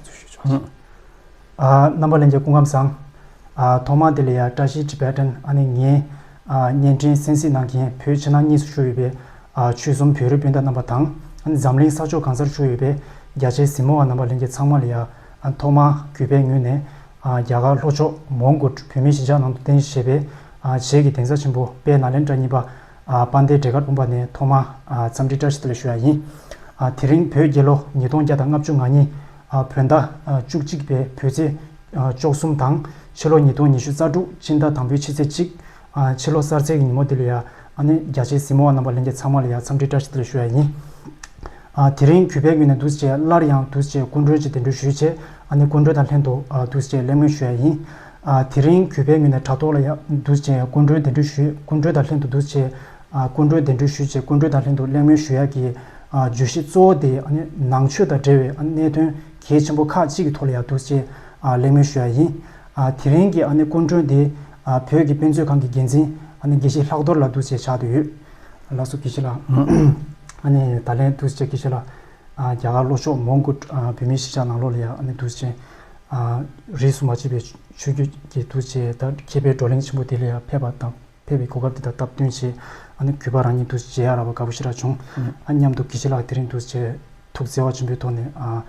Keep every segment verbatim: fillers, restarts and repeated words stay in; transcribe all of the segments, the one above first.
ཚུལ་ཞུ་ཆོག་ཨ། རྣམ་པ་ལྷན་རྒྱས་སྐུ་ཁམས་བཟང་། ཨ། ཐོག་མར་དེ་ལ་ཡ་བཀྲ་ཤིས་Tibetan ཨ་ནི་ངའི་ཨ་བརྙན་འཕྲིན་གསན་གཟིགས་གནང་མཁན་བོད་ཕྱི་ནང་གཉིས་སུ་བཞུགས་ཡོད་པའི་ཨ་ཆོལ་གསུམ་བོད་རིགས་སྤུན་ཟླ་རྣམ་པ་དང་། ཨ་ནི་འཛམ་གླིང་ས་ཕྱོགས་གང་སར་བཞུགས་ཡོད་པའི་རྒྱ་ཆེའི་གཟིགས་མོ་བ་རྣམ་པ་ལྷན་རྒྱས་ཚང་མ་ལ་ཡ། ཨ། ཐོག་མར་གུས་པའི་ངོས་ནས་ཨ་རྒྱ་གར་ལྷོ་ཕྱོགས་མོན་གྷོ་བོད་མིའི་གཞིས་ཆགས་ནང་དུ་རྟེན་གཞི་བྱས་པའི་ཨ་བྱེས་ཀྱི་གདན་ས་ཆེན་པོ་དཔལ་ནཱ་ལེནྡྲ་གཉིས་པ་ཨ་དཔལ་ལྡན་འབྲས་དཀར་དཔུང་པ་ནས་ཐོག་མར་ཨ་འཚམས་འདྲི་བཀྲ་ཤིས་བདེ་ལེགས་ཞུ་ཡ་ཡིན། ཨ། དེ་རིང་བོད་རྒྱལ་ལོ་ཉིས་སྟོང་བརྒྱ་དང་ལྔ་བཅུ་ང་གཉིས་ཨ་བོད་ཟླ་ཨ་བཅུ་གཅིག་པའི་བོད་ཚེས་ཨ་བཅུ་གསུམ་དང་། ཕྱི་ལོ་ཉིས་སྟོང་ཉི་ཤུ་རྩ་དྲུག་སྤྱི་ཟླ་དང་པོའི་ཕྱི་ཚེས་གཅིག་ཨ་ཕྱི་ལོ་གསར་ཚེས་ཀྱི་ཉིན་མོ་འདི་ལ་ཡ། ཨ་ནི་རྒྱ་ཆེའི་གཟིགས་མོ་བ་རྣམ་པ་ལྷན་རྒྱས་ཚང་མ་ལ་ཡ་འཚམས་འདྲི་བཀྲ་ཤིས་བདེ་ལེགས་ཞུ་ཡ་ཡིན། ཨ། དེ་རིང་གུས་པའི་ངོས་ནས་འདུག་སེ་བྱས་སླར་ཡང་འདུག་སེ་བྱས་སྐུ་མགྲོན་གྱི་གདན་འདྲེན་ཞུས་བྱས། ཨ་ནི་སྐུ་མགྲོན་དང་ལྷན་དུ་ཨ་འདུག་སེ་བྱས་གླེང་མོལ་ཞུ་ཡ་ཡིན། ཨ། དེ་རིང་གུས་པའི་ངོས་ནས་དྲ་ཐོག་ལ་ཡ་འདུག་སེ་བྱས་སྐུ་མགྲོན་གདན་འདྲེན་ཞུས། སྐུ་མགྲོན་དང་ལྷན་དུ་འདུག་སེ་བྱས་ཨ་སྐུ་མགྲོན་གདན་འདྲེན་ཞུས་བྱས་སྐུ་མགྲོན་དང་ལྷན་དུ་གླེང་མོལ་ཞུ་ཡ་གི་ཨ་བརྗོད་གཞི་གཙོ་བོ་དེ་ཨ་ནི་ནང་ཆོས་དང་འབྲེལ་བའི་ཨ་གནད་དོན་གལ་ཆེན་པོ་ཁག་ཅིག་གི་ཐོག་ལ་ཡ་འདུག་སེ་བྱས་ཨ་གླེང་མོལ་ཞུ་ཡ་ཡིན། ཨ། དེ་རིང་གི་ཨ་ནི་སྐུ་མགྲོན་དེ་ཨ་བོད་ཀྱི་དཔེ་མཛོད་ཁང་གི་འགན་འཛིན་ཨ་ནི་དགེ་བཤེས་ལྷག་རྡོར་ལགས་འདུག་སེ་ཆགས་བསྡད་ཡོད། ལགས་སོ། དགེ་བཤེས་ལགས། ཨ་ནི་ད་ལན་འདུག་སེ་བྱས་དགེ་བཤེས་ལགས་ཨ་རྒྱ་གར་ལྷོ་ཕྱོགས་མོན་གྷོ་ཨ་བོད་མིའི་གཞིས་ཆགས་ནང་ལོགས་ལ་ཡ་ཨ་ནི་འདུག་སེ་བྱས་ཨ་རིས་སུ་མ་ཆད་པའི་ཆོས་བརྒྱུད་ཀྱི་འདུག་སེ་བྱས་ད་མཁས་པའི་བགྲོ་གླེང་ཆེན་པོ་དེ་ལ་ཡ་ཕེབས་པ་དང་། ཕེབས་པའི་གོ་སྐབས་དེ་དང་སྟབས་བསྟུན་བྱས། ཨ་ནི་གུས་པ་རང་ཉིད་དུ་མཇལ་ཡག་རག་པ་དགའ་པོ་ཞེ་དྲག་བྱུང་། ཨ། མཉམ་དུ་དགེ་བཤེས་ལགས་དེ་རིང་དུ་མཇལ་ཐུགས་བརྩེ་བ་ཆེན་པོའི་ཐོག་ནས་ཨ་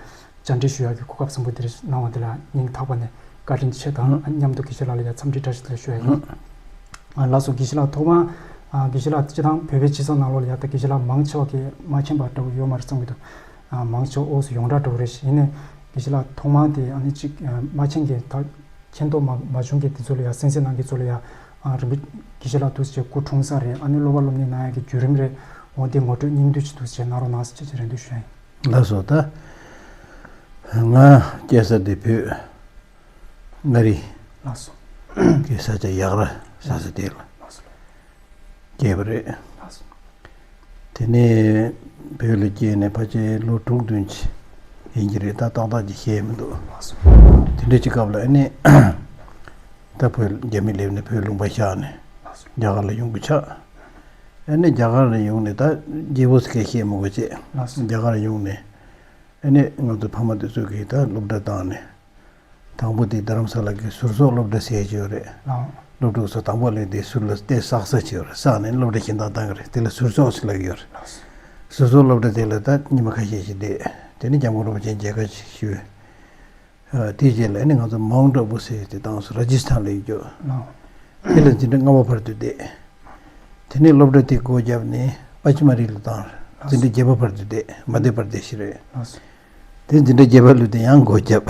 བཅར་འདྲི་ཞུ་ཡག་གི་གོ་སྐབས་བཟང་པོ་དེ་རིགས་གནང་བ་དེ་ལ་སྙིང་ཐག་པ་ནས་བཀའ་དྲིན་ཆེ་དང་། ཨ། མཉམ་དུ་དགེ་བཤེས་ལགས་ལ་ཡང་འཚམས་འདྲི་བཀྲ་ཤིས་བདེ་ལེགས་ཞུ་ཡག་ཡིན། ཨ། ལགས་སོ། དགེ་བཤེས་ལགས་ཐོག་མར་ཨ་དགེ་བཤེས་ལགས་སྤྱི་བཏང་བོད་པའི་སྤྱི་ཚོགས་ནང་ལོགས་ལ་ཡ་ད་དགེ་བཤེས་ལགས་མང་ཆེ་བ་གིས་མ་མཁྱེན་པ་འདྲ་བོ་ཡོད་མ་རེད་བསམ་གྱི་འདུག་ཨ། མང་ཆེ་བ་འོག་སུ་ཡོངས་གྲགས་འདྲ་བོ་རེད། ཡིན་ནའི་དགེ་བཤེས་ལགས་ཐོག་མར་དེ་ཨ་ནི་གཅིག་ཨ་མ་མཁྱེན་མཁན་ད། མཁྱེན་རྟོགས་མ་མ་བྱུང་མཁན་དེ་ཚོ་ལ་ཡ་གསན་གཟིགས་གནང་མཁན་ཚོ་ལ་ཡ། ཨ། རིན་པོ་དགེ་བཤེས་ལགས་འདུག་སེ་སྐུ་འཁྲུངས་ས་རེད། ཨ་ནི་སློབ་པ་སློབ་གཉེར་གནང་ཡག་གི་བརྒྱུད་རིམ་རེད། འོ་དེ་ངོ་སྤྲོད་སྙིང་བསྡུས་ཅིག་འདུག་སེ་གནང་རོགས་གནང་ཟེར་ཅེས་རེ་འདུན་ཞུ་ཡ་ཡིན། ལགས་སོ། ད་ང་སྐྱེས་ས་དེ་བོད་མངའ་རིས། ལགས་སོ། ཀྱི་ས་ཆ་ཡག་ར་ས་ས་དེ་ལ། ལགས་སོ། སྐྱེས་པ་རེད། ལགས་སོ། དེ་ནས་བོད་ལ་སྐྱེས་ནས་ཕལ་ཆེར་ལོ་དྲུག་བདུན་ཅིག་ཡིན་གྱི་རེད། ད་ཏག་ཏག་ཅིག་ཤེས་མི་འདུག་ལགས་སོ། དེ་འདྲ་ཅིག་སྐབས་ལ་ཨ་ནི་ད་བོད་རྒྱ་མི་སླེབས་ནས་བོད་ལུང་པ་བཞག་ནས་ལགས་སོ། རྒྱ་གར་ལ་ཡོང་དགོས་ཆགས། ཨ་ནི་རྒྱ་གར་ལ་ཡོང་ནས་ད་རྒྱལ་པོ་ཟེར་མཁན་ཤེས་མི་དགོས་བྱས། ལགས་སོ། རྒྱ་གར་ལ་ཡོང་ནས་ཨ་ནི་ང་ཚོ་ཕ་མ་དེ་ཚོ་གིས་ད་སློབ་གྲྭ་བཏང་ནས། དང་པོ་དེ་རྡ་རམ་ས་ལ་གི་ཟུར་གསོག་སློབ་གྲྭ་ཟེར་གྱི་ཡོད་རེད། ལགས། སློབ་ཕྲུག་ཚོ་དང་པོ་ལ་དེ་ཟུར་ལ་ལྟེ་བསགས་ས་བྱས་ཡོད་རེད། བསགས་ནས་སློབ་གྲྭ་གཞན་དག་བཏང་གི་རེད། དེ་ལ་ཟུར་གསོག་ཟེར་ལབ་ཀྱི་ཡོད་རེད། ལགས། ཟུར་གསོག་སློབ་གྲྭ་དེ་ལ་ད་ཉི་མ་ཁ་ཤས་ཤིག་བསྡད། དེ་ནས་སྐྱབས་མགོན་རིན་པོ་ཆེ་མཇལ་ཁ་ཞིག་ཞུས། ཨ། དེའི་རྗེས་ལ་ཨ་ནི་ང་ཚོ་མའུན་ཊ་ཨ་བུ་ཟེར་དེ་བཏང་སོང་། ར་ཇི་སི་ཐན་ལ་ཡོད་རྒྱུ། ལགས། དེ་ལ་འཛིན་གྲྭ་ལྔ་པ་བར་དུ་བསྡད། དེ་ནས་སློབ་གྲྭ་དེ་སྒོ་བརྒྱབ་ནས་པ་ཆི་མ་རི་ལ་བཏང་། ལགས། འཛིན་གྲྭ་བརྒྱད་པ་བར་དུ་བསྡད། མ་དྷྱ་པར་དེ་ཤི་རེད། ལགས། དེ་འཛིན་གྲྭ་བརྒྱད་པ་ལོས་དེ་ཡང་སྒོ་བརྒྱབ།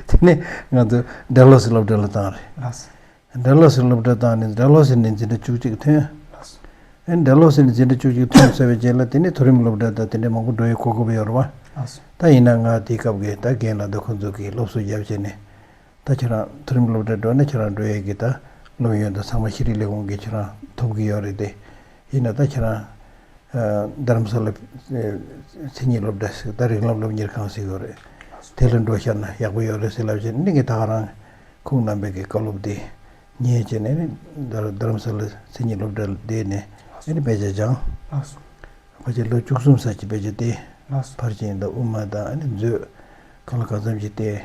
དེ་ནས་ང་ཚོ་ཌལ་ཧོ་སི་སློབ་གྲྭ་ལ་བཏང་རེད། ལགས། ཌལ་ཧོ་སི་སློབ་གྲྭ་བཏང་ནས་ཌལ་ཧོ་སི་ནས་འཛིན་གྲྭ་བཅུ་གཅིག་ཐོན། ལགས། ཨེ་ཌལ་ཧོ་སི་ནས་འཛིན་གྲྭ་བཅུ་གཅིག་ཐོན་ཚར་བའི་རྗེས་ལ་དེ་ནས་མཐོ་རིམ་སློབ་གྲྭ་དང་དེ་འདྲའི་མང་པོ་འགྲོ་ཡའི་གོ་སྐབས་ཡོད་རེད་བ། ལགས། ད་ཡིན་ན་ང་དེའི་སྐབས་ཀྱི་ད་རྒན་ལགས་དང་ཁོང་ཚོ་གིས་སློབ་གསོ་རྒྱབ་བྱས་ནས། ད་ཁྱེད་རང་མཐོ་རིམ་སློབ་གྲྭ་འགྲོ་ན་ཁྱེད་རང་འགྲོ་ཡས་ཀྱི་ད་སློབ་ཡོན་དང་ཚང་མ་ཤེས་རིག་ལས་ཁུངས་ཀྱིས་ཁྱེད་རང་ཐོབ་ཀྱི་ཡོད་རེད་དེ། ཡིན་ན་ད་ཁྱེད་རང་ཨ་རྡ་རམ་ས་ལ་ཨ་མཚན་ཉིད་སློབ་གྲྭ་ཟེར་ད་རིགས་ལམ་སློབ་གཉེར་ཁང་ཟེར་ཡོད་རེད། དེ་ལ་འགྲོ་ཤར་ན་ཡག་པོ་ཡོད་རེད་ཟེར་ལབ་བྱས་ནས་ད་ག་རང་ཁོང་རྣམ་པས་ཀྱི་བཀའ་སློབ་དེ་ཉན་བྱས་ནས་ནི་རྡ་རྡ་རམ་ས་ལ་མཚན་ཉིད་སློབ་གྲྭ་ལ་བསྡད་ནས་ཨ་ནི་དཔེ་ཆ་སྦྱངས། ཕལ་ཆེར་ལོ་བཅུ་གསུམ་ཙམ་ཅིག་དཔེ་ཆ་བལྟས། ཕར་ཕྱིན་དང་དབུ་མ་དང་ཨ་ནི་མཛོད་གང་ལ་གང་འཚམ་ཅིག་བལྟས།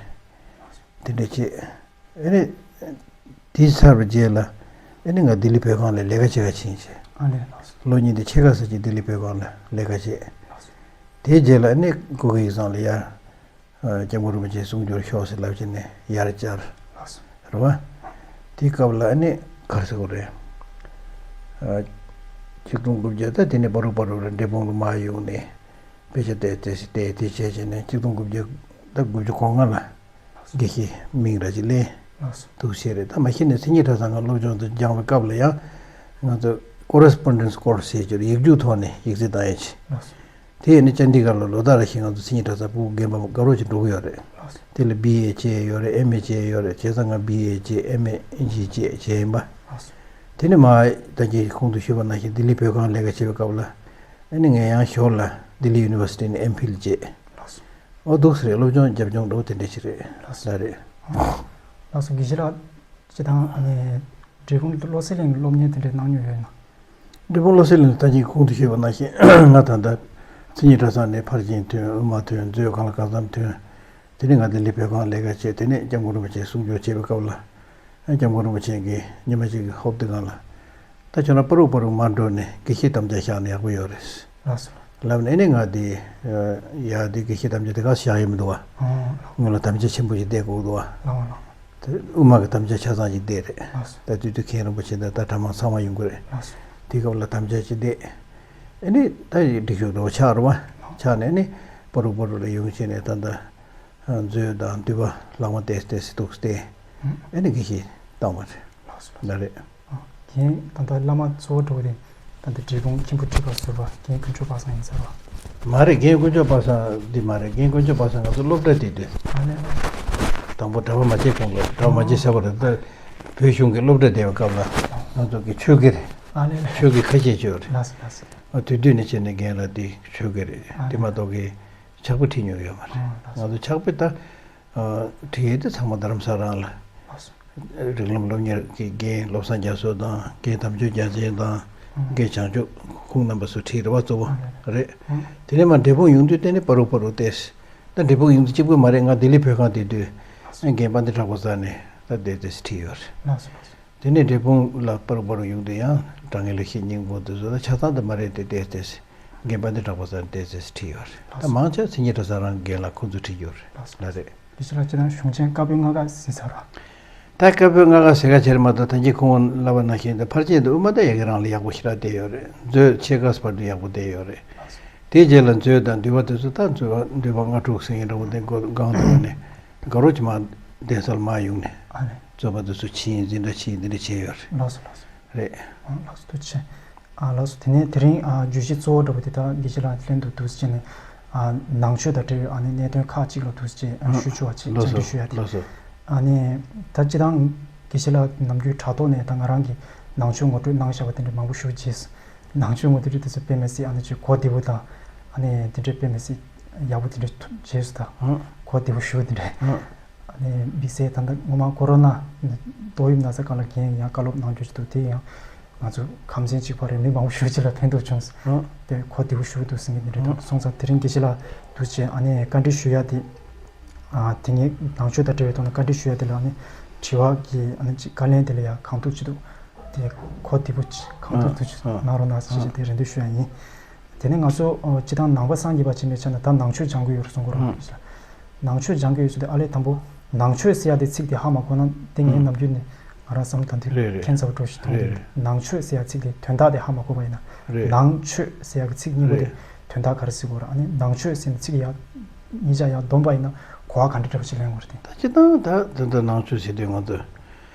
དེ་འདྲ་བྱས། ཨ་ནི་དེ་ཚར་བའི་རྗེས་ལ་ཨ་ནི་ང་ལྡི་ལི་བོད་ཁང་ལ་ལས་ཀ་བྱེད་ག་ཕྱིན་བྱས། ཨ་ལས། ལགས་སོ། ལོ་གཉིས་དང་ཕྱེད་ཀ་ཙམ་ཅིག་ལྡི་ལི་བོད་ཁང་ལ་ལས་ཀ་བྱས། ལགས་སོ། དེའི་རྗེས་ལ་ཨ་ནི་ཀུ་ཀེ་ཡིག་ཚང་ལ་ཡར་ཨ་སྐྱབས་མགོན་རིན་པོ་ཆེ་གསུང་སྒྱུར་ཤོག་ཟེར་ལབ་བྱས་ནས་ཡར་བཅར། ལགས་སོ། རེད་བ། དེའི་སྐབས་ལ་ཨ་ནི་ག་རེ་ཟེར་དགོས་རེད། ཨ་ཆིག་སྟོང་དགུ་བརྒྱ་ད་དེ་ནས་བར་དུ་བར་དུ་ར་འབྲས་སྤུངས་ལ་མར་ཡོང་ནས་དཔེ་ཆ་བལྟས་བལྟས་སེ་བལྟས་དེ་བྱས་བྱས་ནས་ཆིག་སྟོང་དགུ་བརྒྱ་ད་དགུ་བཅུ་གོ་ལྔ་ལ་དགེ་བཤེས་མིང་ར་ཅིག་ལེན། ལགས་སོ། འདུག་སེ་རེད། ད་མ་གཞི་ནས་མཚན་ཉིད་གྲྭ་ཚང་ང་སློབ་སྦྱོང་དུ་སྦྱངས་པའི་སྐབས་ལ་ཡང་ང་ཚོ་ཀོ་རེ་སི་པོན་ཌེན་སི་ཀོར་སི་ཟེར་གྱི་ཡིག་རྒྱུགས་ཐོག་ནས་ཡིག་ཚད་བཏང་ཡས་བྱས། ལགས་སོ། དེ་ཡིན་ན་ཅན་ཌི་གར་ལ་ལོ་ལྟར་རེ་བཞིན་ང་ཚོ་མཚན་ཉིད་གྲྭ་ཚང་ཕྲུ་གུ་རྒན་པ་དགའ་རབ་ཅིག་འགྲོ་གི་ཡོད་རེད། ལགས་སོ། དེ་ལ་བི་ཨེ་བྱས་ཡོད་རེད། ཨེམ་ཨེ་བྱས་ཡོད་རེད། བྱས་ཙང་ང་བི་ཨེ་བྱས། ཨེམ་ཨེ་ཨིན་ཇི་བྱས་བྱས་ཡིན་པ། ལགས་སོ། དེ་ནས་མ་ད་གིན་གོང་དུ་ཞུས་པ་ནང་བཞིན་ལྡི་ལི་བོད་ཁང་ལས་ཀ་བྱེད་པའི་སྐབས་ལ་ཨ་ནི་ངས་ཡང་ཞོར་ལ་ལྡི་ལི་ཡུ་ནི་ཝར་སི་ཊི་ནས་ཨེམ་ཕིལ་བྱས། ལགས་སོ། ཨོ་འདུག་སེ་རེད། སློབ་སྦྱོང་རྒྱབ་ལྗོངས་འདྲ་བོ་དེ་འདྲ་ཞིག་རེད། ལགས་སོ། ལགས་རེད། ལགས་སོ། དགེ་བཤེས་ལགས། སྤྱི་བཏང་ཨ་ནི་འབྲས་སྤུངས་བློ་གསལ་གླིང་གི་སློབ་གཉེར་དེ་འདྲའི་གནང་མྱོང་ཡོད་ན། འབྲས་སྤུངས་བློ་གསལ་གླིང་ད་གིན་གོང་དུ་ཞུས་པ་ནང་བཞིན་ང་ད་ལྟ་མཚན་ཉིད་གྲྭ་ཚང་ནས་ཕར་ཕྱིན་ཐོན། དབུ་མ་ཐོན། མཛོད་གང་ལ་གང་འཚམ་ཐོན། དེ་ནས་ང་ལྡི་ལི་བོད་ཁང་ལས་ཀ་བྱས། དེ་ནས་སྐྱབས་མགོན་རིན་པོ་ཆེ་གསུང་ཆོས་བྱེད་པའི་སྐབས་ལ། སྐྱབས་མགོན་རིན་པོ་ཆེ་གིས་ཉི་མ་གཅིག་གི་ཧོབ་དེ་སྒང་ལ། ད་ཁྱོད་རང་པ་རུག་པ་རུག་མ་འགྲོ་ནས་དགེ་བཤེས་དམ་བཅའ་བཞག་ན་ཡག་པོ་ཡོད་རེད། ལགས་སོ། ལབ་ནས་ཨ་ནི་ང་དེ་ཡ་དེ་དགེ་བཤེས་དམ་བཅའ་དེ་ག་བཞག་ཡོད་མི་འདུག་བ། ཨོ། སྔོན་ལ་དམ་བཅའ་ཆེན་པོ་ཞིག་བསྡད་དགོས་འདུག་བ། ལགས་སོ། དབུ་མ་གི་དམ་བཅའ་ཆ་ཚང་ཞིག་བསྡད་རེད། ལགས་སོ། ད་དུས་དུས་མཁན་རིན་པོ་ཆེ་དང་ད་གྲྭ་མང་ཚང་མ་ཡོང་གི་རེད། ལགས་སོ། དེའི་སྐབས་ལ་དམ་བཅའ་ཅིག་བསྡད། ཨ་ནི་ད་ཡི་སྒྲིག་ཞུགས་འགྲོ་ཆགས་རེད་བ། ཆགས་ནས་ཨ་ནི་པ་རུག་པ་རུག་ལ་ཡོང་བྱས་ནས་ད་ལྟ་མཛོད་དང་འདུས་པ་ལྷག་མ་བལྟས་བལྟས་སེ་འདུག་སྟེ། ཨ་ནི་དགེ་བཤེས་བཏང་བ་རེད། ལགས་སོ། ལགས་སོ། ད་རེད། རྒན་ད་ལྟ་བླ་མ་གཙོ་བོ་འགྲོ་གི་རེད། ད་ལྟ་འབྲས་སྤུངས་མཁན་པོ་ཁྲི་པ་ཟུར་པ་རྒན་དཀོན་མཆོག་པ་སངས་ཡིན་ས་རེད་བ། མ་རེད། རྒན་དཀོན་མཆོག་པ་སངས་འདི་མ་རེད། རྒན་དཀོན་མཆོག་པ་སངས་ང་ཚོ་སློབ་གྲྭ་དེ་དུས། ཨ་ལེ་ལེ། དང་པོ་གྲྭ་པ་མ་བྱས་གོང་ལ་གྲྭ་པ་མ་བྱས་ཟེར་བ་རེད། ད་བོད་གཞུང་གི་སློབ་གྲྭ་བསྡད་པའི་སྐབས་ལ་ང་ཚོ་གི་ཆོས་དགེ་རེད། ཨ་ལེ་ལེ། ཆོས་དགེ་ཁ་ཤས་ཆོས་རེད། ལགས་སོ་ལགས་སོ། ཨ་དུས་དུས་ནས་བྱས་ནས་རྒན་ལགས་དེ་ཆོས་དགེ་རེད། ཨ་དེ་མ་གཏོགས་གི་ཕྱག་དཔེ་ཁྲིད་མྱོང་ཡོད་མ་རེད། ཨ་ལགས་སོ། ང་ཚོ་ཕྱག་དཔེ་ད་ཨ་ཁྲིད་ཡས་དེ་ཚང་མ་རྡ་རམ་ས་རང་ལ། ལགས་སོ། རིགས་ལམ་སློབ་གཉེར་གྱི་རྒན་བློ་བཟང་རྒྱ་མཚོ་དང་རྒན་དམ་ཆོས་རྒྱལ་མཚན་དང་ཨང་། རྒན་བྱང་ཆུབ་ཁོང་རྣམ་པ་ཚོ་ཁྲིད་རེད་བ། གཙོ་བོ་ཨང་། རེད། ཨང་། དེ་ནས་མར་འབྲས་སྤུངས་ཡོང་དུས་དེ་ནས་པ་རུག་པ་རུག་བལྟས། ད་འབྲས་སྤུངས་ཡོང་དུས་གཅིག་པུ་མ་རེད། ང་ལྡི་ལི་བོད་ཁང་དེ་དུས་ཨང་། རྒན་དཔལ་ལྡན་གྲགས་པ་རྩ་ནས་ད་བལྟས་བལྟས་ཁྲིད་ཡོད་རེད། ལགས་སོ་ལགས་སོ། དེ་ནས་འབྲས་སྤུངས་ལ་པ་རུག་པ་རུག་ཡོང་དུས་ཡང་དྲང་ངེས་ལེགས་བཤད་སྙིང་པོ་དེ་ཚོ་ད་ཆ་ཚང་དུ་མ་རེད་དེ་བལྟས་བལྟས། རྒན་དཔལ་ལྡན་གྲགས་པ་རྩ་ནས་བལྟས་བལྟས་ཁྲིད་ཡོད་རེད། ད་མང་ཆེ་མཚན་ཉིད་གྲྭ་ཚང་རང་རྒན་ལགས་ཁོང་ཚོ་ཁྲིད་ཡོད་རེད། ལགས་སོ། ལགས་རེད། དེ་ཕྱི་ལ་སྤྱིར་བཏང་གཞུང་ཆེན་བཀའ་པོད་ལྔ་ཀ་ཟེར་ཚར་བ། ད་བཀའ་པོད་ལྔ་ཀ་ཟེར་ག་བྱེད་མ་གཏོགས་ད་གིན་ཁོང་ལབ་པ་ནང་བཞིན་ད་ཕལ་ཆེར་དུ་དབུ་མ་ད་ཡ་གི་རང་ལ་ཡག་པོ་ཞེ་དྲག་བསྡད་ཡོད་རེད། མཛོད་ཕྱེད་ཀ་བར་དུ་ཡག་པོ་བསྡད་ཡོད་རེད། དེའི་རྗེས་ལ་མཛོད་དང་འདུས་པ་དེ་ཚོ་ད་མཛོད་པ་འདུས་པ་ལྔ་དྲུག་ཟེར་མཁན་འདྲ་བོ་དེ་སྒང་དུ་ནས་དགའ་རོགས་ཀྱི་མ་གདན་སར་མ་ཡོང་ནས་ཨ་ནི་མཛོད་པ་དེ་ཚོ་ཕྱིན་འཛིན་གྲྭ་ཕྱིན་འདི་འདྲ་བྱས་ཡོད་རེད། ལགས་སོ་ལགས་སོ། རེད། ཨ་ལགས་སོ་ཐུགས་རྗེ་ཆེ། ཨ་ལགས་སོ། དེ་ནས་དེ་རིང་ཨ་བརྗོད་གཞི་གཙོ་བོ་འདྲ་པོ་དེ་དག་དགེ་བཤེས་ལགས་ལྷན་དུ་འདུག་སེ་བྱས་ནས་ཨ་ནང་ཆོས་དང་འབྲེལ་བའི་ཨ་ནི་གནད་དོན་ཁག་ཅིག་ལ་འདུག་སེ་བྱས་ཨ་ཨ་ཞུ་ཆོག་པ་ཅིག་ལགས་སོ། བཅར་འདྲི་ཞུ་ཡ་དེ། ལགས་སོ། ཨ་ནི་ད་སྤྱིར་བཏང་དགེ་བཤེས་ལགས་ནམ་རྒྱུན་དྲ་ཐོག་ནས་ད་ང་རང་གིས་ནང་ཆོས་ངོ་སྤྲོད་གནང་བཞག་པ་དེ་འདྲ་མང་པོ་ཞུ་རྗེས་ནང་ཆོས་ངོ་སྤྲོད་དེ་ཚོ་དཔེ་མི་སྲིད་ཨ་ནི་ཅིག་གོ་བདེ་པོ་དང་ཨ་ནི་དེ་འདྲའི་དཔེ་མི་སྲིད་ཡག་པོ་དེ་འདྲ་ཐུགས་རྗེས་སུ་དང་ཨ་གོ་བདེ་པོ་ཞུ་བ་དེ་འདྲ། ཨ་ནི་དམིགས་བསལ་ད་ལྟ་སྔོན་མ་ཀོ་རོ་ན་ཏོག་དབྱིབས་ན་ཚ་སྒང་ལ་རྒན་ཡང་བཀའ་སློབ་གནང་རྒྱུ་ཞིག་འདུག་དེ་ཡང་ང་ཚོ་ཁམས་ཚན་གཅིག་པ་རེད། མི་མང་པོ་ཞེ་པོ་ཅིག་ལ་ཕན་ཐོགས་བྱུང་སོང་། ཨ་དེ་གོ་བདེ་པོ་ཞེ་པོ་འདུག་ཟེར་མཁན་དེ་འདྲ་འདུག་ཨ་སོང་ཙང་དེ་རིང་དགེ་བཤེས་ལགས་འདུག་སེ་བྱས་ཨ་ནི་བཀའ་འདྲི་ཞུ་ཡ་དེ། ཨ་དེ་ངས་ནང་ཆོས་དང་འབྲེལ་བའི་ཐོག་ནས་བཀའ་འདྲི་ཞུ་ཡ་དེ་ལ་ཨ་ནི་དྲི་བ་གི་ཨ་ནི་ཅིག་བཀའ་ལན་དེ་ལ་ཡང་གང་ཐུབ་ཅི་ཐུབ་དེ་གོ་བདེ་པོ་ཅིག་གང་ཐུབ་ཨ་ཐུབ་ཅིག་ཨ་གནང་རོགས་གནང་ཟེར་བྱས་ཨ་དེ་རེ་འདུན་ཞུ་ཡ་ཡིན། དེ་ནས་ང་ཚོ་ཨ་སྤྱིར་བཏང་ནང་པ་སངས་རྒྱས་པ་ཅིག་ཡིན་པའི་ཆ་ནས་ད་ནང་ཆོས་སྦྱང་གི་ཡོད་རེད་གསུང་གི་རེད། ཨ་ནང་ཆོས་སྦྱང་གི་ཡོད་ཟེར་དུས་ཨ་ལས་དང་པོ་ནང་ཆོས་ཟེར་ཡ་དེ་ཚིག་དེ་ཧ་མ་གོ་ན་དེ་ངའི་ཨ་ནམ་རྒྱུན་ནས་ང་རང་བསམ་བློ་ད་དུང་རེད་རེད་ཁྱད་མཚར་པོ་འདྲ་ཞིག་མཐོང་གི་རེད། འདུག་ནང་ཆོས་ཟེར་ཡ་ཚིག་དེ་དོན་དག་དེ་ཧ་མ་གོ་བ་ཡིན་ན། རེད། ནང་ཆོས་ཟེར་ཡ་གི་ཚིག་གཉིས་པོ་དེ་རེད། དོན་དག་ག་རེ་ཟེར་དགོས་རེད། ཨ་ནི་ནང་ཆོས་ཟེར་ནས་ཚིག་ཡ་གཉིས་ཆ་ཡ་བསྡོམས་པ་ཡིན་ན་གོ་བ་ག་འདྲ་འདྲ་པོ་ཞིག་ལེན་དགོས་རེད་དེ། ད་སྤྱིར་བཏང་ད་དོན་དག་ནང་ཆོས་ཟེར་དུས་ང་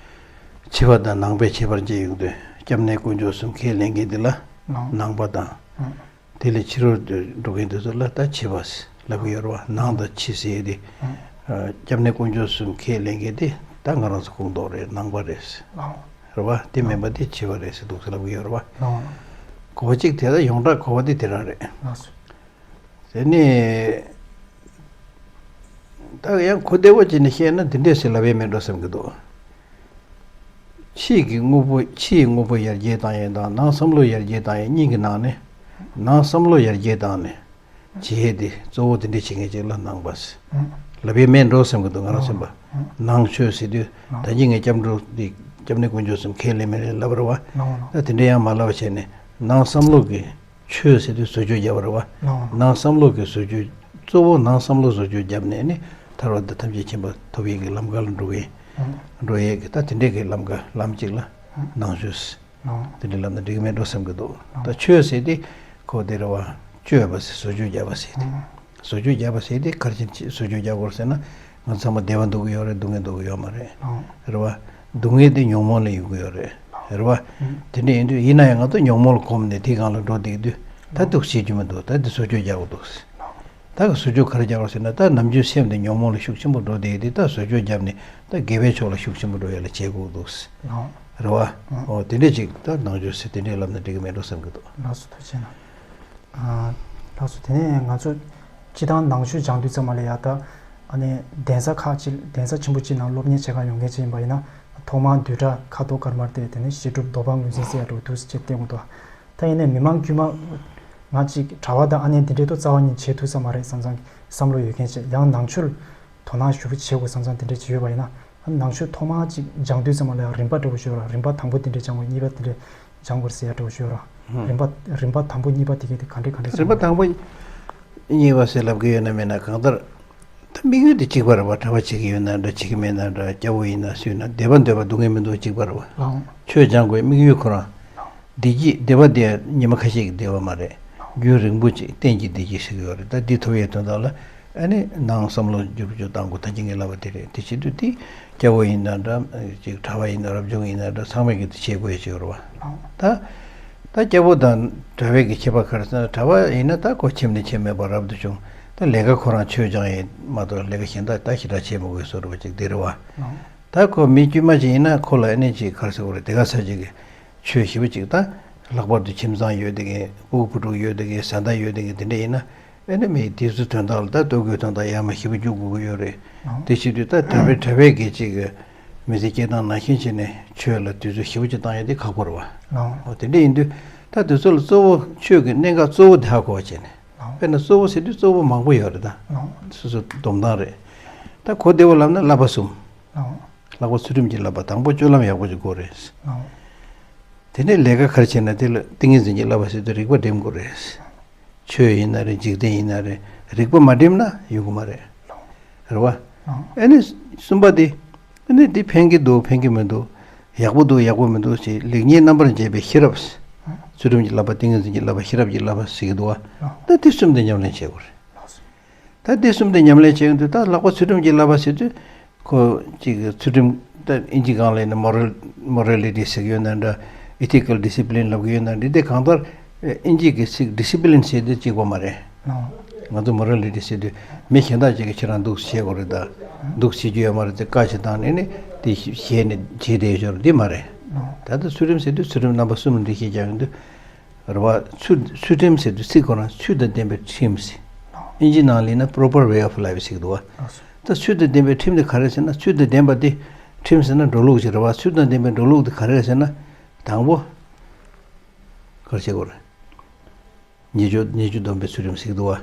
ཚོ་ཕྱི་པ་དང་ནང་པའི་ཁྱད་པར་འབྱེད་ཡོང་དུས་སྐྱབས་གནས་དཀོན་མཆོག་གསུམ་ཁས་ལེན་མཁན་འདི་ལ་ནང་ནང་པ་དང་། དེ་ལས་ཕྱི་རོལ་དུ་འགྲོ་མཁན་དེ་ཚོ་ལ་ད་ཕྱི་པ་ལབ་ཀྱི་ཡོད་རེད་བ། ནང་དང་ཕྱི་ཟེར་ཡས་དེ། ཨ་སྐྱབས་གནས་དཀོན་མཆོག་གསུམ་ཁས་ལེན་མཁན་དེ་ད་ང་རང་ཚོ་ཁོངས་གཏོགས་རེད། ནང་པ་རེད། རེད་བ། དེ་མིན་པ་དེ་ཕྱི་པ་རེད་ཟེར་འདུག་ཟེར་ལབ་ཀྱི་ཡོད་རེད་བ། གོ་བ་གཅིག་དེ་ལ་ཡོངས་གྲགས་གོ་བ་དེ་དེ་རང་རེད། དེ་ནས་ད་ཡང་གོ་བདེ་བོ་བྱས་ནས་བཤད་ན་འདི་འདྲས་ཟེར་ལབ་ཡས་མེད་འགྲོ་བསམ་གྱི་འདུག་ཕྱིའི་གི་དངོས་པོ་ཕྱིའི་དངོས་པོ་ཡར་རྒྱས་བཏང་ཡས་དང་ནང་བསམ་བློ་ཡར་རྒྱས་བཏང་ཡས་གཉིས་ཀྱི་ནང་ནས་ནང་བསམ་བློ་ཡར་རྒྱས་བཏང་ནས་བྱེད་ཡས་དེ་གཙོ་བོ་དེ་འདྲས་བྱེད་མཁན་ཅིག་ལ་ནང་པ་ཟེར་ལབ་ཡས་མེད་འགྲོ་བསམ་གྱི་འདུག་ང་རང་སེམས་པ། ནང་ཆོས་ཟེར་དུས་ད་གིན་ངས་སྐྱབས་འགྲོ་འདི་སྐྱབས་གནས་དཀོན་མཆོག་གསུམ་ཁས་ལེན་མིན་ལབ་རེད་བ། ད་དེ་འདྲས་ཡང་མ་ལབ་བྱས་ནས་ནང་བསམ་བློ་གི་ཆོས་ཟེར་དུས་བཟོ་བཅོས་བརྒྱབ་པ་རེད་བ། ནང་བསམ་བློ་གི་བཟོ་བཅོས། གཙོ་བོ་ནང་བསམ་བློ་བཟོ་བཅོས་བརྒྱབ་ནས་ནི་ཐར་པ་དང་ཐམས་ཅད་མཁྱེན་པ་ཐོབ་ཡས་ཀྱི་ལམ་ཁ་ལ་འགྲོ་གི་འགྲོ་ཡས་ཀྱི་ད་དེ་འདྲས་ཀྱི་ལམ་ཁ་ལམ་གཅིག་ལ་ནང་ཆོས་དེ་འདྲས་ལབ་ན་འགྲིག་གི་མེད་འགྲོ་བསམ་གྱི་འདུག་ད་ཆོས་ཟེར་དེ་ཁོ་དེ་རེད་བ། བཅོས་པ་ཟེར་བཟོ་བཅོས་བརྒྱབ་པ་ཟེར་དེ། བཟོ་བཅོས་བརྒྱབ་པ་ཟེར་དེ་ག་རེ་བྱས་ནས་བཟོ་བཅོས་རྒྱག་དགོས་ཟེར་ན། ང་ཚང་མ་བདེ་བ་འདོད་ཀྱི་ཡོད་རེད། སྡུག་བསྔལ་འདོད་ཀྱི་ཡོད་མ་རེད། རེད་བ། སྡུག་བསྔལ་དེ་ཉོན་མོངས་ལ་ཡོད་ཀྱི་ཡོད་རེད། རེད་བ། དེ་འདྲ་ཡིན་དུས་ཡིན་ན་ཡང་ང་ཚོ་ཉོན་མོངས་ལ་གོམས་ནས་དེའི་སྒང་ལ་འགྲོ་བསྡད་དུས་ད་འདུག་བྱེད་རྒྱུ་མི་འདུག་ད་འདི་བཟོ་བཅོས་རྒྱག་དགོས་འདུག་ད་གི་བཟོ་བཅོས་ག་རེ་རྒྱག་དགོས་ཟེར་ན་ད་ནམ་རྒྱུན་སེམས་དེ་ཉོན་མོངས་ལ་ཤུགས་ཆེན་པོ་འགྲོ་བསྡད་དུས་ད་བཟོ་བཅོས་བརྒྱབ་ནས་ད་དགེ་བའི་ཕྱོགས་ལ་ཤུགས་ཆེན་པོ་འགྲོ་ཡ་ལ་བྱེད་དགོས་འདུག་རེད་བ། འོ་དེ་འདྲ་ཅིག་ད་ནང་ཆོས་ཟེར་དེ་འདྲས་ལབ་ན་འགྲིག་གི་མེད་འགྲོ་བསམ་གྱི་འདུག་ལགས་སོ་ཐུགས་རྗེ་གནང་། ལགས་སོ། དེ་ནས་ང་ཚོ་སྤྱི་བཏང་ནང་ཆོས་སྦྱང་དུས་ཙམ་པ་ལ་ཡ་ད་ཨ་ནི་གདན་ས་ཁག་ཅིག་གདན་ས་ཆེན་པོ་ཅིག་ནང་སློབ་གཉེར་བྱེད་གར་ཡོང་མཁན་ཅིག་ཡིན་པ་ཡིན་ན་ཐོག་མར་བསྡུས་གྲྭ་ཁ་དོག་དཀར་དམར་སྟེ་དེ་ནས་བཤད་སྒྲུབ་བཟློག་པ་ངོས་འཛིན་ཟེར་ཡ་འགྲོ་དུས་ཅིག་བསྟན་གྱི་འདུག་ད་ཡིན་ནའི་མི་མང་དཀྱུས་མ་ང་ཅིག་གྲྭ་པ་དང་ཨ་ནེ་འདི་འདྲའི་ཐོག་རྩ་བ་ཉིད་བྱེད་ཐུབ་ས་མ་རེད་བསམ་བསམ་བསམ་བློ་ཡོད་མཁན་ཅིག་ཡང་ནང་ཆོས་ལ་ དོ་སྣང་ཞུ་བ་བྱེད་དགོས་བསམ་བསམ་དེ་འདྲས་ཅིག་ཡོད་པ་ཡིན་ན། ནང་ཆོས་ཐོག་མར་ཅིག་སྦྱང་དུས་ཙམ་པ་ལ་ཡང་རིམ་པ་འདྲ་བོ་ཞིག་ཡོད་ར། རིམ་པ་དང་པོ་དེ་འདྲས་སྦྱང་དགོས། གཉིས་པ་དེ་འདྲས་སྦྱང་དགོས་ཟེར་ཡ་འདྲ་བོ་ཞིག་ཡོད་ར། ཧུམ། རིམ་པ་རིམ་པ་དང་པོ་གཉིས་པ་དེ་གའི་དེ་ག་འདྲས་ག་འདྲས་རིམ་པ་སྦྱང་དང་པོ་གཉིས་པ་ཟེར་ལབ་ཀྱི་ཡོད་ན་མེད་ན། གང་ལྟར་ད་དམིགས་ཡུལ་དེ་གཅིག་པ་རེད་བ། གྲྭ་པ་བྱེད་ཀྱི་ཡོད་ན་འདྲ། བྱེད་ཀྱི་མེད་ན་འདྲ། སྐྱ་བོ་ཡིན་ན་སུ་ཡིན་ན་བདེ་བ་འདོད་པ་སྡུག་བསྔལ་མི་འདོད་གཅིག་པ་རེད་བ། ལགས། ཆོས་སྦྱང་དགོས་དམིགས་ཡུལ་ཁོ་རང་། བདེ་སྐྱིད་བདེ་བ་དེ་ཉི་མ་ཁ་ཤས་ཀྱི་བདེ་བ་མ་རེད། རྒྱུན་རིང་པོ་ཅིག་གཏན་གྱི་བདེ་སྐྱིད་ཟེར་གྱི་ཡོད་རེད། ད་འདི་ཐོབ་ཡའི་དོན་དག་ལ་ཨ་ནི་ནང་བསམ་བློ་འགྱུར་བཅོས་གཏང་དགོས། ད་གིན་ངས་ལབ་པ་དེ་རེད། དེ་བྱེད་དུས་དེ་སྐྱ་བོ་ཡིན་ན་འདྲ། ཅིག་གྲྭ་པ་ཡིན་ན། རབ་བྱུང་ཡིན་ན་འདྲ། ཚང་མས་ཀྱི་དེ་བྱེད་དགོས་ཡ་ཅིག་ཡོད་རེད་བ། ད་ད་སྐྱ་བོ་དང་གྲྭ་པའི་གི་ཁྱད་པར་ག་རེ་ཟེར་ན། གྲྭ་པ་ཡིན་ན་ད་ཁོ་ཁྱིམ་ནས་ཁྱིམ་མེད་པར་རབ་ཏུ་བྱུང་། ད་ལས་ཀ་ཁོ་རང་ཆོས་སྦྱང་ཡས་མ་གཏོགས་ལས་ཀ་གཞན་དག་ད་ཞེ་དྲག་བྱེད་མི་དགོས་བཟོ་འདྲ་བ་ཅིག་དེ་རེད་བ། ད་ཁོ་མི་དཀྱུས་མ་ཅིག་ཡིན་ན་ཁོ་ལ་ཨ་ནི་ཅིག་ག་རེ་ཟེར་དགོས་རེད། དེ་ག་ས་ཅིག་གི་ཆོས་ཞེ་པོ་ཅིག་ད་ལྷག་པར་དུ་ཁྱིམ་ཚང་ཡོད་བསྡད་མཁན། སྤུ་གུ་བུ་ཕྲུག་ཡོད་བསྡད་མཁན། བཟའ་ཟླ་ཡོད་བསྡད་མཁན་དེ་འདྲ་ཡིན་ན། ཨ་ནི་མི་དེ་ཚོའི་དོན་དག་ལ་ད་ལྟོ་གོས་དོན་དག་ཡར་མར་ཞེ་པོ་རྒྱུག་དགོས་ཀྱི་ཡོད་རེད། དེ་བྱེད་དུས་ད་གྲྭ་པའི་གྲྭ་པའི་གི་ཅིག་གི་མི་ཚེ་སྐྱེལ་སྟངས་ནང་བཞིན་བྱས་ནས་ཆོས་ལ་དུས་ཚོད་ཞེ་པོ་ཅིག་བཏང་ཡ་དེ་ཁག་པོ་རེད་བ། ཨོ། དེ་འདྲ་ཡིན་དུས་ད་དེ་ཚོ་ལ་གཙོ་བོ་ཆོས་ཀྱི་གནད་འགག་གཙོ་བོ་དེ་ཧ་གོ་བ་བྱས་ནས། དཔེར་ན་གཙོ་བོ་ཟེར་དུས་གཙོ་བོ་མང་པོ་ཡོད་རེད་ད། སོ་སོ་སྡོམ་སྟངས་རེད། ད་གོ་བདེ་བོ་ལབ་ན་བསླབ་པ་གསུམ། ལྷག་པར་ཚུལ་ཁྲིམས་ཀྱི་བསླབ་པ། དང་པོ་སྤྱོད་ལམ་ཡག་པོ་ཅིག་དགོས་རེད། དེ་ནས་ལས་ཀ་ག་རེ་བྱེད་ན་དེ་ལ་ཏིང་ངེ་འཛིན་གྱི་བསླབ་པ་ཟེར་དུས་རིག་པ་སྒྲིམ་དགོས་རེད། ཆོས་ཡིན་ན་རེད། འཇིག་རྟེན་ཡིན་ན་རེད། རིག་པ་མ་སྒྲིམ་ན་ཡོང་གི་མ་རེད། རེད་བ། ཨ་ནི་གསུམ་པ་དེ། ཨ་ནི་དེ་ཕན་གྱི་འདུག་ཕན་གྱི་མི་འདུག་ཡག་པོ་འདུག་ཡག་པོ་མི་འདུག་ཅེས་ལེགས་ཉེས་རྣམ་པར་འབྱེད་པའི་ཤེས་རབ། ཚུལ་ཁྲིམས་ཀྱི་བསླབ་པ། ཏིང་ངེ་འཛིན་གྱི་བསླབ་པ། ཤེས་རབ་ཀྱི་བསླབ་པ་ཟེར་གྱི་འདུག་བ། ད་དེ་གསུམ་དེ་ཉམས་ལེན་བྱེད་དགོས་རེད། ད་དེ་གསུམ་དེ་ཉམས་ལེན་བྱེད་ཡོང་དུས་ད་ལྷག་པར་ཚུལ་ཁྲིམས་ཀྱི་བསླབ་པ་ཟེར་དུས། ཁོ་གཅིག་གི་ཚུལ་ཁྲིམས། ད་ཨིན་ཇི་སྒང་ལ་ཡིན་ན་མོ་རལ། མོ་རལ་ལི་ཊི་ཟེར་གྱི་ཡོད་ན་འདྲ། ཨི་ཐི་ཀལ་ཌི་སི་པི་ལིན་ལབ་ཀྱི་ཡོད་ན་འདྲ། དེ་གང་ལྟར་ཨིན་ཇི་གི་ཚིག་ཌི་སི་པི་ལིན་ཟེར་དུས་གཅིག་པ་མ་རེད། ང་ཚོ་མོ་རལ་ལི་ཊི་ཟེར་དུས་མི་གཞན་དག་ཅིག་གིས་ཁྱེད་རང་འདུག་བྱེད་དགོས་རེད་ད། འདུག་བྱེད་རྒྱུ་ཡོད་མ་རེད་ཟེར་བཀའ་ཞིག་བཏང་ནས་ནི་དེ་བཞེས་ནས་བྱེད་བསྡད་ཡོད་ཅོག་འདི་མ་རེད། ད་ལྟ་ཚུལ་ཁྲིམས་ཟེར་དུས་ཚུལ་ཁྲིམས་རྣམ་པ་གསུམ་འདི་ཤེས་ཀྱང་ཡོང་དུས། རེད་བ། ཚུལ་ཚུལ་ཁྲིམས་ཟེར་དུས་ཚིག་ཁོ་རང་ཚུལ་དང་ལྡན་པའི་ཁྲིམས་ཟེར། ཨིན་ཇི་ནང་ལ་ཡིན་ན་proper way of life ཟེར་གྱི་འདུག་བ། ད་ཚུལ་དང་ལྡན་པའི་ཁྲིམས་དེ་ག་རེ་ཟེར་ན། ཚུལ་དང་ལྡན་པ་དེ་ཁྲིམས་ཟེར་ན་འགྲོ་ལུགས་ཅིག་རེད་བ། ཚུལ་དང་ལྡན་པའི་འགྲོ་ལུགས་དེ་ག་རེ་རེད་ཟེར་ན། དང་པོ་ག་རེ་བྱེད་དགོས་རེད། ཉེས་སྤྱོད། ཉེས་སྤྱོད་སྡོམ་པའི་ཚུལ་ཁྲིམས་ཟེར་གྱི་འདུག་བ།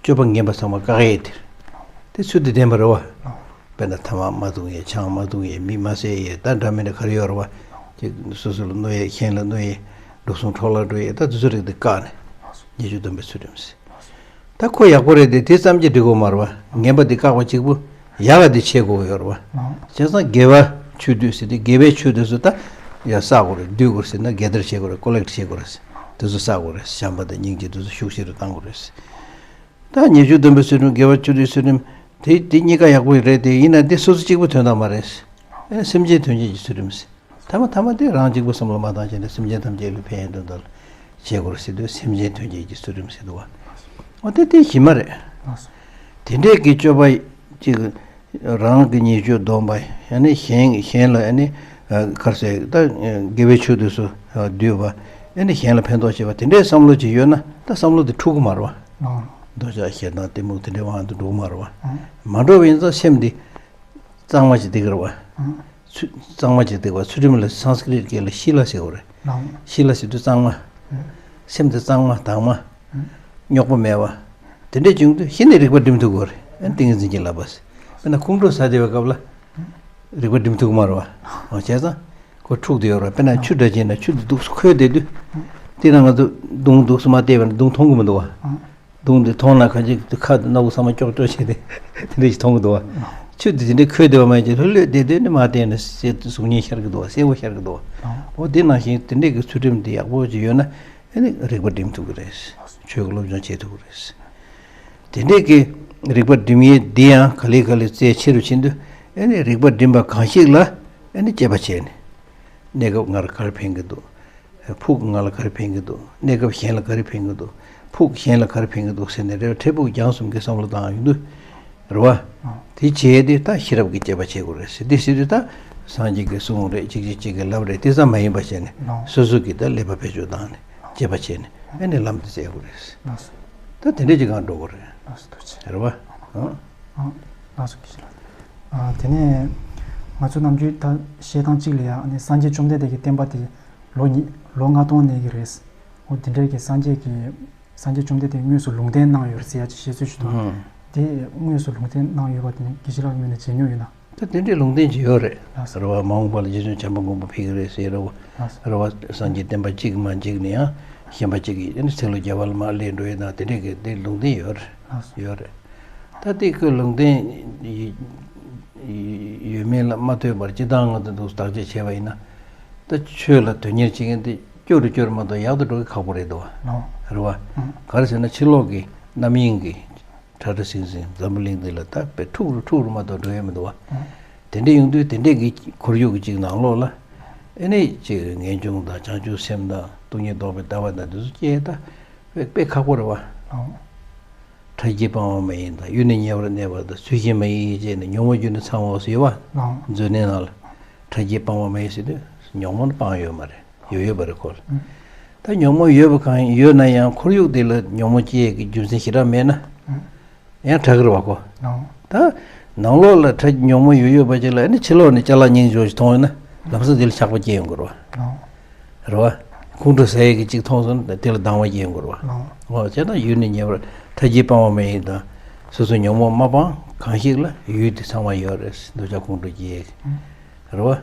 སྤྱོད་པ་ངན་པ་ཚང་མ་བཀག་ཡས་དེ། དེ་ཚུལ་དང་ལྡན་པ་རེད་བ། དཔེར་ན་ཐ་མག་མ་འཐུང་ཡས། ཆང་མ་འཐུང་ཡས། མི་མ་བསད་ཡས། ད་འདྲ་མི་འདྲ་ག་རེ་ཡོད་རེད་བ། ཅིག་སོ་སོ་ལ་གནོད་ཡས། གཞན་ལ་གནོད་ཡས། འགྲོ་སོང་འཕྲོ་བརླག་འགྲོ་ཡས། ད་དེ་ཚོ་རིགས་དེ་བཀག་ནས། ཉེས་སྤྱོད་སྡོམ་པའི་ཚུལ་ཁྲིམས་ཟེར། ད་ཁོ་ཡག་པོ་རེད་དེ། དེ་ཙམ་གྱིས་འགྲིག་གི་མ་རེད་བ། ངན་པ་དེ་བཀག་པ་གཅིག་པུ་ཡག་ག་དེ་བྱེད་དགོས་ཡོད་རེད་བ། བྱས་ཙང་དགེ་བ་ཆོས་སྡུད་ཟེར་དེ། དགེ་བའི་ཆོས་དེ་ཚོ་ད་ཡར་བསགས་དགོས་རེད། སྡུད་དགོས་རེད་ཟེར་ན། གེ་དར་བྱེད་དགོས་རེད། ཀོ་ལེག་ཊི་བྱེད་དགོས་རེད། དེ་ཚོ་བསགས་དགོས་རེད། བྱམས་པ་དང་སྙིང་རྗེ་དེ་ཚོ་ཤུགས་ཆེ་རུ་བཏང་དགོས་རེད། ད་ཉེས་སྤྱོད་སྡོམ་པའི་ཚུལ་ཁྲིམས། དགེ་བ་ཆོས་སྡུད་ཚུལ་ཁྲིམས། དེ་དེ་གཉིས་ཀ་ཡག་པོ་རེད་དེ། ཡིན་ན་དེ་སོ་སོ་གཅིག་པུ་དོན་དག་མ་རེད། ཨེ་སེམས་ཅན་ཐམས་ཅད་ཀྱི་ཚུལ་ཁྲིམས་ཟེར། ཐ་མ་ཐ་མ་དེ་རང་གཅིག་པུ་བསམ་བློ་མ་བཏང་བྱས་ནས་སེམས་ཅན་ཐམས་ཅད་ལ་ཕན་ཡོན་དོན་དག་བྱེད་དགོས་རེད་ཟེར་དུས། སེམས་ཅན་ཐམས་ཅད་ཀྱི་ཚུལ་ཁྲིམས་ཟེར་འདུག་བ། འོ་དེ་དེ་གཞི་མ་རེད། དེ་འདྲས་ཀྱི་སྤྱོད་པ་ཅིག་རང་གི་ཉེས་སྤྱོད་སྡོམ་པ། ཡང་ན་གཞན་གཞན་ལ་ཨ་ནི་ག་རེ་ཟེར། ད་དགེ་བའི་ཆོས་དེ་ཚོ་སྡུད་པ། ཨ་ནི་གཞན་ལ་ཕན་ཐོགས་བྱེད་པ། དེ་འདྲའི་བསམ་བློ་ཅིག་ཡོད་ན་ད་བསམ་བློ་དེ་འཁྲུག་གི་མ་རེད་བ། འདོད་ཆགས་ཞེ་སྡང་གཏི་མུག་དེ་འདྲའི་དབང་དུ་འགྲོ་གི་མ་རེད་བ། མ་འགྲོ་བ་ཡིན་ཙང་སེམས་འདི་གཙང་མ་ཅིག་འདུག་རེད་བ། ཚུལ་གཙང་མ་ཅིག་འདུག་བ། ཚུལ་ཁྲིམས་ལ་སཾ་སྐྲྀཏ་སྐད་ལ་ཤི་ལ་ཟེར་བ་རེད། ལའང་། ཤི་ལ་ཟེར་དུས་གཙང་མ། ཨང་། སེམས་དེ་གཙང་མ་དྭངས་མ། ཨང་། རྙོག་པ་མེད་པ། དེ་འདྲས་བྱུང་དུས་གཞི་ནས་རིག་པ་སྒྲིམ་ཐུབ་དགོས་རེད། ཨ་ནི་ཏིང་ངེ་འཛིན་གྱི་བསླབ་པ་ཟེར། དཔེར་ན་ཁོང་ཁྲོ་ཟ་བསྡད་པའི་སྐབས་ལ་རིག་པ་སྒྲིམ་ཐུབ་ཀྱི་མ་རེད་བ། འོ་བྱས་ཙང་ཁོ་འཁྲུག་བསྡད་ཡོད་རེད་བ། དཔེར་ན་ཆུ་འདྲ་བྱས་ན་ཆུ་དེ་འདུག་སེ་ཁོལ་བསྡད་དུས། དེ་རང་ང་ཚོ་མདུང་འདུག་སེ་མ་བལྟས་པ་ན་མདུང་མཐོང་གི་མི་འདུག་བ། ཨང་། མདུང་དེ་མཐོང་ན་གང་ཅི་ཁ་དེ་སྣ་བུག་ཚང་མ་ཀྱོག་ཀྱོག་བྱས་ཏེ་དེ་འདྲ་ཞིག་མཐོང་གི་འདུག་བ། ཆུ་དེ་དེ་འདྲ་ཁོལ་བསྡད་པ་མ་ཡིན་གྱི་ལྷོད་ལྷོད་བསྡད་དུས་ནི་མ་བལྟས་ན་གཟུགས་བརྙན་ཤར་གི་འདུག་བ། གསལ་པོ་ཤར་གི་འདུག་བ། འོ་དེ་ནང་བཞིན་དེ་འདྲས་ཀྱི་ཚུལ་ཁྲིམས་དེ་ཡག་པོ་ཅིག་ཡོད་ན་ཨ་ནི་རིག་པ་སྒྲིམ་ཐུབ་ཀྱི་རེད། ཆོས་ཀྱི་སློབ་སྦྱོང་བྱེད་ཐུབ་ཀྱི་རེད། དེ་འདྲས་ཀྱི་རིག་པ་སྒྲིམ་ཡས་འདི་ཡང་ག་ལེ་ག་ལེ་རྩལ་ཆེ་རུ་ཕྱིན་དུས་ཨ་ནི་རིག་པ་སྒྲིམ་པ་གང་ཞིག་ལ་ཨ་ནི་དཔྱད་པ་བྱས་ནས། གནས་སྐབས་ང་ལ་ག་རེ་ཕན་གྱི་འདུག་ཕུགས་ང་ལ་ག་རེ་ཕན་གྱི་འདུག་གནས་སྐབས་གཞན་ལ་ག་རེ་ཕན་གྱི་འདུག་ཕུགས་གཞན་ལ་ག་རེ་ཕན་གྱི་འདུག་ཟེར་ནས་རེ་བ་འབྲས་ཕུགས་རྒྱང་གསུམ་གྱི་བསམ་བློ་བཏང་ཡོང་དུས། རེད་བ། དེ་བྱས་ཏེ་ད་ཤེས་རབ་ཀྱི་དཔྱད་པ་བྱེད་དགོས་རེད་ཟེར། དེ་ཟེར་དུས་ད་སངས་རྒྱས་ཀྱི་གསུང་རེད། གཅིག་གཅིག་གཅིག་གི་ལབ་རེད། དེ་ཙམ་མ་ཡིན་པ་བྱས་ནས་སོ་སོ་གིས་ད་ཀླད་པ་བེད་སྤྱོད་བཏང་ནས་དཔྱད་པ་བྱས་ནས་ཨ་ནི་ལམ་དེ་བཙལ་དགོས་རེད། ད་དེ་འདྲས་ཅིག་གང་འགྲོ་དགོས་རེད། རེད་བ། ཨང་། ཨང་། ལགས་སོ། དགེ་བཤེས་ལགས། ཨ། དེ་ནས་ང་ཚོ་ནམ་རྒྱུན་ད་བཤད་སྟངས་གཅིག་ལ་ཡང་ནི་སངས་རྒྱས་བཅོམ་ལྡན་འདས་ཀྱི་བསྟན་པ་དེ་ལོ་ཉི་ལོ་ལྔ་སྟོང་གནས་ཀྱི་རེད། འོ་དེ་འདྲའི་གི་སངས་རྒྱས་ཀྱི་སངས་རྒྱས་བཅོམ་ལྡན་འདས་དངོས་སུ་ལུང་བསྟན་གནང་ཡོད་རེད་ཟེར་ཡ་ཅིག་བཤད་ཚུལ་ཞིག་འདུག་ཨང་། དེ་དངོས་སུ་ལུང་བསྟན་གནང་ཡོད་པ་དེ་དགེ་བཤེས་ལགས་ཀྱི་ངོས་ནས་མཇལ་མྱོང་ཡོད་ན། ད་དེ་འདྲའི་ལུང་བསྟན་ཅིག་ཡོད་རེད། ལགས་སོ། རེད་བ། མ་འོངས་པ་ལ་རྗེ་བཙུན་བྱམས་པ་མགོན་པོ་ཕེབས་ཀྱི་རེད་ཟེར་རེད་བ། ལགས་སོ། རེད་བ། སངས་རྒྱས་བསྟན་པ་གཅིག་མ་གཅིག་ནས་ཡང་གཞན་པ་གཅིག་གིས་ཨ་ནི་ཚེ་ལོ་བརྒྱ་པ་ལ་མར་སླེབས་འགྲོ་ཡས་དང་དེ་འདྲས་ཀྱི་དེ་ལུང་བསྟན་ཡོད་རེད། ལགས་སོ། ཡོད་རེད། ད་དེ་ཁོའི་ལུང་བསྟན་ཡོད་མེད་ལ་མ་ལྟོས་པར་སྤྱིར་བཏང་ང་ཚོ་འདུག་བརྟག་དཔྱད་བྱས་པ་ཡིན་ན། ད་ཆོས་ལ་དོན་གཉེར་བྱེད་མཁན་དེ་སྐྱོ་རུ་སྐྱོ་རུ་མ་གཏོགས་ཡག་ཏུ་འགྲོ་གི་ཁག་པོ་རེད་འདུག་བ། ལགས། རེད་བ། ཨང་། ག་རེ་ཟེར་ན་ཕྱི་ལོགས་ཀྱི་རྣམ་གཡེང་གི་ཁྲ་ཁྲ་ཟིང་ཟིང་འཛམ་བུ་གླིང་འདི་ལ་ད་དཔེ་འཁྲུག་རུ་འཁྲུག་རུ་མ་གཏོགས་འགྲོ་ཡས་མི་འདུག་བ། ཨང་། དེ་འདྲ་ཡོང་དུས་དེ་འདྲས་ཀྱི་ཁོར་ཡུག་ཅིག་ནང་ལོགས་ལ་ཨེ་ནས་ཅིག་ངེས་འབྱུང་དང་བྱང་ཆུབ་སེམས་དང་སྟོང་ཉིད་རྟོགས་པའི་ལྟ་བ་དང་འདི་ཚོ་སྐྱེ་ད་དཔེ་དཔེ་ཁག་པོ་རེད་བ། ཨང་། ཁྲ་རྒྱས་སྤང་བ་མ་ཡིན་དང་གཡུལ་ནས་ཉེ་བར་གནས་པ་དང་ཚུལ་ཤིང་མ་ཡིན་ཅེས་ནས་ཉོན་མོངས་རྒྱུ་ནི་ཚང་བ་ཟེར་བ། ཨང་། མཛོད་ནས་ནང་ལ་ཁྲ་རྒྱས་སྤང་བ་མ་ཡིན་ཟེར་དུས་ཉོན་མོངས་ནི་སྤང་ཡོད་མ་རེད། ཡོད་ཡོད་པ་རེད་ཁོ། ཨང་། ད་ཉོན་མོངས་ཡོད་པ་གང་ཡོད་ན་ཡང་ཁོར་ཡུག་དེ་ལ་ཉོན་མོངས་སྐྱེ་ཡས་ཀྱི་རྒྱུ་མཚན་ཞེ་དྲག་མེད་ན། ཨང་། ཡང་དྲག་གི་རེད་བ་ཁོ། ཨང་། ད་ནང་ལོགས་ལ་ཁྲ་ཉོན་མོངས་ཡོད་ཡོད་པ་ཅིག་ལ་ཨ་ནི་ཕྱི་ལོགས་ནས་ཅ་ལག་རྙིང་ཆུང་ཞིག་མཐོང་ཡོད་ན་ལམ་སང་དེ་ལ་ཆགས་པ་སྐྱེ་ཡོང་གི་རེད་བ། ཨང་། རེད་བ། ཁོང་ཁྲོ་ཟ་ཡས་ཀྱི་ཅིག་མཐོང་སོང་ན་དེ་ལ་སྡང་བ་སྐྱེ་ཡོང་གི་རེད་བ། ཨང་། འོ་བྱས་ན་ཡུལ་ནས་ཉེ་བར་ཁྲ་རྒྱས་སྤང་བ་མ་ཡིན་དང་སོ་སོ་ཉོན་མོངས་མ་སྤངས་གང་ཞིག་ལ་ཡུལ་དེ་ཚང་མ་ཡོད་རེད། འདོད་ཆགས་ཁོང་ཁྲོ་སྐྱེ་ཡས་ཀྱི། རེད་བ།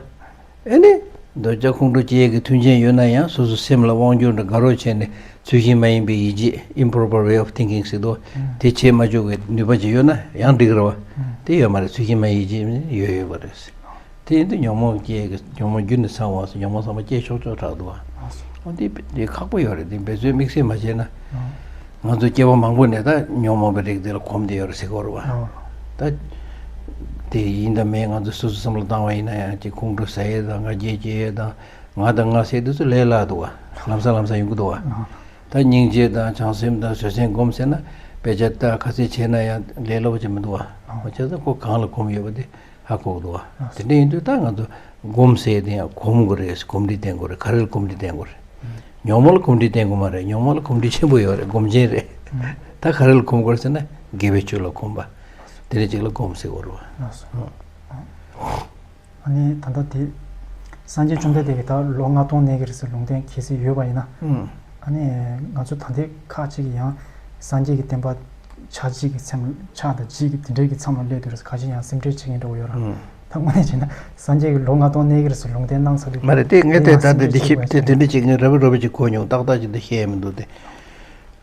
ཨེ་ནི། འདོད་ཆགས་ཁོང་ཁྲོ་སྐྱེ་ཡས་ཀྱི་མཐུན་རྐྱེན་ཡོད་ན་ཡང་སོ་སོ་སེམས་ལ་དབང་སྒྱུར་དང་དགའ་རོགས་བྱས་ནས་ཚུལ་བཞིན་མ་ཡིན་པའི་ཡིད་བྱེད་improper way of thinking ཟེར་དོ། དེ་བྱེད་མ་བཅུག་པའི་ནུས་པ་ཅིག་ཡོད་ན་ཡང་འགྲིག་རེད་བ། དེ་ཡོད་མ་རེད། ཚུལ་བཞིན་མ་ཡིན་ཅེས་ཡོད་ཡོད་པ་རེད། དེ་ཡིན་དུས་ཉོན་མོངས་སྐྱེ་ཉོན་མོངས་རྒྱུ་ནི་ཚང་བ་སོགས་ཉོན་མོངས་ཚང་མ་སྐྱེ་ཆོག་ཆོག་དྲག་འདུག་བ། འོ་དེ་དེ་ཁག་པོ་ཡོད་རེད། དེ་འབད་རྩོལ་དམིགས་བསལ་མ་བྱས་ན། ང་ཚོ་སྐྱེ་བ་མང་པོ་ནས་ད་ཉོན་མོངས་པའི་རིགས་དེ་ལ་གོམས་བསྡད་ཡོད་རེད་ཟེར་གོ་རེད་བ། ད་དེ་ཡིན་དང་མིན་ང་ཚོ་སོ་སོ་བསམ་བློ་བཏང་བ་ཡིན་ན་ཡང་ཅིག་ཁོང་ཁྲོ་ཟ་ཡས་དང་ང་རྒྱལ་སྐྱེ་ཡས་དང་ང་དང་ང་ཟེར་དེ་ཚོ་ལས་སླ་འདུག་བ། ལམ་སང་ལམ་སང་ཡོང་གི་འདུག་བ། ད་སྙིང་རྗེ་དང་བྱང་སེམས་དང་བཟོད་བསྲན་སྒོམ་ཟེར་ན་དཔེ་ཆ་ལྟ་ག་ཚད་བྱས་ན་ཡང་ལས་སླ་པོ་ཅིག་མི་འདུག་བ། བྱས་ཙང་ཁོ་གང་ལ་གོམས་ཡོད་པ་དེ། ཧ་གོ་གི་འདུག་བ། དེ་འདྲ་ཡིན་དུས་ད་ང་ཚོ་སྒོམ་ཟེར་དེ་ཡང་གོམས་དགོས་རེད། གོམས་འདྲིས་བསྟེན་དགོས་རེད། ག་རེ་ལ་གོམས་འདྲིས་བསྟེན་དགོས་རེད། ཉོན་མོངས་ལ་གོམས་འདྲིས་བསྟེན་དགོས་མ་རེད། ཉོན་མོངས་ལ་གོམས་འདྲིས་ཆེན་པོ་ཡོད་རེད། སྒོམ་ཆེན་རེད། ད་ག་རེ་ལ་གོམས་དགོས་རེད་ཟེར་ན་དགེ་བའི་ཆོས་ལ་གོམས་པ། དེ་འདྲ་ཅིག་ལ་སྒོམ་ཟེར་དགོས་རེད་བ། ཨ་ནི་ད་ལྟ་དེ་སངས་རྒྱས་བཅོམ་ལྡན་འདས་ཀྱིས་ད་ལོ་ལྔ་སྟོང་གནས་ཀྱི་རེད་ཟེར་ལུང་བསྟན་གལ་སྲིད་ཡོད་པ་ཡིན་ན། ཨ་ནི་ང་ཚོ་ད་ལྟའི་ཁག་ཅིག་གིས་ཡང་སངས་རྒྱས་ཀྱི་བསྟན་པ་ཕྱག་གཅིག་གི་མཚམས་ཕྱག་དང་གཅིག་གི་དེ་འདྲའི་གི་མཚམས་ལ་སླེབས་དུས་ཁ་ཤས་ཡང་སེམས་ཁྲལ་བྱེད་མཁན་འདྲ་བོ་ཡོད་ར། ད་དངོས་གནས་བྱས་ན་སངས་རྒྱས་ཀྱིས་ལོ་ལྔ་སྟོང་གནས་ཀྱི་རེད་ཟེར་ལུང་བསྟན་གནང་ཚར་དུས། མ་རེད་དེ་ངས་དེ་ད་ལྟ་འདི་ཤེས་དེ་དེ་འདྲ་ཅིག་ངས་རབ་རིབ་རབ་ཅིག་གོ་མྱོང་། ཏག་ཏག་ཅིག་འདི་ཤེས་ཡ་མི་འདུག་སྟེ།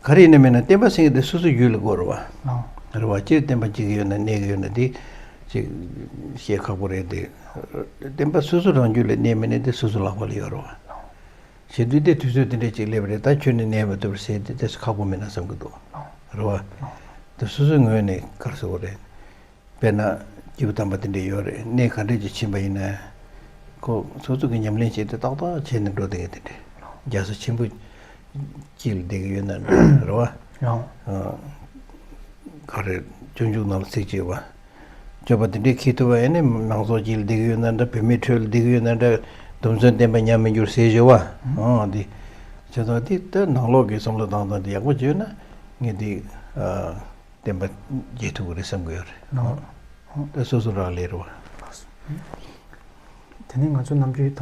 ག་རེ་ཡིན་ན་མིན་ན་བསྟན་པ་ཟེར་མཁན་དེ་སོ་སོའི་རྒྱུད་ལ་དགོས་རེད་བ། རེད་བ། སྤྱིར་བསྟན་པ་སྐྱེ་གི་ཡོད་ན་གནས་ཀྱི་ཡོད་ན་དེ་ཅིག་བཤད་ཁག་པོ་རེད་དེ། བསྟན་པ་སོ་སོ་རང་རྒྱུད་ལ་གནས་མི་གནས་དེ་སོ་སོ་ལག་པ་ལ་ཡོད་རེད་བ། བྱེད་དུས་དེ་དུས་ཚོད་དེ་འདྲས་ཅིག་སླེབས་པ་རེད། ད་ཁྱོད་ནི་གནས་མ་ཐུབ་པར་ཟེར་དེ་དེ་སུ་ཁག་པོ་མིན་ན་བསམ་གི་འདུག་རེད་བ། དེ་སོ་སོའི་ངོས་ནས་ག་རེ་ཟེར་དགོས་རེད། དཔེར་ན་སྐྱེས་བུ་དམ་པ་དེ་འདྲས་ཡོད་རེད། གནས་ག་འདྲས་ཅིག་ཕྱིན་པ་ཡིན་ན། ཁོ་སོ་སོ་གི་ཉམས་ལེན་བྱས་ཏེ་ཏག་ཏག་བྱས་ནས་འགྲོ་བསྡད་མཁན་དེ་འདྲས། རྒྱལ་ས་ཆེན་པོ་གཅིག་ལ་བསྡད་ཀྱི་ཡོད་ན་འདྲ་རེད་བ། ཡང་། ཨ། ག་རེ་སྤྱོད་འཇུག་ནང་ལ་ཚིག་བཅད་པ། སྤྱོད་པ་དེ་འདྲའི་འཁྱེར་ཐུབ་པ་ཡིན་ན་མང་ཚོགས་གཅིག་ལ་བསྡད་ཀྱི་ཡོད་ན་འདྲ། བུད་མེད་ཁྲོད་ལ་བསྡད་ཀྱི་ཡོད་ན་འདྲ། སྡོམ་བརྩོན་བསྟེན་པ་ཉམས་མི་འགྱུར་ཟེར་ཞུ་བ། ཨང་། འདི་བྱས་ཙང་འདི་ལྟར་ནང་ལོགས་ཀྱི་བསམ་བློ་བཏང་སྟངས་འདི་ཡག་པོ་བྱས་ན་ངས་འདི་ཨ་བསྟན་པ་རྒྱས་ཐུབ་ཀྱི་རེད་བསམ་གྱི་ཡོད་རེད། ཨང་། ད་སོ་སོ་རང་ལས་རེད་བ། དེ་ནས་ང་ཚོ་ནམ་རྒྱུན་ད་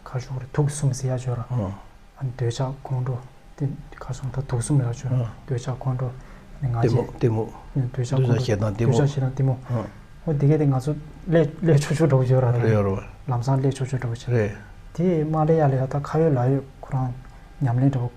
ག་ཞོག་རེད། དུག་གསུམ་ཟེར་ཡ་ཅིག་ཡོད་ར། ཨང་། ཨ་ནི་འདོད་ཆགས་ཁོང་ཁྲོ་དེ་ག་སོང་ད་དུག་གསུམ་ཡོད་ཅིག་ཡོད་ར། ཨང་། འདོད་ཆགས་ཁོང་ཁྲོ་ཨ་ནི་ང་རྒྱལ། གཏི་མུག་གཏི་མུག་འདོད་ཆགས་ཁོང་ཁྲོ། འདོད་ཆགས་ཞེ་སྡང་གཏི་མུག་འདོད་ཆགས་ཞེ་སྡང་གཏི་མུག་ཨང་། འོ་དེ་གས་དེ་ང་ཚོ་ལས་ལས་ཆོག་ཆོག་འདྲ་བོ་ཅིག་ཡོད་ར། ད་རེད་ཡོད་ར་བ། ལམ་སང་ལས་ཆོག་ཆོག་འདྲ་བོ་ཅིག་རེད། དེ་མ་ལས་ཡ་ལས་ཡ་ད་ཁ་ཡོད་ལག་ཡོད་ཁོ་རང་ཉམས་ལེན་འདྲ་བོ་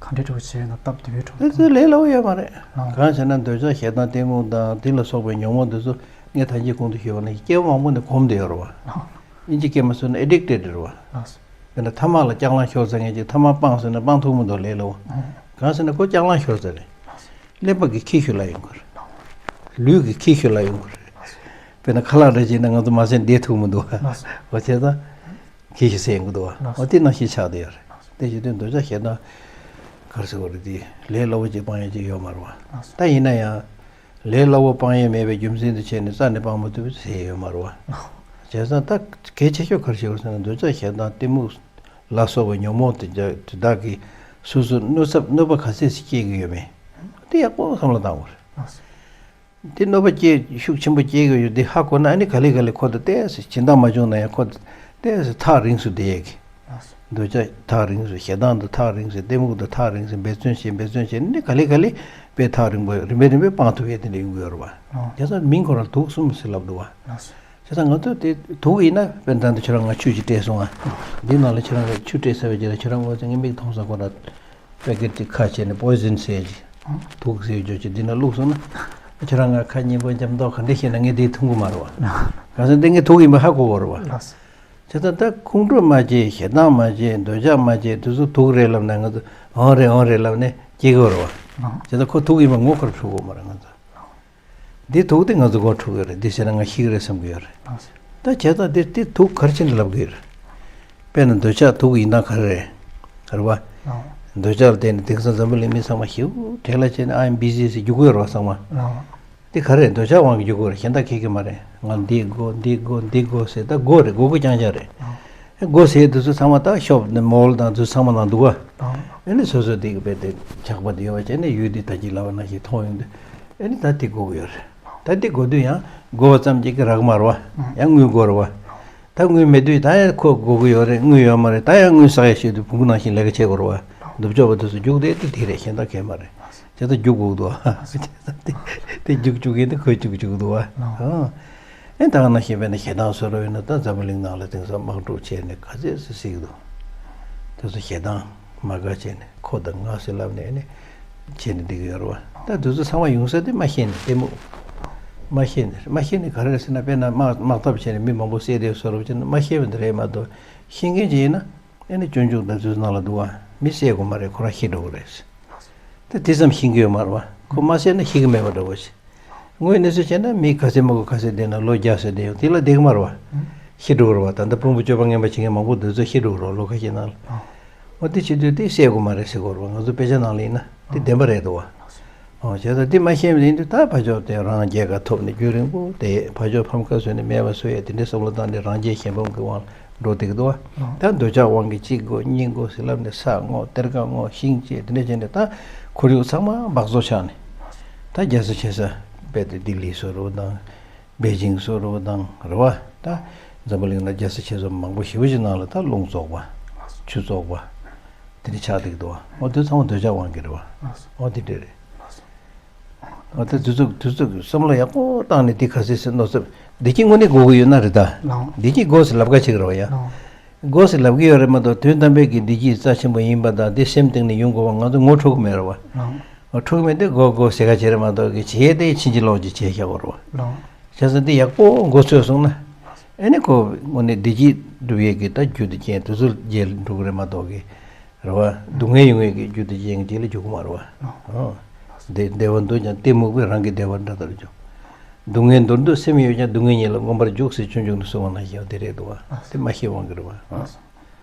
ག་འདྲའི་འདྲ་བོ་བྱས་ཡོད་ན་སྟབས་བདེ་བོའི་འདྲ་བོ། དེ་ཚོ་ལས་སླ་བོ་ཡོད་མ་རེད། ཨང་། གང་ཟེར་ན་འདོད་ཆགས་ཞེ་སྡང་གཏི་མུག་དང་དེ་ལ་སོགས་པའི་ཉོན་མོངས་དེ་ཚོ་ངས་ད་གིན་གོང་དུ་ཞུས་པ་ནང་བཞིན་སྐྱེ་བ་མང་པོ་ནས་གོམས་བསྡད་ཡོད་རེད་བ། ཨང་། དབྱིན་ཇི་སྐད་མ་བཟོས་ན་addicted རེད་བ། ལགས་སོ། དཔེར་ན་ཐ་མག་ལ་རྐྱང་ལངས་ཤོར་ཚར་མཁན་ཅིག་ཐ་མག་སྤངས་ཟེར་ན་སྤང་ཐུབ་མི་འདུག་ལས་སླ་བོ། ཨང་། གང་ཟེར་ན་ཁོ་རྐྱང་ལངས་ཤོར་ཚར་རེད། ལགས་སོ། ཀླད་པ་གི་ཁྱི་ཤུལ་ལ་ཡོང་གི་རེད། ལུས་ཀྱི་ཁྱི་ཤུལ་ལ་ཡོང་གི་རེད། ལགས་སོ། དཔེར་ན་ཁ་ལག་འདྲ་བྱས་ན་ང་ཚོ་མ་ཟས་བསྡད་ཐུབ་མི་འདུག་བ། ལགས་སོ། འོ་བྱས་ཙང་ཁྱི་ཞིག་ཟས་ཡོང་གི་འདུག་བ། ལགས་སོ། འོ་དེ་ནང་བཞིན་ཆགས་བསྡད་ཡོད་རེད། ལགས་སོ། དེ་བྱེད་དུས་འདོད་ཆགས་ཞེ་སྡང་ག་རེ་ཟེར་དགོས་རེད། དེ་ལས་སླ་བོ་ཅིག་སྤང་ཡ་ཅིག་ཡོད་མ་རེད་བ། ལགས་སོ། ད་ཡིན་ན་ཡང་ལས་སླ་བོ་སྤང་ཡས་མེད་པའི་རྒྱུ་མཚན་དུ་བྱས་ནས་རྩ་ནས་སྤང་མ་ཐུབ་པ་ཟེར་ཡས་ཡོད་མ་རེད་བ། ལགས་སོ། བྱས་ཙང་ད་གལ་ཆེ་ཤོས་ག་རེ་ཞིག་རེད་ཟེར་ན་འདོད་ཆགས་ཞེ་སྡང་གཏི་མུག་ལ་སོགས་པའི་ཉོན་མོངས་དེ་དེ་དག་གིས་སོ་སོར་གནོད་ཚབས་གནོད་པ་ག་ཚད་ཅིག་སྐྱེལ་གྱི་ཡོད་མེད་དེ་ཡག་པོ་བསམ་བློ་བཏང་དགོས་རེད། ལགས་སོ། དེ་གནོད་པ་སྐྱེལ་ཤུགས་ཆེན་པོ་སྐྱེལ་གྱི་ཡོད་དེ་ཧ་གོ་ན་ཨ་ནི་ག་ལེ་ག་ལེ་ཁོ་དང་ཏོག་ཙམ་སྦྱིན་བདག་མ་བྱུང་ན་ཡང་ཁོ་དང་ཏོག་ཙམ་ཐག་རིང་སུ་བསྡད་ཡས་ཀྱི། ལགས་སོ། འདོད་ཆགས་ཐག་རིང་སོང་། ཞེ་སྡང་དང་ཐག་རིང་སོང་། གཏི་མུག་དང་ཐག་རིང་སོང་། འབད་བརྩོན་བྱེད། འབད་བརྩོན་བྱེད་ནས་ག་ལེ་ག་ལེ་དཔེ་ཐག་རིང་པོ་རིམ་པས་རིམ་པས་སྤང་ཐུབ་ཡས་དེ་འདྲ་ཡོང་གི་ཡོད་རེད་བ། ཨོ། དེ་ཚོ་མིང་ཁོ་རང་དུག་གསུམ་ཟེར་ལབ་འདུག་བ། ལགས་སོ། བྱས་ཙང་ང་ཚོ་དེ་དུག་ཡིན་ན་དཔེར་ན་ད་ཁྱོད་རང་ང་ཆུ་ཅིག་སྤྲད་སོང་ང་། འདི་ནང་ལ་ཁྱོད་རང་གི་ཆུ་སྤྲད་ཚར་བའི་རྗེས་ལ་ཁྱོད་རང་ངོ་ཚ་ངའི་མིག་མཐོང་ས་ཁོ་རང་པེ་ཀེཊ་ཅིག་ཁ་ཕྱེ་ནས་པོའི་ཟིན་ཟེར་ཅིག་དུག་ཟེར་རྒྱུ་ཅིག་འདི་ན་བླུགས་སོང་ན། ཁྱོད་རང་ང་ཁ་སྙན་པོ་འཇམ་མདོག་ག་འདྲ་བྱས་ན་ངས་འདི་འཐུང་གི་མ་རེད་བ། གང་ཟེར་འདི་ངས་དུག་ཡིན་པ་ཧ་གོ་གི་རེད་བ། ལགས་སོ། བྱས་ཙང་ད་ཁོང་ཁྲོ་མ་སྐྱེ། ཞེ་སྡང་མ་སྐྱེ། འདོད་ཆགས་མ་སྐྱེ། དེ་ཚོ་དུག་རེད་ལབ་ན་ང་ཚོ་འོང་རེད་འོང་རེད་ལབ་ནས་སྐྱེ་གི་རེད་བ། ལགས། བྱས་ཙང་ཁོ་དུག་ཡིན་པ་ངོ་ཁོར་འཕྲོད་གི་མ་རེད་ང་ཚོ། འདི་དུག་དེ་ང་ཚོ་མགོ་འཁྲུག་གི་རེད། འདི་བྱས་ན་ང་ཤི་གི་རེད་བསམ་གི་ཡོད་རེད། ལགས་སོ། ད་བྱས་ཙང་འདི་འདི་དུག་ག་རེ་བྱས་ནས་ལབ་གི་ཡོད་རེད། དཔེར་ན་འདོད་ཆགས་དུག་ཡིན་སྟངས་ག་རེ་རེད། རེད་བ། ལགས། འདོད་ཆགས་ལ་བརྟེན་ནས་དེང་སང་འཛམ་བུ་གླིང་མི་ཚང་མ་ཞེ་པོ་བྲེལ་བ་བྱས་ནས་ཨ་ཡིན་བི་ཟི་ཟེར་རྒྱུག་གི་ཡོད་རེད་བ་ཚང་མ། ལགས། འདི་ག་རེ་རེད། འདོད་ཆགས་དབང་གིས་རྒྱུག་གི་ཡོད་རེད། གཞན་དག་ཁེགས་ཀྱི་མ་རེད། ང་འདི་དགོས་འདི་དགོས་འདི་དགོས་ཟེར་ད་དགོས་རེད། དགོས་དགོས་རྐྱང་རྐྱང་རེད། ལགས། དགོས་ཟེར་དུས་ཚོད་ཚང་མ་ད་ཤོབ་ནས་མོལ་དང་དུས་ཚང་མ་ནང་འདུག་ག་ཨ་ནི་སོ་སོ་དེ་གི་དཔེ་དེ་ཇག་པ་དེ་ཡོད་པ་བྱས་ནས་ཡུལ་དེ་ད་ཅི་ལབ་པ་ནང་བཞིན་མཐོང་ཡོང་དུས་ཨ་ནི་ད་དེ་དགོས་ཀྱི་ཡོད་རེད། ད་དེ་དགོས་དུས་ཡང་དགོས་པ་ཙམ་གྱིས་ཀྱི་རག་མ་རེད་བ། ཡང་དངུལ་དགོས་རེད་བ། ད་དངུལ་མེད་དུས་ད་ཡང་ཁོ་དགོས་ཀྱི་ཡོད་རེད། དངུལ་ཡོད་མ་རེད། ད་ཡང་དངུལ་བསགས་ཡ་ཤོད་དུས་བོང་བུ་ནང་བཞིན་ལས་ཀ་བྱེད་དགོས་རེད་བ། ནུབ་ཕྱོགས་པ་དེ་ཚོ་རྒྱུགས་དེ་དེ་དེ་རེད། གཞན་དག་གས་མ་རེད། བྱས་ཙང་རྒྱུག་དགོས་འདུག་བ། དེ་རྒྱུག་རྒྱུག་ཡིན་ན་ཁོས་རྒྱུག་རྒྱུག་འདུག་བ། ཨ། ཨེ་ད་ག་ནང་བཞིན་དཔེར་ན་ཞེ་སྡང་ཟེར་བ་ཡིན་ན་ད་འཛམ་བུ་གླིང་ནང་ལ་དེང་སང་དམག་འཁྲུག་བྱས་ནས་ག་ཚད་སེ་བསད་ཀྱི་འདུག་དེ་ཚོ་ཞེ་སྡང་མ་དགའ་བྱས་ནས་ཁོ་དང་ང་ཟེར་ལབ་ནས་ཨེ་ནས་བྱས་ནས་བསྡད་ཀྱི་ཡོད་རེད་བ། ད་དེ་ཚོ་ཚང་མ་ཡོང་ས་དེ་མ་ཤེས་ནས་གཏི་མུག་མ་ཤེས་ནས་མ་ཤེས་ནས་ག་རེ་རེད་ཟེར་ན་དཔེར་ན་དམག་དམག་འཐབ་བྱས་ནས་མི་མང་པོ་བསད་དེ་བཟོ་འདྲ་བྱས་ན་མ་ཤེས་པ་འདི་རེད་མ་གཏོགས་ཤེས་མཁན་ཅིག་ཡིན་ན། ཨེ་ནི་སྤྱོད་འཇུག་དང་དེ་ཚོའི་ནང་ལ་འདུག་བ། མི་བསད་དགོས་མ་རེད། ཁོ་རང་ཤི་འགྲོ་གི་རེད། ད་དེ་ཙམ་ཤེས་ཀྱི་ཡོད་མ་རེད་བ། ཁོ་མ་བསད་ན་ཤི་གི་མེད་པ་འདྲ་བོ་ཞིག་དངོས་གནས་སུ་བྱས་ན་མི་ག་ཚད་མང་པོ་ག་ཚད་བསྡད་ན་ལོ་བརྒྱ་ཙམ་བསྡད་ཡོང་དེ་ལ་བསྡད་ཀྱི་མ་རེད་བ། ཤི་འགྲོ་གི་རེད་བ། ད་ལྟ་དཔོན་པོ་སྤྱོད་པ་ངན་པ་བྱེད་མཁན་མང་པོ་འདི་ཚོ་ཤི་འགྲོ་གི་རེད་བ། ལོ་ཁ་ཤས་ནང་ལ། འོ་དེ་བྱེད་དུས་དེ་བསད་དགོས་མ་རེད་ཟེར་གྱི་ཡོད་རེད་བ། ང་ཚོ་དཔེ་ཆ་ནང་ལ་ཡིན་ན་དེ་བདེན་པ་རེད་འདུག་བ། ཨོ་བྱས་ཙང་དེ་མ་ཤེས་པ་ཡིན་དུས་ད་ཕར་ཕྱོགས་དེ་རང་རྒྱལ་ཁ་ཐོབ་ནས་རྒྱུན་རིང་པོ་དེ་ཕར་ཕྱོགས་ཕམ་ཁ་བཟོས་ནས་མེད་པ་བཟོ་ཡས་དེ་འདྲའི་བསམ་བློ་བཏང་ནས་རང་རྒྱལ་གཞན་ཕམ་གྱི་དབང་འགྲོ་བསྡད་ཀྱི་འདུག་བ། ད་འདོད་ཆགས་དབང་གིས་གཅིག་དགོས་གཉིས་དགོས་ཟེར་ལབ་ནས་ས་དངོས་གཏེར་ཁ་དངོས་ཤིང་བཅད་དེ་འདྲ་བྱས་ནས་ད་ཁོར་ཡུག་ཚང་མ་སྦགས་བཙོག་ཆགས་ནས་ད་རྒྱལ་ས་ཆེ་ས་དཔེ་དེ་ལྡི་ལི་བཟོ་འདྲ་བོ་དང་པེ་ཅིང་བཟོ་འདྲ་བོ་དང་རེད་བ། ད་འཛམ་བུ་གླིང་ན་རྒྱལ་ས་ཆེ་ས་མང་པོ་ཞེ་པོ་ཅིག་ནང་ལ་ད་རླུང་བཙོག་པ་ཆུ་བཙོག་པ་དེ་འདྲ་ཆགས་བསྡད་ཀྱི་འདུག་བ། འོ་དེ་ཚང་མ་འདོད་ཆགས་དབང་གིས་རེད་བ། འོ་དེ་འདྲ་རེད། ཨ་ད་དུས་ཚོད་དུས་ཚོད་ཀྱི་བསམ་བློ་ཡག་པོ་བཏང་ནས་འདི་ག་ཚོད་ཟེར་མནོ་བསམ་བདེ་སྐྱིད་དངོས་གནས་དགོས་ཀྱི་ཡོད་ན་རེད་ད། ལགས། བདེ་སྐྱིད་དགོས་ཟེར་ལབ་ཁ་ཅིག་རེད་བ་ཡ། ལགས། དགོས་ཟེར་ལབ་ཀྱི་ཡོད་རེད་མ་གཏོགས་དོན་དམ་པའི་གི་བདེ་སྐྱིད་རྩ་ཆེན་པོ་ཡིན་པ་དང་འདི་སེམས་གཏིང་ནས་ཡོང་དགོས་པ་ང་ཚོ་ངོ་འཕྲོད་ཀྱི་མེད་རེད་བ། ལགས། ངོ་འཕྲོད་ཀྱི་མེད་དུས་དགོས་དགོས་ཟེར་ཁ་ཅིག་རེད་མ་གཏོགས་གི་བྱས་ཏེ་ཕྱིན་ཅི་ལོག་ཅིག་བྱས་བཞག་པ་རེད་བ། ལགས། བྱས་ཙང་འདི་ཡག་པོ་མགོ་ཚོས་སོང་ན། ཨེ་ནི་ཁོ་དངོས་གནས་བདེ་སྐྱིད་སྒྲུབ་ཡས་ཀྱི་ད་རྒྱུ་དེ་ཅན་དེ་ཚོ་རྒྱས་འགྲོ་གི་རེད་མ་གཏོགས་གི་རེད་བ། སྡུག་བསྔལ་ཡོང་ཡས་ཀྱི་རྒྱུ་དེ་ཅན་གྱི་རྗེས་ལ་འཇུག་གི་མ་རེད་བ། ཨོ། བདེ་བདེ་བ་འདོད་ཀྱང་གཏི་མུག་པས་རང་གི་བདེ་བ་འདྲ་ལྟར་འཇོག་སྡུག་བསྔལ་འདོར་འདོད་སེམས་ཡོད་ཀྱང་སྡུག་བསྔལ་ཉིད་ལ་མངོན་པར་འཇུག་ཟེར་སྤྱོད་འཇུག་ནས་གསུངས་པ་ནང་བཞིན་དེ་རེད་འདུག་བ། དེ་མ་ཤེས་དབང་གིས་རེད་བ།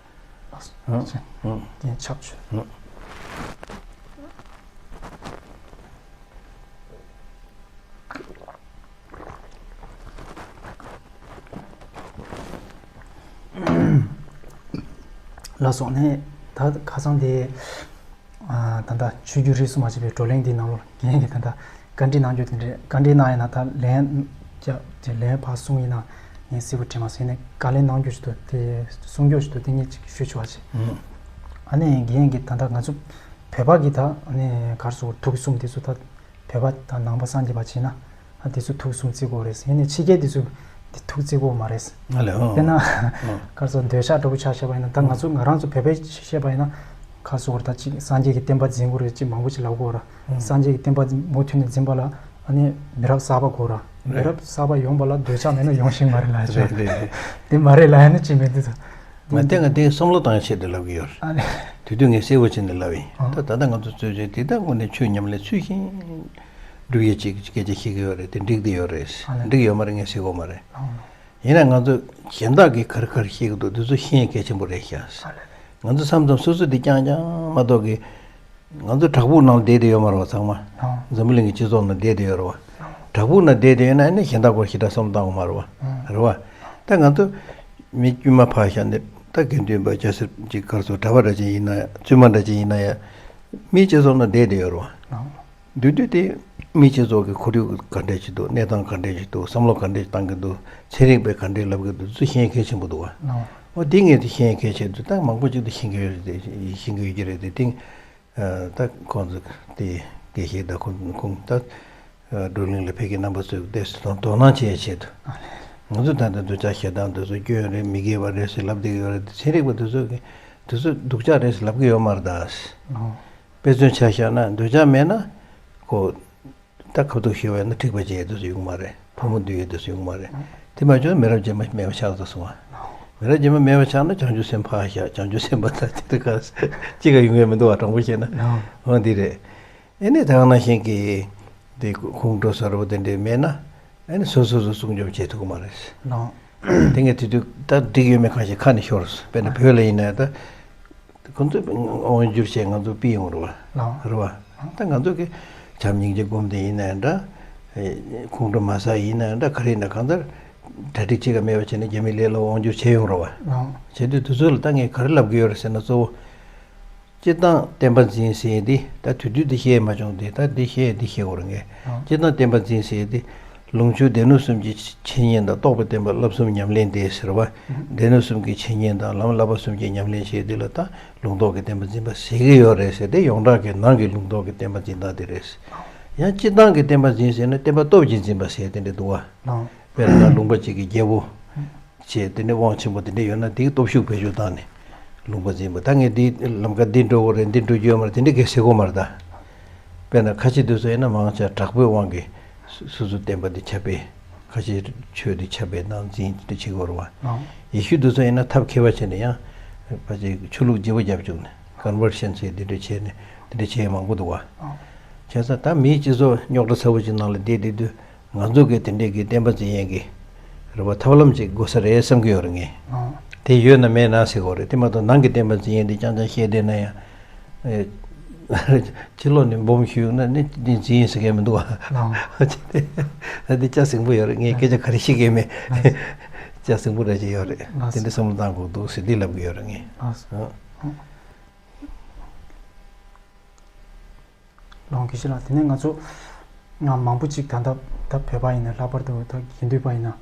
ཨོ། ཨོ། དེ་ཆབ་ཆུ། ཨོ། ལགས་སོ། ནས་ད་ཁ་སང་དེ་ད་ལྟ་ཆོས་བརྒྱུད་རིས་སུ་མ་ཆད་པའི་བགྲོ་གླེང་འདིའི་ནང་ལོགས་རྒན་གྱིས་ད་ལྟ་བཀའ་འདྲི་གནང་རྒྱུ་དེ་འདྲས་བཀའ་འདྲི་གནང་ཡིན་ན་ད་ལན་རྒྱབ་ཀྱི་ལན་ཕར་གསུངས་ཡིན་ན་ངས་གསལ་པོ་དྲན་མ་སོང་། ཡིན་ནའི་བཀའ་ལན་གནང་རྒྱུ་ཞིག་འདུག་དེ་གསུང་རྒྱུ་ཞིག་འདུག་དེ་ངས་ཅིག་ཞུ་ཆོག་པ་བྱེད། ཨ་ནི་རྒན་གྱིས་ད་ལྟ་ང་ཚོ་བོད་པ་གི་ད་ཨ་ནི་ག་རེ་ཟེར་དགོས་རེད། དུག་གསུམ་དེ་ཚོ་ད། བོད་པ་དང་ནང་པ་སངས་རྒྱས་པ་བྱས་ན་ཨ་དེ་ཚོ་དུག་གསུམ་བརྩི་དགོས་རེད། ཡིན་ནའི་ཕྱི་རྒྱལ་དེ་ཚོས་དེ་དུག་བརྩི་དགོས་མ་རེད། ཨ་ལས། ཨོ། དཔེར་ན་ཨོ། ག་རེ་ཟེར་འདོད་ཆགས་འདྲ་པོ་ཆ་བཞག་པ་ཡིན་ན་ད་ང་ཚོ་ང་རང་ཚོ་བོད་པས་བཤད་པ་ཡིན་ན་ག་རེ་ཟེར་དགོས་རེད། ད་ཅིག་སངས་རྒྱས་ཀྱི་བསྟན་པ་འཛིན་དགོས་རེད་ཅིག་མང་པོ་ཅིག་ལབ་དགོས་རེད། ཨོ། སངས་རྒྱས་ཀྱི་བསྟན་པ་མུ་མཐུད་ནས་འཛིན་པ་ལ་ཨ་ནི་མི་རབས་གསར་པ་དགོས་རེད། མི་རབས་གསར་པ་ཡོང་བ་ལ་འདོད་ཆགས་མེད་ན་ཡོང་ཤེས་མ་རེད་ལབ་ཡ་ཅིག་རེད་རེད་རེད། དེ་མ་རེད་ལབ་ཡ་ནི་ཅིག་མེད་དུས་ད། ང་བསྟན་ང་བསྟན་བསམ་བློ་བཏང་ཡ་ཆེད་དུ་ལབ་ཀྱི་ཡོད་རེད། ཨ་ནི། དེ་དུས་ངས་གསལ་པོ་བྱས་ནས་ལབ་ཡིན། ཨ། ད་ད་ལྟ་ང་ཚོ་རྩོད་བྱེད་དེ་དག་དངོས་གནས་ཆོས་ཉམས་ལེན་ཚུལ་བཞིན་སྒྲུབ་ཡས་ཅིག་སྐད་ཆ་བཤད་ཀྱི་ཡོད་རེད། དེ་འགྲིག་བསྡད་ཡོད་རེད། ཨ་ལས། འགྲིག་ཡོད་མ་རེད་ངས་ཟེར་གྱི་ཡོད་མ་རེད། ཨ། ཡིན་ན་ང་ཚོ་གཞན་དག་གིས་ག་རེ་ག་རེ་བཤད་ཀྱི་འདུག་འདི་ཚོ་ཤེས་ཡས་གལ་ཆེན་པོ་རེད་ཤག་ཨ་ལས། ང་ཚོ་མཚམས་མཚམས་སོ་སོ་དེ་རྐྱང་རྐྱང་མ་གཏོགས་ཀྱི། ང་ཚོ་བྲག་ཕུག་ནང་བསྡད་དེ་ཡོད་མ་རེད་བ་ཚང་མ། ཨ། འཛམ་བུ་གླིང་གི་སྤྱི་ཚོགས་ནང་བསྡད་དེ་ཡོད་རེད་བ། བྲག་ཕུག་ནང་བསྡད་དེ་ཡོད་ན་ཨ་ནི་གཞན་དག་སྐོར་ཞེ་དྲག་བསམ་བློ་བཏང་དགོས་མ་རེད་བ། རེད་བ། ད་ང་ཚོ་མི་དཀྱུས་མ་ཕར་བཞག་ནས་ད་དགེ་འདུན་པ་སྐྱ་སེར་གྱི་སྐར་ཚོགས་གྲྭ་པ་འདྲ་ཅིག་ཡིན་ན་ཡང་བཙུན་མ་འདྲ་ཅིག་ཡིན་ན་ཡང་མིའི་སྤྱི་ཚོགས་ནང་བསྡད་དེ་ཡོད་རེད་བ། འདུག་དུས་དེ་མིའི་སྤྱི་ཚོགས་ཀྱི་ཁོར་ཡུག་ག་འདྲ་ཅིག་འདུག་གནས་སྟངས་ག་འདྲ་ཅིག་འདུག་བསམ་བློ་ག་འདྲ་ཅིག་བཏང་གི་འདུག་ཚན་རིག་པས་ག་འདྲ་ལབ་ཀྱི་འདུག་ཚུལ་ཤེས་གལ་ཆེན་པོ་འདུག་བ། འོ་དེ་ངས་དེ་ཤེས་མཁན་ཆེད་དུ་ད་མང་པོ་ཅིག་ཏུ་ཤེས་ཀྱི་ཡོད་རེད་དེ། ཤེས་ཀྱི་ཡོད་ཀྱི་རེད་དེ། དེང་ད་ཁོང་ཚོ་དེ་དགེ་བཤེས་དང་ཁོང་ཁོང་ད་བགྲོ་གླེང་ལ་ཕེབས་མཁན་རྣམ་པ་ཚོས་བལྟས་སུ་དོ་དོ་སྣང་བྱེད་ཆེད་དུ། ང་ཚོ་ད་ལྟ་འདོད་ཆགས་ཞེ་སྡང་དེ་ཚོ་སྐྱོན་རེད། མི་དགེ་བ་རེད་ཟེར་ལབ་བསྡད་ཀྱི་ཡོད་རེད་དེ། ཚན་རིག་པ་དེ་ཚོ་གིས་དེ་ཚོ་སྡུག་ཅག་རེད་ཟེར་ལབ་ཀྱི་ཡོད་མ་རེད་ད། དཔེ་མཚོན་ཆ་བཞག་ན་འདོད་ཆགས་མེད་ན་ཁོ། ད་ཁ་ཐུག་ཤི་བ་ཡིན་ན་འཁྲིག་པ་བྱེད་ཡས་དུས་སུ་ཡོང་མ་རེད། ཕོ་མོ་འདུས་ཡས་དུས་སུ་ཡོང་མ་རེད། དེ་མ་བྱུང་ན་མི་རབས་རྗེས་མ་མེད་པ་ཆགས་ཚར་སོང་ང་། མི་རབས་རྗེས་མ་མེད་པ་ཆགས་ན་བྱང་ཆུབ་སེམས་ཕར་བཞག་བྱང་ཆུབ་སེམས་དཔའ་ད་ཅི་ད་ག་ཅི་ག་ཡོང་ཡས་མི་འདུག་བ། དྲང་པོ་བཤད་ན། འོ་འདི་རེད། ཨེ་ནས་ད་ག་ནང་བཞིན་གྱི་དེ་ཁོང་ཁྲོ་ཟ་འདྲ་བོ་དེ་འདྲས་མེད་ན་ཨེ་ནས་སོ་སོ་སོ་སྲུང་སྐྱོབ་བྱེད་ཐུབ་ཀྱི་མ་རེད། དེ་ངས་དེ་དུས་ད་འགྲིག་ཡོད་མེད་གང་ཞིག་ཁ་ནས་ཤོར་སོང་། དཔེར་ན་བོད་ལ་ཡིན་ན་ད། ཁོང་ཚོས་དབང་བསྒྱུར་བྱས་ང་ཚོ་ཕུད་ཡོང་རེད་བ། ལགས། རེད་བ། ད་ང་ཚོ་གི་བྱམས་སྙིང་རྗེ་སྒོམ་དེ་ཡིན་ནའི་འདྲ། ཁོང་ཁྲོ་མ་ཟ་ཡིན་ནའི་འདྲ། ག་རེ་ཡིན་ན་གང་ལྟར་གྲ་སྒྲིག་ཅི་ག་མེད་པ་བྱས་ནས་རྒྱ་མི་ལས་སླ་པོ་དབང་བསྒྱུར་བྱས་ཡོང་རེད་བ། ལགས། བྱས་དུས་དེ་ཚོ་ལ་ད་ངས་ག་རེ་ལབ་ཀྱི་ཡོད་རེད་ཟེར་ན། གཙོ་བོ་སྤྱིར་བཏང་བསྟན་པ་འཛིན་ཟེར་ཡས་དེ་ད་དེ་དུས་དེ་བཤད་མ་བྱུང་སྟེ། ད་འདི་བཤད་ཡས་འདི་བཤད་དགོས་རེད་ངས། ལགས། སྤྱིར་བཏང་བསྟན་པ་འཛིན་ཟེར་ཡས་དེ། ལུང་ཕྱོགས་སྡེ་སྣོད་གསུམ་གྱི་འཆད་ཉན་དང་། རྟོགས་པའི་བསྟན་པ་བསླབ་གསུམ་ཉམས་ལེན་ཏེ་ཟེར་བ། སྡེ་སྣོད་གསུམ་གྱི་འཆད་ཉན་དང་། ལམ་བསླབ་པ་གསུམ་གྱི་ཉམས་ལེན་བྱས་དེ་ལ་ད་ལུང་རྟོགས་ཀྱི་བསྟན་པ་འཛིན་པ་ཟེར་གྱི་ཡོད་རེད་ཟེར་ཏེ། ཡོངས་གྲགས་ཀྱི་ནང་གི་ལུང་རྟོགས་ཀྱི་བསྟན་པ་འཛིན་སྟངས་དེ་རེད། ཡང་སྤྱིར་བཏང་གི་བསྟན་པ་འཛིན་ཟེར་ན་བསྟན་པ་སྟོབས་ཀྱིས་འཛིན་པ་ཟེར་དེ་འདྲ་འདུག་བ། དཔེར་ན་ལུང་པ་གཅིག་གི་རྒྱལ་པོ་བྱས། དེ་ནས་དབང་ཆེན་པོ་དེ་འདྲ་ཡོད་ན་དེའི་སྟོབས་ཤུགས་བེད་སྤྱོད་བཏང་ནས་ལུང་པ་འཛིན་པ། ད་ངས་འདི་ལམ་ཁ་འདི་འགྲོ་དགོས་རེད། འདི་འགྲོ་རྒྱུ་ཡོད་མ་རེད། དེ་འདྲ་གས་ཟེར་དགོས་མ་རེད་ད། དཔེར་ན་ཁ་ཆེ་དེ་ཚོ་ཡིན་ན་མང་ཆེ་དྲག་པོའི་དབང་གིས་སོ་སོའི་བསྟན་པ་འདི་ཁྱབ་སྤེལ། ཁ་ཆེའི་ཆོས་འདི་ཁྱབ་སྤེལ་དང་འཛིན་དེ་འདྲ་བྱེད་དགོས་རེད་བ། ཡེ་ཤུ་དེ་ཚོ་ཡིན་ན་ཐབས་མཁས་པ་བྱས་ནས་ཡང་ཕལ་ཆེར་ཆོས་ལུགས་བརྗེ་པོ་རྒྱབ་བཅུག་ནས། ཀོན་ཝར་ཤན་ཟེར་དེ་འདྲ་བྱས་ནས་དེ་འདྲ་བྱེད་མཁན་མང་པོ་འདུག་བ། བྱས་ཙང་ད་མིའི་སྤྱི་ཚོགས་རྙོག་དྲ་ཚ་པོ་ཅིག་ནང་ལ་བསྡད་བསྡད་དུས། ང་ཚོ་གི་དེ་འདྲས་ཀྱི་བསྟན་པ་འཛིན་ཡས་ཀྱི་རེད་བ། ཐབས་ལམ་ཅིག་དགོས་ས་རེད་བསམ་གྱི་ཡོད་རེད་ངས། ཨང་། དེ་ཡོད་ན་མེད་ན་ཟེར་གྱི་ཡོད་རེད། དེ་མ་གཏོགས་ནང་གི་བསྟན་པ་འཛིན་ཡས་འདི་རྐྱང་རྐྱང་བཤད་བསྡད་ན་ཡང་། ཨེ། ཕྱི་ལོགས་ནས་སྦོམ་ཞུས་ན་ནི་འདི་འཛིན་ཡས་ཟེར་མཁན་མི་འདུག་བ། ཨང་། ད་འདི་ལྕགས་ཟིང་པོ་ཡོད་རེད། ངས་སྐད་ཆ་ག་རེ་བཤད་ཀྱི་མེད། ལགས། ལྕགས་ཟིང་པོ་འདྲ་ཅིག་ཡོད་རེད། ལགས། དེ་འདྲ་བསམ་བློ་བཏང་དགོས་འདུག་ཟེར་འདི་ལབ་ཀྱི་ཡོད་རེད་ངས། ལགས། ཨང་། ལོང་གི་ཤི་ལ། དེ་ནས་ང་ཚོ་ང་མང་པོ་ཅིག་ད་ལྟ་ད་བོད་པ་ཡིན་ན། ལྷག་པར་དུ་ད་དགེ་འདུན་པ་ཡིན་ན།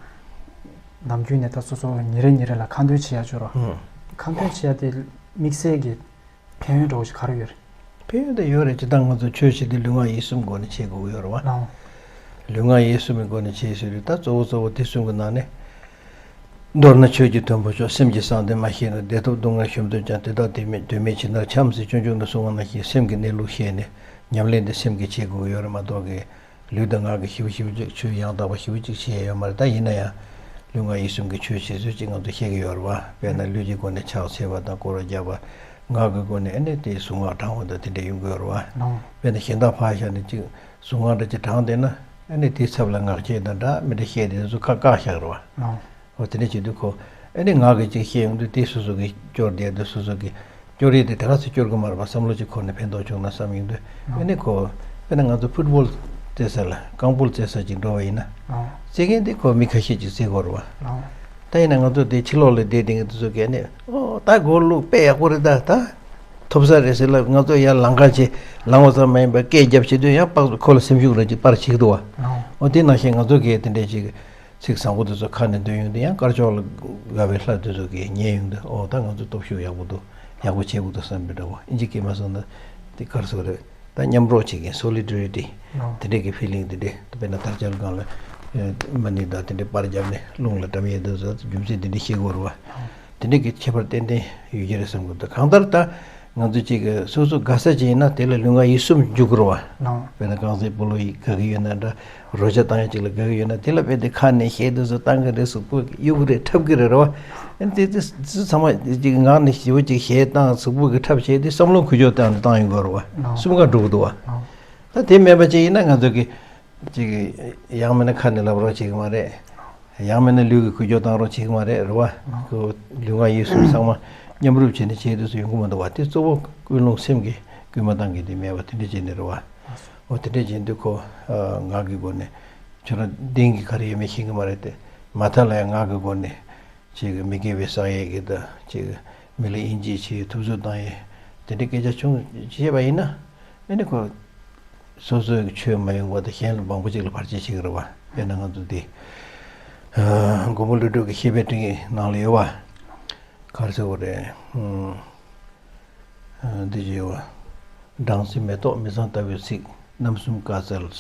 ནམ་རྒྱུན་ནས་ད་སོ་སོ་ཉིན་རེ་ཉིན་རེ་ལ་ཁ་འདོན་བྱེད་ཡ་ཅིག་ཡོད་རེད་བ། ཨང་། ཁ་འདོན་བྱེད་ཡ་དེ་དམིགས་བསལ་གྱི་ཕན་ཡོན་འདྲ་བོ་ཞིག་ག་རེ་ཡོད་རེད། ཕན་ཡོན་དེ་ཡོད་རེད། སྤྱིར་བཏང་ང་ཚོ་ཆོས་བྱེད་དུས་ལུས་ངག་ཡིད་གསུམ་སྒོ་ནས་བྱེད་དགོས་ཀྱི་ཡོད་རེད་བ། ལོང་། ལུས་ངག་ཡིད་གསུམ་གྱི་སྒོ་ནས་བྱེད་ཟེར་དུས། ད་གཙོ་བོ་གཙོ་བོ་དེ་གསུམ་གྱི་ནང་ནས། མདོར་ན་ཆོས་ཀྱི་དོན་པོ་མཆོག། སེམས་ཀྱི་གསང་དོན་མ་ཤེས་ན། བདེ་ཐོབ་སྡུག་བསྔལ་གཞོམ་འདོད་ཀྱང་། དེ་དག་དོན་མེད་དོན་མེད་ཇི་ལྟར་འཁྱམས་ཟེར། སྤྱོད་འཇུག་ན་གསུངས་པ་ནང་བཞིན། སེམས་ཀྱི་གནས་ལུགས་ཤེས་ནས་ཉམས་ལེན་དེ་སེམས་ཀྱིས་བྱེད་དགོས་ཀྱི་ཡོད་རེད་མ་གཏོགས་ཀྱི། ལུས་དང་ངག་གིས་ཞིབ་ཞིབ་ཅིག་ཆོས་ཡང་དག་པ་ཞིབ་ཅིག་བྱས་ཡོད་མ་རེད། ད་ཡིན་ན་ཡང་ལུས་ངག་ཡིད་གསུམ་གྱི་ཆོས་བྱེད་ཚུལ་ཅིག་ང་ཚོ་ཤེས་ཀྱི་ཡོད་རེད་བ། དཔེར་ན་ལུས་ཀྱི་སྒོ་ནས་ཕྱག་འཚལ་བ་དང་སྐོར་བ་རྒྱབ་པ། ངག་གི་སྒོ་ནས་ཨ་ནི་དེ་གཟུངས་སྔགས་བགྲང་བ་དང་དེ་འདྲ་ཡོང་གི་ཡོད་རེད་བ། ལོང་། དཔེར་ན་གཞན་དག་ཕར་བཞག་ནས་ཅིག་གཟུངས་སྔགས་འདྲ་ཅིག་བགྲངས་བསྡད་ན། ཨ་ནི་དེའི་ཚབ་ལ་ངག་བཅད་དང་འདྲ་མི་འདྲ་བཤད་དེ་ཚོ་ཁ་བཀག་བཞག་རེད་བ། ལོང་། འོ་དེ་འདྲ་བྱེད་དུས་ཁོ། ཨ་ནི་ངག་གིས་ཅིག་བཤད་ཡོང་དུས་དེ་སོ་སོ་གིས་སྐྱོར་བསྡད་དུས། སོ་སོ་གིས་སྐྱོར་ཡས་དེ་དེ་ག་ཚོད་སྐྱོར་གི་མ་རེད་པ། བསམ་བློ་ཅིག་འཁོར་ནས་ཕན་ཐོགས་བྱུང་ན་བསམ་ཡོང་དུས། ཨ་ནི་ཁོ། དཔེར་ན་ང་ཚོ་ཕུཊ་བོལ་རྩེ་ས་ལ། རྐང་སྤོལ་རྩེ་ས་ཅིག་འགྲོ་བ་ཡིན་ན། ཨང་། རྩེ་མཁན་དེ་ཁོ་མི་ཁ་ཤས་ཅིག་རྩེ་གི་ཡོད་རེད་བ། ཨང་། ད་ཡིན་ན་ང་ཚོ་དེ་ཕྱི་ལོགས་ལ་བསྡད་བསྡད་མཁན་དེ་ཚོ་གིས་ཨ་ནི། ཨོ་ད་སྒོར་ལུག་དཔེ་ཡག་པོ་རེད། ད་ད་ཐོབ་ས་རེད་ཟེར་ལབ། ང་ཚོ་ཡར་ལང་ཀ་བྱེད། ལང་བ་ཙམ་མ་ཡིན་པར་སྐད་རྒྱབ་བྱེད་དུས་ཡང་པགས་ཁོ་ལ་སེམས་ཤུགས་རེ་ཅིག་སྤར་བྱེད་ཀྱི་འདུག་བ། ཨང་། ཨོ་དེ་ནང་བཞིན་ང་ཚོ་གིས་དེ་འདྲས་ཅིག་ཚིག་བཟང་པོ་དེ་ཚོ་ཁ་ནས་འདོན་ཡོང་དུས། ཡང་དཀར་ཕྱོགས་ལ་དགའ་བའི་ལྷ་དེ་ཚོ་གིས་ཉན་ཡོང་དུས། ཨོ་ད་ང་ཚོ་སྟོབས་ཤུགས་ཡག་པོ་འདུག་ཡག་པོ་བྱེད་དགོས་འདུག་བསམ་པའི་འདྲ་བོ། ཨིན་ཇི་སྐད་མ་སོང་ན་དེ་ག་རེ་ཟེར་དགོས་རེད། ད་མཉམ་རོགས་བྱེད་མཁན། སོ་ལི་ཌེ་རི་ཊི། ཨོ། དེ་འདྲས་ཀྱི་ཕི་ལིང་དེ་འདྲས། དཔེར་ན་དར་ལྕོག་སྒང་ལ་མ་ཎི་དང་དེ་འདྲས་པར་བརྒྱབ་ནས་རླུང་ལ་བཀྲམ་ཡས་དེ་ཚོ་རྒྱུ་མཚན་དེ་འདྲས་བཤད་དགོས་རེད་བ། དེ་འདྲས་ཀྱི་ཁྱད་པར་ཏན་ཏན་ཡོད་ཀྱི་རེད་བསམ་གྱི་འདུག་གང་ལྟར་ད་ང་ཚོ་གཅིག་གི་སོ་སོ་དགའ་ས་ཅིག་ཡིན་ན་དེ་ལ་ལུས་ངག་ཡིད་གསུམ་འཇུག་དགོས་རེད་བ། ལགས། དཔེར་ན་རྐང་རྩེད་སྤོ་ལོ་ཡི་དགའ་གི་ཡོད་ན་འདྲ། རོལ་ཆ་བཏང་ཡ་ཅིག་ལ་དགའ་གི་ཡོད་ན་དེ་ལ་དཔེ་དེ་ཁ་ནས་གཞས་དེ་ཚོ་བཏང་གི་རེད། གཟུགས་པོ་གཡུག་གི་རེད། འཁྲབ་གི་རེད་རེད་བ། ཨ་ནི་དེ་དེ་ཚོ་ཚང་མ་ཅིག་ངག་ནས་ཞེ་པོ་ཅིག་གཞས་བཏང་། གཟུགས་པོ་གི་འཁྲབ་བྱས་དེ་བསམ་བློ་འགུལ་སྐྱོད་བཏང་ནས་བཏང་ཡོང་དགོས་རེད་བ། ལགས། གསུམ་ཀ་འགྲོ་གི་འདུག་བ། ལགས། ད་དེ་མེད་པ་ཅིག་ཡིན་ན་ང་ཚོ་གི་ཅིག་ཡང་མིན་ན་ཁ་ནས་ལབ་རོགས་བྱེད་གི་མ་རེད། ཡང་མིན་ན་ལུས་ཀྱིས་འགུལ་སྐྱོད་བཏང་རོགས་བྱེད་ཀྱི་མ་རེད། རེད་བ། ཁོ་ལུས་ངག་ཡིད་གསུམ་ཚང་མ་མཉམ་རུབ་བྱས་ནས་བྱེད་དུས་སུ་ཡོང་གི་མི་འདུག་བ། དེ་གཙོ་བོ་ཀུན་སློང་སེམས་ཀྱིས་སྐུལ་མ་བཏང་གི་དེ་མེད་པ་དེ་འདྲ་བྱས་ནས་རེད་བ། འོ་དེ་འདྲ་བྱེད་དུས་ཁོ་ངག་གི་སྒོ་ནས་ཁྱོད་རང་གཏན་གྱི་ག་རེ་ཡོད་མེད་ཤེས་ཀྱི་མ་རེད་དེ། མ་མཐའ་ལ་ཡང་ངག་གི་སྒོ་ནས་ཅིག་མི་དགེ་བའི་བསགས་ཡས་ཀྱི་དང་། ཅིག་མི་ལ་དབྱེ་འབྱེད་བྱེད་ཡས། ཐུབ་ཚོད་བཏང་ཡས། དེ་འདྲའི་སྐད་ཆ་བྱུང་བཤད་པ་ཡིན་ན། ཨ་ནི་ཁོ་སོ་སོའི་ཆོས་མ་ཡོང་བ་དང་གཞན་ལ་མང་པོ་ཅིག་ལ་བར་ཆད་བྱེད་ཀྱི་རེད་བ། དཔེར་ན་ང་ཚོ་འདི་མགོན་པོ་ཀླུ་སྒྲུབ་ཀྱི་བཤེས་པའི་སྤྲིངས་ཡིག་ནང་ལ་ཡོད་བ། ག་རེ་ཟེར་བ་རེད། ཨུམ། འདི་བརྗོད་པ། སྦྲང་རྩི་མེ་ཏོག་མི་གཙང་ལྟ་བུའི་ཚིག་རྣམ་གསུམ་བཀའ་སྩལ།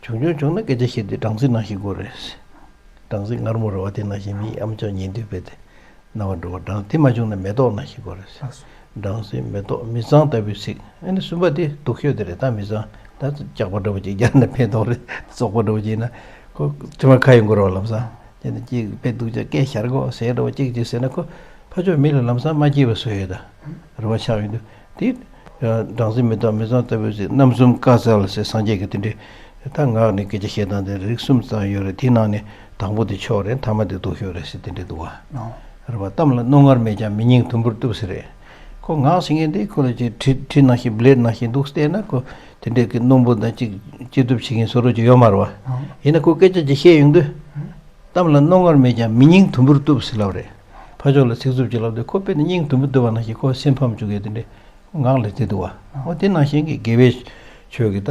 བྱུང་བྱུང་བྱུང་ན་སྐད་ཆ་བཤད་དུས་སྦྲང་རྩི་ནང་བཞིན་དགོས་རེད། སྦྲང་རྩི་མངར་མོ་རེད་བ། དེ་ནང་བཞིན་མིའི་ཨམ་ཅོག་ཉན་དུས་རྦད་དེ་རྣ་བར་འགྲོ་བ། སྦྲང་དེ་མ་བྱུང་ན་མེ་ཏོག་ནང་བཞིན་དགོས་རེད། སྦྲང་རྩི་མེ་ཏོག་མི་གཙང་ལྟ་བུའི་ཚིག་ཨ་ནི་གསུམ་པ་དེ་སྡུག་ཤོས་དེ་རེད། ད་མི་གཙང་ད་སྐྱག་པ་འདྲ་བོ་ཅིག་རྒྱག་ན་ཕན་ཐོགས་རེད། བཙོག་པ་འདྲ་བོ་ཅིག་ཡིན་ན་ཁོ་དྲི་མ་ཁ་ཡོང་གི་རེད་བ། ལམ་སང་དེ་ནི་ཅིག་དཔེ་སྡུག་ཅག་སྐད་ཤར་གོ་ཟེར་འདྲ་བོ་ཅིག་ཅིག་ཟེར་ན་ཁོ་ཕར་ཕྱོགས་མི་ལ་ལམ་སང་མ་སྐྱིད་པ་བཟོ་ཡོད་ད། རེ་བ་ཆགས་ཡོང་དུས་དེ། སྦྲང་རྩི་མེ་ཏོག་མི་གཙང་ལྟ་བུའི་ཚིག་རྣམ་གསུམ་བཀའ་སྩལ་ཟེར་སངས་རྒྱས་ཀྱི་དེ་འདྲའི་ད་ངག་ནས་སྐད་ཆ་བཤད་སྟངས་དེ་རིགས་གསུམ་ཙམ་ཡོད་རེད། དེའི་ནང་ནས་དང་པོ་དེ་ཆོག་རེད། ཐ་མ་དེ་སྡུག་ཤོས་རེད་ཟེར་དེ་འདྲ་འདུག་བ། ཨོ། རེད་བ། གཏམ་ལ་རྣོ་ངར་མེད་ཀྱང་མི་སྙིང་དུམ་བུར་གཏུབ་ཟེར་རེད། ཁོ་ངག་ཟེར་མཁན་དེ་ཁོ་ལ་ཅིག་གྲི་གྲི་ནང་བཞིན་བླེད་ནང་བཞིན་འདུག་བལྟས་ན་ཁོ་དེ་འདྲའི་གི་རྣོན་པོ་དང་ཅིག་སྐྱིད་སྡུག་བྱེད་མཁན་བཟོ་འདྲ་ཅིག་ཡོད་མ་རེད་བ། ཨོ། ཡིན་ན་ཁོ་སྐད་ཆ་ཅིག་བཤད་ཡོང་དུས། གཏམ་ལ་རྣོ་ངར་མེད་ཀྱང་མི་སྙིང་དུམ་བུར་གཏུབ་ཟེར་ལབ་རེད། ཕར་ཕྱོགས་ལ་ཚིག་རྩུབ་ཅིག་ལབ་དུས་ཁོ་དཔེ་ནི་སྙིང་དུམ་བུར་གཏུབ་པ་ནང་བཞིན་ཁོ་སེམས་ཕམ་བཅུག་ཡས་དེ་འདྲའི་ངག་ལས་དེ་འདུག་བ། ཨོ་དེ་ནང་བཞིན་གྱི་དགེ་བའི་ཆོས་ཀྱི་ད་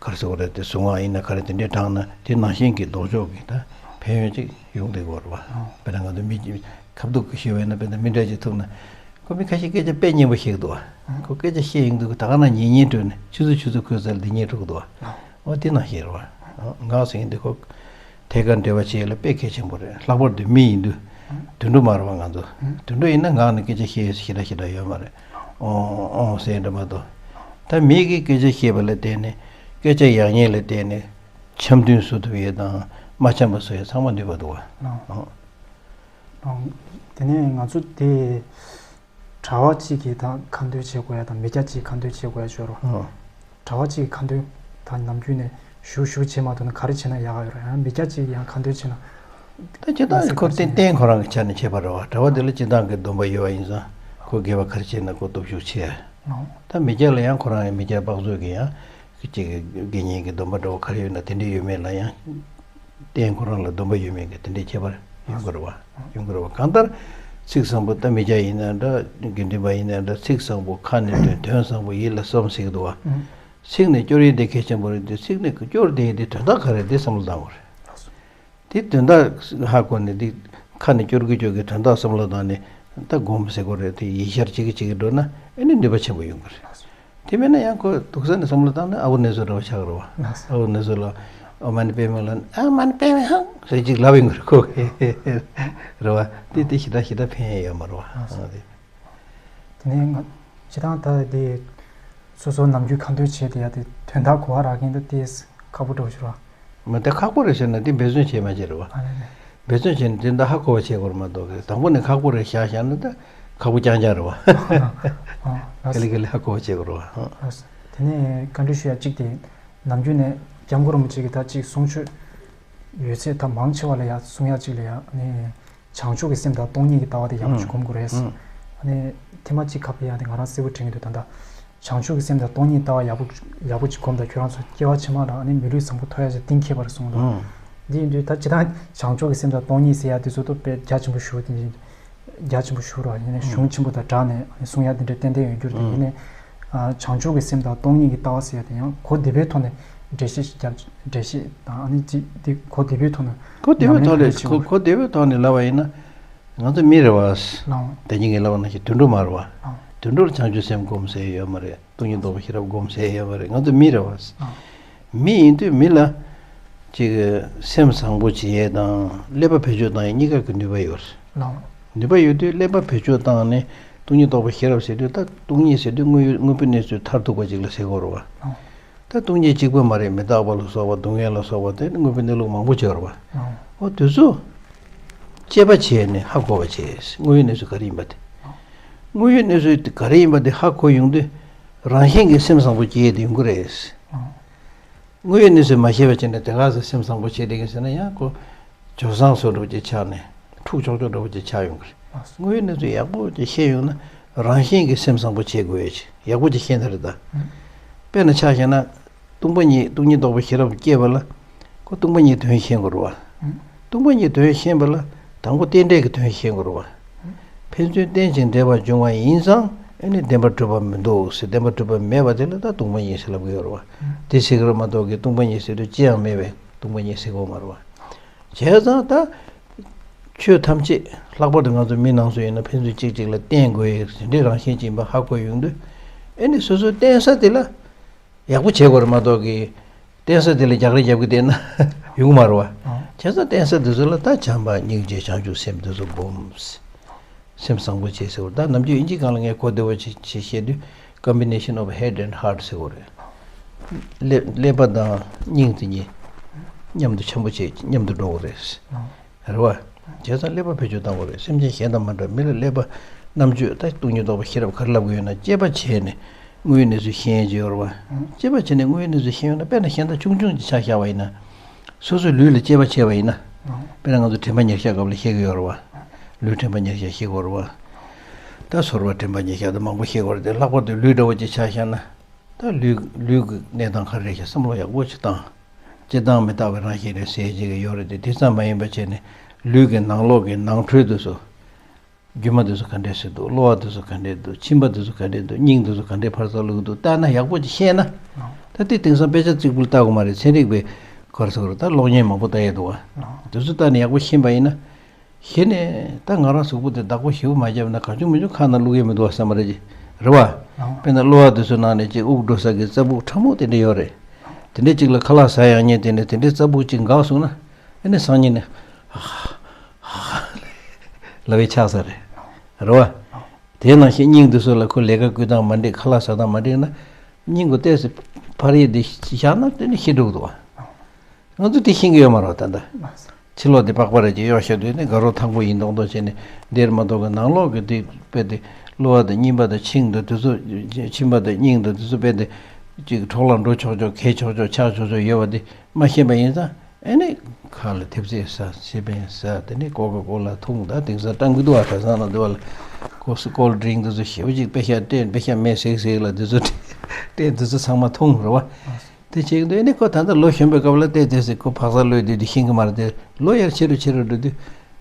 ག་རེ་ཟེར་བ་རེད། དེ་གཟུངས་སྔགས་ཡིན་ན་ག་རེ་དེ་འདྲའི་བགྲངས་ན་དེ་ནང་བཞིན་གྱི་ལྡོག་ཕྱོགས་ཀྱི་ད་ཕན་ཡོན་ཅིག་ཡོང་བསྡད་ཀྱི་ཡོད་རེད་བ། དཔེར་ན་ང་ཚོ་མི་ཁ་བསྡུ་གི་ཞུ་བས་ན་དཔེར་ན་མི་འདྲ་ཅིག་ཐུག་ན་ཁོ་མི་ཁ་ཤས་སྐད་ཆ་དཔེ་སྙན་པོ་བཤད་ཀྱི་འདུག་བ། ཁོ་སྐད་ཆ་བཤད་ཡོང་དུས་ད་ག་ན་ཉན་ཉན་སྤྲོད་ནས་ཆུ་ཚོད་ཆུ་ཚོད་ཁོའི་རྩ་ལ་འདི་ཉན་འགྲོ་གི་འདུག་བ། ཨོ་དེ་ནང་བཞིན་རེད་བ། ངག་ཟེར་མཁན་འདི་ཁོ་ཐད་ཀར་འབྲེལ་བ་བྱེད་ཡས་ལ་དཔེ་གལ་ཆེན་པོ་རེད། ལྷག་པར་དུ་མི་ཡིན་དུས་དུད་འགྲོ་མ་རེད་བ་ང་ཚོ། དུད་འགྲོ་ཡིན་ན་ངག་ནས་སྐད་ཆ་བཤད་ཡས་ཞེ་དྲག་ཞེ་དྲག་ཡོད་མ་རེད། ཨོང་ཨོང་ཟེར་འདྲ་མ་གཏོགས། ད་མི་གིས་སྐད་ཆ་བཤད་པ་ལ་བརྟེན་ནས་སྐད་ཆ་ཡག་ཉེས་ལ་བརྟེན་ནས་འཆམ་མཐུན་བཟོ་ཐུབ་ཡས་དང་མ་འཆམ་པ་བཟོ་ཡས་ཚང་མ་ནུས་པ་འདུག་བ། ཨོང་། ཨོང་། དེ་ནས་ང་ཚོ་དེ། གྲྭ་བ་གཅིག་གིས་ད་ཁ་འདོན་བྱེད་དགོས་ཡ་དང་མི་སྐྱ་གཅིག་གིས་ཁ་འདོན་བྱེད་དགོས་ཡ་ཤོར་རོ། ཨོ། གྲྭ་བ་གཅིག་གིས་ཁ་འདོན་ད་ནམ་རྒྱུན་ནས་ཞུ་ཞུ་བྱེད་མ་ཐུབ་ན་ག་རེ་བྱེད་ན་ཡག་ག་ཡོད་རེད། ཡང་མི་སྐྱ་གཅིག་གིས་ཡང་ཁ་འདོན་བྱེད་ན། ད་ཇི་ལྟར་ཁོ་བསྟན་བསྟན་ཁོ་རང་གི་ཆ་ནས་བྱེད་པ་རེད་བ། གྲྭ་བ་དེ་ལ་སྤྱིར་བཏང་གི་སྡོམ་པ་ཡོད་པ་ཡིན་ཙང་ཁོ་དགེ་བ་ག་རེ་བྱེད་ན་ཁོ་སྟོབས་ཤུགས་ཆེ། ཨོ། ད་མི་སྐྱ་ལ་ཡང་ཁོ་རང་ཡང་མི་སྐྱ་དཔག་ཚོད་ཀྱི་ཡང་གཅིག་གི་དགེ་བསྙེན་གྱི་སྡོམ་པ་འདྲ་བོ་ག་རེ་ཡོད་ན་དེ་འདྲ་ཡོད་མེད་ལ་ཡང་། བསྟན་ཁོ་རང་ལ་སྡོམ་པ་ཡོད་མེད་ཀྱི་དེ་འདྲའི་ཁྱད་པར་ཡོང་གི་རེད་བ། ཡོང་གི་རེད་བ། གང་ལྟར་ཚིག་བཟང་པོ་ད་མི་སྐྱ་ཡིན་ན་འདྲ་དགེ་འདུན་པ་ཡིན་ན་འདྲ་ཚིག་བཟང་པོ་ཁ་ནས་འདོན་དོན་བཟང་པོ་ཡིད་ལ་བསམ་ཟེར་གི་འདུག་བ། ཚིག་ནས་སྐྱོར་ཡས་དེ་གལ་ཆེན་པོ་རེད་དེ་ཚིག་ནས་སྐྱོར་བསྡད་ཡས་དེ་དོན་དག་ག་རེ་རེད་དེ་བསམ་བློ་བཏང་དགོས་རེད། དེ་དོན་དག་ཧ་གོ་ནས་དེ་ཁ་ནས་སྐྱོར་གི་སྐྱོར་གི་དོན་དག་བསམ་བློ་བཏང་ནས་ད་སྒོམ་ཟེར་དགོས་རེད་དེ་ཡིད་ཤར་བྱེད་གི་བྱེད་གི་འགྲོ་ན་ཨེ་ནི་ནུས་པ་ཆེན་པོ་ཡོང་གི་རེད། དེ་མིན་ན་ཡང་ཁོ་འདུག་ས་ནས་བསམ་བློ་བཏང་ན་ཨ་བོ་ནེ་ཙོ་འདྲ་བོ་ཆགས་རེད་བ། ཨ་བོ་ནེ་ཙོ་ལ་ཨོཾ་མ་ཎི་པདྨེ་ལ་ཨ་མ་ཎི་པདྨེ་ཧང་ཟེར་ཅིག་ལབ་ཡོང་གི་རེད་ཁོ། རེད་བ། དེ་དེ་ཞེ་དྲག་ཞེ་དྲག་ཕན་ཡས་ཡོད་མ་རེད་བ། ཨ་དེ། དེ་ནས་ང་སྤྱིར་བཏང་ད་དེ་སོ་སོ་ནམ་རྒྱུན་ཁ་འདོན་བྱས་དེ་ཡ་དེ་དོན་དག་གོ་བ་རག་མཁན་ད་དེ་ཁག་པོ་འདྲ་བོ་ཞིག་རེད་བ། མ་དེ་ཁག་པོ་རེད་ཟེར་ན་དེ་འབད་བརྩོན་བྱས་མ་བྱས་རེད་བ། ཨ་ལེ་ལེ། འབད་བརྩོན་བྱས་ན་དེ་འདྲ་ཧ་གོ་བ་བྱེད་དགོས་རེད་མ་གཏོགས་གི་དང་པོ་ནས་ཁག་པོ་རེད་བཞག་བཞག་ན་ད་ཁག་པོ་རྐྱང་རྐྱང་རེད་བ། ཨ་ཨ་ག་ལེ་ག་ལེ་ཧ་གོ་བ་བྱེད་དགོས་རེད་བ། ཨ་དེ་ནས་བཀའ་འདྲི་ཞུ་ཡ་གཅིག་དེ་ནམ་རྒྱུན་ནས་སྐྱབས་མགོན་རིན་པོ་ཆེ་གིས་ད་གཅིག་གསུང་ཆོས་ཡོད་ཚད་ད་མང་ཆེ་བ་ལ་ཡ་གསུང་ཡ་གཅིག་ལ་ཡ་ནས་བྱང་ཆུབ་ཀྱི་སེམས་དང་སྟོང་ཉིད་ཀྱི་ལྟ་བ་དེ་ཡག་པོ་ཞིག་སྒོམ་དགོས་རེད། ཨ་ནས་ཐེངས་མ་གཅིག་ཁ་ཕྱེ་ཡ་དེ་ང་རང་གསལ་པོ་དྲན་གྱི་འདུག་ད་ལྟ། བྱང་ཆུབ་ཀྱི་སེམས་དང་སྟོང་ཉིད་ལྟ་བ་ཡག་པོ་ཡག་པོ་ཅིག་སྒོམ་དང་ཁྱོད་རང་ཚོ་སྐྱེ་བ་ཕྱི་མ་ལ་ཨ་ནི་མི་ལུས་བཟང་པོ་ཐོབ་ཡག་ཅིག་གཏིང་འཁེལ་བ་རེད་གསུངས་འདུག་ཨང་། འདི་ཡིན་དུས་ད་སྤྱིར་བཏང་བྱང་ཆུབ་ཀྱི་སེམས་དང་སྟོང་ཉིད་ཟེར་ཡག་དེ་ཚོ་ཏོ་དཔེ་རྒྱ་ཆེན་པོ་ཞུ་བ་དེ་འདྲ་རྒྱ་ཆེན་པོ་ཞུ་རོགས་ཡིན་ནའི་གཞུང་ཆེན་པོ་དང་སྦྲགས་ནས་ཨ་ནི་གསུང་ཡག་དེ་འདྲ་ཏན་ཏན་ཡོད་རྒྱུ་རེད། ཡིན་ནའི་བྱང་ཆུབ་ཀྱི་སེམས་དང་སྟོང་ཉིད་ཀྱི་ལྟ་བ་ཟེར་ཡག་དེ་ཡང་གོ་བདེ་པོའི་ཐོག་ནས་འགྲེལ་བཤད་ཞིག་རྒྱབ་འགྲེལ་བཤད་དང་ཨ་ནི་ཅིག་དེ་གོ་བདེ་པོའི་ཐོག་ནས་གོ་བདེ་པོའི་ཐོག་ནས་གོ་བདེ་པོའི་ཐོག་ནས་ལབ་པ་ཡིན་ན་ང་ཚོ་མི་རེད་བ། ལའང་། དེ་ཉིད་ཀྱི་ལབ་པ་ནང་བཞིན་དུད་འགྲོ་མ་རེད་བ། ལའང་། དུད་འགྲོར་བྱང་ཆུབ་སེམས་སྒོམ་ཟེར་ཡོད་མ་རེད། སྟོང་ཉིད་རྟོགས་པའི་ཤེས་རབ་སྒོམ་ཟེར་ཡོད་མ་རེད། ང་ཚོ་མི་རེད་བ། ལའང་། མི་ཡིན་དུས་མི་ལ་ཅིག་སེམས་བཟང་པོ་བྱེད་ཡས་དང་ཀླད་པ་བེད་སྤྱོད་བཏང་ཡས་གཉིས་ཀ་གི་ནུས་པ་ཡོད་རེད། ལའང་། ནུས་པ་ཡོད་དུས་ཀླད་པ་བེད་སྤྱོད་བཏང་ནས་སྟོང་ཉིད་རྟོགས་པའི་ཤེས་རབ་ཟེར་དུས་ད་སྟོང་ཉིད་ཟེར་དུས་དངོས་ཡོད་དངོས་པོའི་གནས་ཚུལ་མཐར་ཐུག་པ་ཅིག་ལ་ཟེར་དགོས་རེད་བ། ལའང་། ད་སྟོང་ཉིད་གཅིག་པུ་མ་རེད། མི་རྟག་པ་ལ་སོགས་པ་སྡུག་བསྔལ་ལ་སོགས་པ་དེ་དངོས་པོའི་གནས་ལུགས་མང་པོ་ཅིག་ཡོད་རེད་བ། ལའང་། འོ་དེ་ཚོ་དཔྱད་པ་བྱས་ནས་ཧ་གོ་བ་བྱས། དངོས་ཡོད་གནས་ཚུལ་ག་རེ་ཡིན་པ་དེ། དངོས་ཡོད་གནས་ཚུལ་ག་རེ་ཡིན་པ་དེ་ཧ་གོ་ཡོང་དུས་རང་བཞིན་གྱིས་སེམས་བཟང་པོ་སྐྱེ་ཡས་དེ་ཡོང་གི་རེད། དངོས་ཡོད་གནས་ཚུལ་མ་ཤེས་པ་བྱས་ནས་དེ་ག་ཚོད་སེམས་བཟང་པོ་བྱེད་བསྡད་ཀྱི་ཟེར་ན་ཡང་ཁོ་ཇོ་བཟང་བཟོ་འདྲ་བོ་ཅིག་ཆགས་ནས་འཁྲུག་ཆོག་ཆོག་འདྲ་བོ་ཅིག་ཆགས་ཡོང་གི་རེད། དངོས་ཡོད་གནས་ཚུལ་ཡག་པོ་ཅིག་ཤེས་ཡོང་ན་རང་བཞིན་གྱིས་སེམས་བཟང་པོ་བྱེད་དགོས་ཡོད་ཅིག་ཡག་པོ་ཅིག་ཤེས་ན་རེད་ད། དཔེར་ན་ཆ་བཞག་ན། སྟོང་པ་ཉིད་སྟོང་ཉིད་རྟོགས་པའི་ཤེས་རབ་སྐྱེས་པ་ལ། ཁོ་སྟོང་པ་ཉིད་དོན་ཤེས་དགོས་རེད་བ། སྟོང་པ་ཉིད་དོན་ཤེས་པ་ལ་དང་པོ་རྟེན་འབྲེལ་གྱི་དོན་ཤེས་དགོས་རེད་བ། ཕན་ཚུན་རྟེན་ཅིང་འབྲེལ་བར་འབྱུང་བ་ཡིན་ཙང་ཨ་ནི་བདེན་པར་གྲུབ་པ་མི་འདུག་ཟེར། བདེན་པར་གྲུབ་པ་མེད་པ་དེ་ལ་ད་སྟོང་པ་ཉིད་ཟེར་ལབ་ཀྱི་ཡོད་རེད་བ། དེ་ཟེར་གྱི་རེད་མ་གཏོགས་ཀྱི་སྟོང་པ་ཉིད་ཟེར་དུས་ཅི་ཡང་མེད་པས་སྟོང་པ་ཉིད་ཟེར་གྱི་ཡོད་མ་རེད་བ། བྱས་ཙང་ད། ཆོས་ཐམས་ཅད་ལྷག་པར་དུ་ང་ཚོ་མི་ནང་ཚོ་ཡིན་ན་ཕན་ཚུན་གཅིག་གཅིག་ལ་བརྟེན་དགོས་ཡས་དེ་འདྲའི་རང་བཞིན་ཅན་པ་ཧ་གོ་ཡོང་དུས། ཨེ་ནི་སོ་སོའི་བརྟེན་ས་དེ་ལ་ཡག་པོ་བྱེད་དགོས་རེད་མ་གཏོགས་ཀྱི། བརྟེན་ས་དེ་ལ་རྒྱག་རེས་རྒྱབ་ཀྱི་བསྡད་ན་ཡོང་གི་མ་རེད་བ། བྱས་ཙང་བརྟེན་ས་དེ་ཚོ་ལ་ད་བྱམས་པ་སྙིང་རྗེ་བྱང་ཆུབ་སེམས་དེ་ཚོ་སྒོམ། སེམས་བཟང་པོ་བྱེད་ཟེར་བ། ད་ནམ་རྒྱུན་ཨིན་ཇི་སྒང་ལ་ངས་གོ་བདེ་བོ་ཅིག་ཅིག་བཤད་དུས། Combination of head and heart ཟེར་བ་རེད། ཀླད་ཀླད་པ་དང་སྙིང་དེ་གཉིས་མཉམ་དུ་འཆམ་པོ་བྱེད། མཉམ་དུ་འགྲོ་བ་རེད། རེད་བ། བྱས་ཙང་ཀླད་པ་བེད་སྤྱོད་བཏང་བ་རེད། སེམས་ཅན་གཞན་དང་མ་འདྲ། མི་ལ་ཀླད་པ་རྣམ་དཔྱོད་ད་སྟོང་ཉིད་རྟོགས་པ་ཤེས་རབ་ག་རེ་ལབ་དགོས་ཡོད་ན། དཔྱད་པ་བྱས་ནས་དངོས་ཡོད་གནས་ཚུལ་ཤེས་ཡས་ཅིག་ཡོད་རེད་བ། དཔྱད་པ་བྱས་ནས་དངོས་ཡོད་གནས་ཚུལ་ཤེས་ཡོང་ན། དཔེར་ན་གཞན་དག་ཆུང་ཆུང་ཅིག་ཆ་བཞག་པ་ཡིན་ན། སོ་སོའི་ལུས་ལ་དཔྱད་པ་བྱས་པ་ཡིན་ན། དཔེར་ན་ང་ཚོ་དྲན་པ་ཉེར་བཞག་སྐབས་ལ་ཤེས་ཀྱི་ཡོད་རེད་བ། ལུས་དྲན་པ་ཉེར་བཞག་ཤེས་དགོས་རེད་བ། ད་ཚོར་བ་དྲན་པ་ཉེར་བཞག་དང་མང་པོ་ཤེས་དགོས་རེད་དེ། ལྷག་པར་དུ་ལུས་འདྲ་བོ་ཅིག་ཆ་བཞག་ན། ད་ལུས་ལུས་ཀྱི་གནས་སྟངས་ག་རེ་རེད་ཤག་བསམ་བློ་ཡག་པོ་ཅིག་བཏང་། སྤྱིར་བཏང་མི་རྟག་པའི་རང་བཞིན་རེད་ཟེར་ཅིག་ཡོད་རེད་དེ། དེ་ཙམ་མ་ཡིན་པ་བྱས་ནས་ལུས་ཀྱི་ནང་ལོགས་ཀྱི་ནང་ཁྲོལ་དེ་ཚོ། རྒྱུ་མ་དེ་ཚོ་ག་འདྲས་སེ་འདུག་གློ་བ་དེ་ཚོ་ག་འདྲས་འདུག་མཆིན་པ་དེ་ཚོ་ག་འདྲས་འདུག་སྙིང་དེ་ཚོ་ག་འདྲས་འཕར་རྩ་བླུགས་འདུག་བལྟས་ན་ཡག་པོ་ཅིག་ཤེས་ན། ད་དེ་དེང་སང་དཔེ་ཆ་གཅིག་པུ་ལྟ་དགོས་མ་རེད། ཚན་རིག་པའི་ག་རེ་ཟེར་དགོས་རེད། ད་གློག་བརྙན་མང་པོ་ལྟ་ཡས་འདུག་བ། དེ་ཚོ་ལྟ་ནས་ཡག་པོ་ཤེས་པ་ཡིན་ན། གཞི་ནས་ད་ང་རང་གཟུགས་པོ་དེ་བདག་པོ་ཞེ་པོ་མ་བརྒྱབ་ན་གང་བྱུང་མི་བྱུང་ཁ་ནང་བླུག་ཡས་མི་འདུག་བསམ་པ་རེད། རེད་བ། དཔེར་ན་གློ་བ་དེ་ཚོའི་ནང་ནས་ཅིག་དབུགས་འགྲོ་ས་གི་རྩ་སྦུག་ཕྲ་མོ་དེ་འདྲ་ཡོད་རེད། དེ་འདྲ་ཅིག་ལ་ཁ་ལག་ཟ་ཡག་ཉིན་དེ་ནས་དེ་འདྲའི་རྩ་སྦུག་ཅིག་འགག་སོང་ན། ཨ་ནི་སང་ཉིན་ནས་ཧ་ཧ་ཧ་ལབ་ཡས་ཆགས་ས་རེད། རེད་བ། དེ་ནང་བཞིན་སྙིང་དེ་ཚོ་ལ་ཁོ་ལས་ཀ་བསྐུལ་སྟངས་མ་འགྲིག་ཁ་ལག་ཟ་སྟངས་མ་འགྲིག་ན། སྙིང་གི་ལྟས་སུ་འཕར་ཡས་དེ་བཞག་ན་དེ་ནི་ཤི་འགྲོ་གི་འདུག་བ། ང་ཚོ་དེ་ཤེས་ཀྱི་ཡོད་མ་རེད་ད་ལྟ། ཕྱི་ལོགས་དེ་པགས་པ་རེ་ཅིག་གཡོག་བཞག་དུས་ནི་དགའ་རོགས་ཐང་པོ་ཡིན་མདོག་མདོག་བྱས་ནས་བསྡད་མ་གཏོགས་ཀྱི། ནང་ལོགས་ཀྱི་དེ་དཔེ་དེ་གློ་བ་དང་སྙིམ་པ་དང་མཆིན་དང་དེ་ཚོ། མཆིན་པ་དང་སྙིང་དང་དེ་ཚོ་དཔེ་དེ་ཅིག་འཕྲོ་བརླག་འགྲོ་ཆོག་ཆོག་གས་ཆོག་ཆོག་ཆགས་ཆོག་ཆོག་ཡོད་པ་དེ་མ་ཤེས་པ་ཡིན་ཙང་། ཨ་ནི་ཁ་ལ་ཐེབས་ཙེ་ཟ། ཤེས་པས་ཟ། དེ་ནི་ཀོ་ཀ་ཀོ་ལ་འཐུང་། ད་དེང་སང་སྤྲང་གི་འདུག་ཨ། གྲྭ་ཚང་ནང་དུ་བ་ལ་ཀོ་སི་ཀོལ་ཌི་རིང་དེ་ཚོ་ཞེ་པོ་ཅིག་དཔེ་ཤ་སྤྲད། དཔེ་ཤ་མེ་སིག་སིག་ལ་དེ་ཚོ་སྤྲད། དེ་ཚོ་ཚང་མ་འཐུང་རེད་བ། དེ་བྱེད་ཀྱི་འདུག་ཨ་ནི་ཁོ་ད་ལྟ་ལོ་གཞོན་པའི་སྐབས་ལ་བལྟས་བལྟས་ཟེར། ཁོ་བག་ཚ་ལོས་དུས་དེ་ཤེས་ཀྱི་མ་རེད་དེ། ལོ་ཡར་ཆེ་རུ་ཆེ་རུ་འགྲོ་དུས་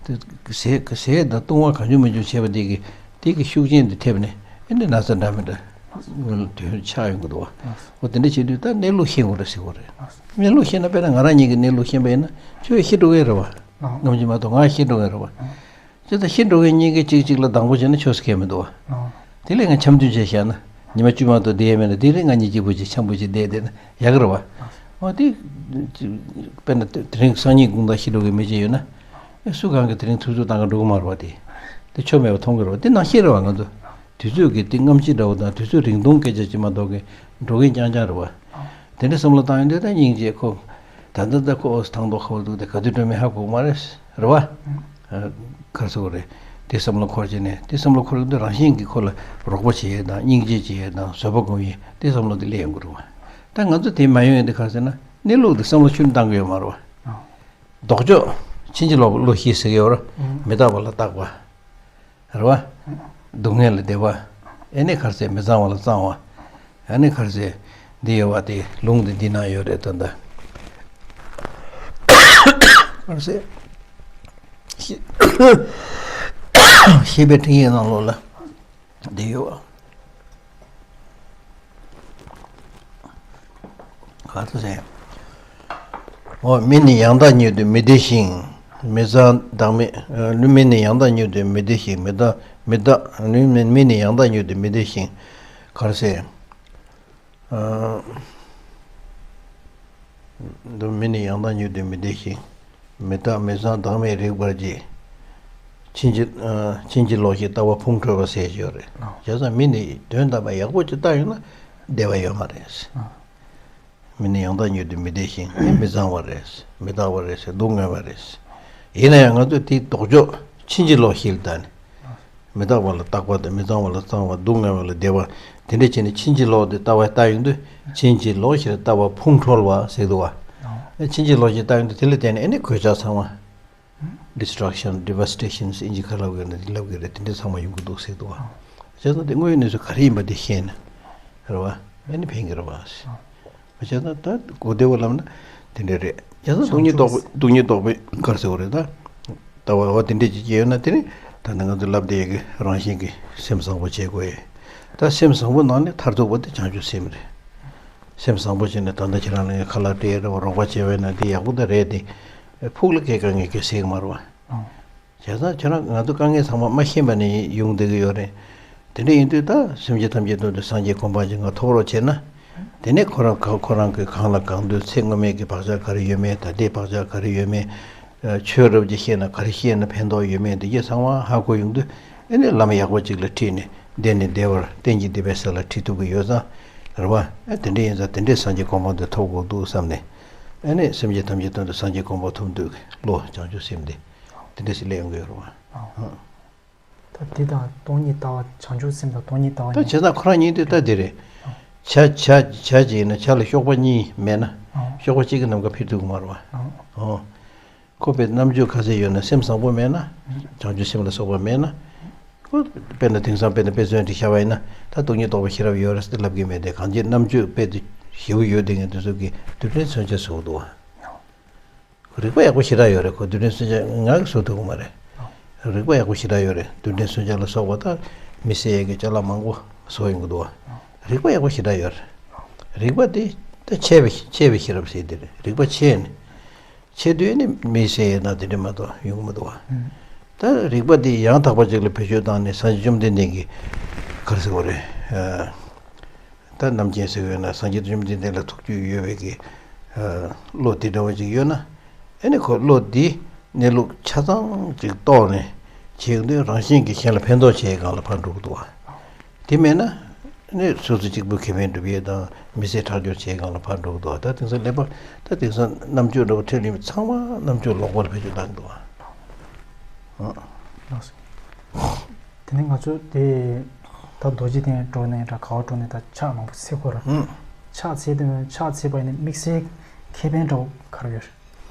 དེ་ཟས་ཟས་དང་བཏུང་བ་གང་བྱུང་མང་བྱུང་བྱས་པ་དེ་གི་དེ་གི་ཤུགས་རྐྱེན་དེ་ཐེབས་ནས་ཨ་ནི་ན་ཚ་འདྲ་མི་འདྲ་དོན་ཆགས་ཡོང་གི་འདུག་བ། འོ་དེ་འདྲ་བྱེད་དུས་ད་གནས་ལུགས་ཤེས་དགོས་རེད་ཟེར་དགོས་རེད། གནས་ལུགས་ཤེས་ན། དཔེར་ན་ང་རང་ཉིད་ཀྱི་གནས་ལུགས་ཤེས་པ་ཡིན་ན་ཁྱོད་ཤི་འགྲོ་གི་རེད་བ། ང་གཅིག་མ་གཏོགས་ང་ཤི་འགྲོ་གི་རེད་བ། ཅི་ལྟར་ཤི་འགྲོ་མཁན་གཉིས་ཀས་གཅིག་གཅིག་ལ་སྡང་པོ་བྱས་ན་ཆོག་ས་ཁེལ་མི་འདུག་བ། དེ་ལས་ང་འཆམ་མཐུན་བྱས་བཞག་ན། ཉི་མ་བཅུ་མ་གཏོགས་བསྡད་ཡས་མེད་ན། དེ་རིང་ང་གཉིས་གཅིག་པུ་ཅིག་འཆམ་པོ་ཅིག་བསྡད་བསྡད་ན་ཡག་གི་རེད་བ། འོ་དེ། དཔེར་ན་དེ་རིང་སང་ཉིན་དགོང་དག་ཤི་འགྲོ་མཁན་མི་གཅིག་ཡོད་ན། ཨེ་སུ་གང་གིས་དེ་རིང་ཐུགས་ཚོད་བཏང་ག་འགྲོ་གི་མ་རེད་བ། དེ་དེ་ཆོ་མེད་པ་མཐོང་གི་རེད་བ། དེ་ནང་བཞིན་རེད་བ། ང་ཚོ་དུས་ཚོད་ཀྱི་དེ་རྔམ་བརྗིད་འདྲ་བོ་དང་དུས་ཚོད་རིང་ཐུང་སྐད་ཆ་ཅིག་མ་གཏོགས་ཀྱི་འགྲོ་མཁན་རྐྱང་རྐྱང་རེད་བ། དེ་འདྲ་བསམ་བློ་བཏང་ཡོང་དུས་ད་སྙིང་རྗེ་ཁོ། ད་ལྟ་ད་ཁོ་ཨོ་ཐང་ཐོག་ཁ་བ་འདུག་དེ་ག་དུས་འགྲོ་མིན་ཧ་གོ་གི་མ་རེད། རེད་བ། ཨ། ག་རེ་ཟེར་དགོས་རེད། དེ་བསམ་བློ་འཁོར་བྱས་ནས། དེ་བསམ་བློ་འཁོར་ཡོང་དུས་རང་བཞིན་གྱིས་ཁོ་ལ་རོགས་པ་བྱེད་ཡས་དང་། སྙིང་རྗེ་བྱེད་ཡས་དང་། བཟོད་པ་སྒོམ་ཡས། དེ་བསམ་བློ་དེ་སླེབས་ཡོང་གི་རེད་བ། ད་ང་ཚོ་དེ་མ་ཡོང་ཡས་དེ་ག་རེ་ཟེར་ན། གནས་ལུགས་དེ་བསམ་བློ་ཁྱོན་བཏང་གི་ཡོད་མ་རེད་བ། ལྡོག་ཕྱོགས་ཕྱིན་ཅི་ལོག་བློ་ཤེས་ཟེར་གྱི་ཡོད་རེད། མི་རྟག་པ་ལ་རྟག་པ། རེད་བ། སྡུག་བསྔལ་ལ་བདེ་བ། ཨེ་ནི་ག་རེ་ཟེར། མི་གཙང་བ་ལ་གཙང་བ། ཨེ་ནི་ག་རེ་ཟེར། འདི་ཡོད་བ། དེ་ལུང་དེ་འདི་ན་ཡོད་རེད་ད་ལྟ། ག་རེ་ཟེར། བཤེས་པའི་སྤྲིང་ཡིག་ནང་ལོགས་ལ་འདི་ཡོད་བ། ག་ཚོད་ཟེར། འོ། མི་ནི་ཡང་དག་ཉིད་དུ་མི་བདེ་ཞིང་། མི་གཙང་བདག་མེད། ལུས་མི་ནི་ཡང་དག་ཉིད་དུ་མི་བདེ་ཞིང་། མི་རྟག་མི་རྟག་ལུས་མི་མི་ནི་ཡང་དག་ཉིད་དུ་མི་བདེ་ཞིང་། ག་རེ་ཟེར། ཨ། ལུས་མི་ནི་ཡང་དག་ཉིད་དུ་མི་བདེ་ཞིང་། མི་རྟག་མི་གཙང་བདག་མེད་རིག་པར་བྱེད། ཕྱིན་ཅི། ཨ། ཕྱིན་ཅི་ལོག་བཞིར་ལྟ་བ་ཕུང་ཁྲོལ་བ་ཟེར་ཡོད་རེད། ཨ། བྱས་ཙང་མི་ནི་དོན་དམ་པར་ཡག་པོ་ཅིག་བལྟ་ཡོང་ན་བདེ་བ་ཡོད་མ་རེད། ཨ། མི་ནི་ཡང་དག་ཉིད་དུ་མི་བདེ་ཞིང་། དེ་མི་གཙང་བ་རེད། མི་རྟག་པ་རེད་ཟེར། སྡུག་བསྔལ་བ་རེད། ཡིན་ན་ཡང་ང་ཚོས་དེའི་ལྡོག་ཕྱོགས་ཕྱིན་ཅི་ལོག་བཞིར་བལྟས་ནས། མི་རྟག་པ་ལ་རྟག་པ་དང་། མི་གཙང་བ་ལ་གཙང་བ། སྡུག་བསྔལ་བ་ལ་བདེ་བ། དེ་འདྲ་བྱས་ནས་ཕྱིན་ཅི་ལོག་དེ་ལྟ་བ་བལྟ་ཡོང་དུས། ཕྱིན་ཅི་ལོག་བཞིར་ལྟ་བ་ཕུང་ཁྲོལ་བ་ཟེར་འདུག་བ། ཕྱིན་ཅི་ལོག་བཞིར་བལྟ་ཡོང་དུས་དེ་ལ་བརྟེན་ནས་ཨེ་ནི་གོད་ཆག་ཚང་མ། Destruction, devastations ཨིན་ཇི་ཁ་ལབ་གི་རེད། འདི་ལབ་གི་རེད། དེ་འདྲ་ཚང་མ་ཡོང་གི་འདུག་ཟེར་འདུག་བ། བྱས་ཙང་དེ་དངོས་ཡོད་གནས་ཚུལ་ག་རེ་ཡིན་པ་དེ་ཤེས་ན། རེད་བ། ཨེ་ནི་ཕན་གི་རེད་བ། བྱས་ཙང་ད་གོ་བདེ་བོ་ལབ་ན་དེ་འདྲ་རེད། བྱས་ཙང་སྟོང་ཉིད་རྟོགས་པའི། སྟོང་ཉིད་རྟོགས་པའི་ག་རེ་ཟེར་དགོས་རེད་ད། ལྟ་བ་འོ་དེ་འདྲ་ཅིག་སྐྱེས་ཡོད་ན། དེ་ནི་ད་ནི་ང་ཚོ་ལབ་བསྡད་ཀྱི་རང་བཞིན་གྱི་སེམས་བཟང་པོ་བྱེད་དགོས་ཡས། ད་སེམས་བཟང་པོ་ནང་ནས་མཐར་ཐུག་པ་དེ་བྱང་ཆུབ་སེམས་རེད། སེམས་བཟང་པོ་བྱས་ནས་ད་ལྟ་ཁྱེད་རང་ལ་ངས་ཁ་ལག་སྤྲད་ཡས་རེད་བ། རོགས་པ་བྱས་པས་ན་དེ་ཡག་པོ་ད་རེད་དེ། ཕུགས་ལ་སྐད་གང་ངས་སྐད་ཟེར་གི་མ་རེད་བ། བྱས་ཙང་ཁྱོད་རང་ང་ཚོ་དཀའ་ངལ་ཚང་མ་མ་ཤེས་པ་ནས་ཡོང་བསྡད་ཀྱི་ཡོད་རེད། དེ་འདྲ་ཡིན་དུས་ད་སེམས་ཅན་ཐམས་ཅད་དོན་དུ་སངས་རྒྱས་གོ་འཕང་ཅིག་ང་ཐོབ་རོགས་བྱས་ན། དེ་ནས་ཁོ་རང་ག་ཁོ་རང་གི་གང་ལ་གང་འདུལ་ཚེ་སྔོན་མའི་གི་བག་ཆགས་ག་རེ་ཡོད་མེད། ད་ལྟའི་བག་ཆགས་ག་རེ་ཡོད་མེད། ཆོས་རབ་ཀྱི་ཤེས་ན་ག་རེ་ཤེས་ན་ཕན་ཐོགས་ཡོད་མེད། འདི་གྱད་ཚང་མ་ཧ་གོ་ཡོང་དུས་ཨེ་ནས་ལམ་ཡག་པོ་ཅིག་ལ་ཁྲིད་ནས་བདེ་ནས་བདེ་བར་གཏན་གྱི་བདེ་བའི་ས་ལ་ཁྲིད་ཐུབ་ཀྱི་ཡོད་ཙང་རེད་བ། ཨེ་དེ་འདྲ་ཡིན་ཙང་དེ་འདྲའི་སངས་རྒྱས་གོ་འཕང་དེ་ཐོབ་དགོས་འདུག་བསམ་ནས། ཨེ་ནས་སེམས་ཅན་ཐམས་ཅད་དོན་དུ་སངས་རྒྱས་གོ་འཕང་ཐོབ་འདོད་ཀྱི་བློ་བྱང་ཆུབ་སེམས་དེ་དེ་འདྲ་ཞིག་སླེབས་ཡོང་གི་ཡོད་རེད་བ། ད་འདི་དང་སྟོང་ཉིད་ལྟ་བ། བྱང་ཆུབ་སེམས་དང་སྟོང་ཉིད་ལྟ་བ་ད་གཉིས། བྱས་ཙང་ཁོ་རང་གཉིས་དེ་ལྟ་དེ་རེད། ཆ་ཆ་ཆ་ཅིག་ཡིན་ན་ཆ་ལ་གཤོག་པ་གཉིས་མེད་ན། གཤོག་པ་གཅིག་གི་ནམ་མཁའ་འཕུར་ཐུབ་ཀྱི་མ་རེད་བ། ཨོ། ཁོ་པའི་རྣམ་དཔྱོད་ག་ཚད་ཡོད་ན་སེམས་བཟང་པོ་མེད་ན། བྱང་ཆུབ་སེམས་ལ་སོགས་པ་མེད་ན། ཁོ་དཔེར་ན་དེང་སང་དཔེར་ན་དཔེ་མཚོན་ཅིག་བཞག་པ་ཡིན་ན་ད་སྟོང་ཉིད་རྟོགས་པ་ཤེས་རབ་ཡོད་རེད་ཟེར་ལབ་ཀྱི་མེད་དེ། གང་ཅི་རྣམ་དཔྱོད་དཔེ་དེ་ཞེ་པོ་ཡོད་དེ་ངས་དེ་ཚོ་གི་རྡུལ་ཕྲན་མཚོན་ཆ་བཟོ་གི་འདུག་བ། རིག་པ་ཡག་པོ་ཞེ་དྲག་ཡོད་རེད། ཁོ་རྡུལ་ཕྲན་མཚོན་ཆ་ང་གིས་བཟོ་ཐུབ་ཀྱི་མ་རེད། རིག་པ་ཡག་པོ་ཞེ་དྲག་ཡོད་རེད། རྡུལ་ཕྲན་མཚོན་ཆ་ལ་སོགས་པ་ད་མི་སེལ་ཡས་ཀྱི་ཅ་ལག་མང་པོ་བཟོ་ཡོང་གི་འདུག་བ། རིག་པ་ཡག་པོ་ཞེ་དྲག་ཡོད་རེད། རིག་པ་དེ་ད་ཆད་པའི་ཆད་པའི་ཤེས་རབ་ཟེར་དེ་རེད། རིག་པ་ཆད་ནས་ཆད་དུས་ནི་མི་སེལ་ཡས་ན་དེ་འདྲ་མ་གཏོགས་ཡོང་གི་མི་འདུག་བ། ད་རིག་པ་དེ་ཡང་དག་པ་ཅིག་ལ་བེད་སྤྱོད་བཏང་ནས་སངས་རྒྱས་བཅོམ་ལྡན་འདས་ཀྱིས་ག་རེ་ཟེར་དགོས་རེད། ད་རྣམ་མཁྱེན་ཟེར་བས་ན་སངས་རྒྱས་བཅོམ་ལྡན་འདས་ལ་ཐུགས་རྒྱུས་ཡོད་པའི་གི་བློ་དེ་འདྲ་བ་ཅིག་ཡོད་ན། ཨེ་ནི་ཁོ་བློ་འདི་གནས་ལུགས་ཆ་ཚང་ཅིག་རྟོགས་ནས་བྱེད་དུས་རང་བཞིན་གྱིས་གཞན་ལ་ཕན་ཐོགས་བྱེད་སྒང་ལ་ཕར་འགྲོ་གི་འདུག་བ། དེ་མེད་ན་ནི་སོ་སོ་གཅིག་པུ་ཁེ་ཕན་སྒྲུབ་ཡས་དང་མི་ཚེ་ཁྲག་སྦྱོར་བྱེད་སྒང་ལ་ཕར་འགྲོ་གི་འདུག་བ། ད་དེང་སང་ཀླད་པ་ད་དེང་སང་རྣམ་དཔྱོད་འདྲ་བོ་ཁྲིད་ལེན་ཚང་མ་རྣམ་དཔྱོད་ལོག་པ་ལ་བེད་སྤྱོད་གཏང་གི་འདུག་བ། ཨ། ལགས་སོ། དེ་ནས་ང་ཚོ་དེ་ད་རྡོ་རྗེ་གདན་འགྲོ་ནས་འདྲ་ག་བ་འགྲོ་ནས་ད་ཕྱག་མང་པོ་འཚལ་དགོས་ར། ཨང་། ཕྱག་འཚལ་དུས་ཕྱག་འཚལ་བ་ཡིན་ན་དམིགས་བསལ་ཁེ་ཕན་འདྲ་བོ་ག་རེ་ཡོད་རེད།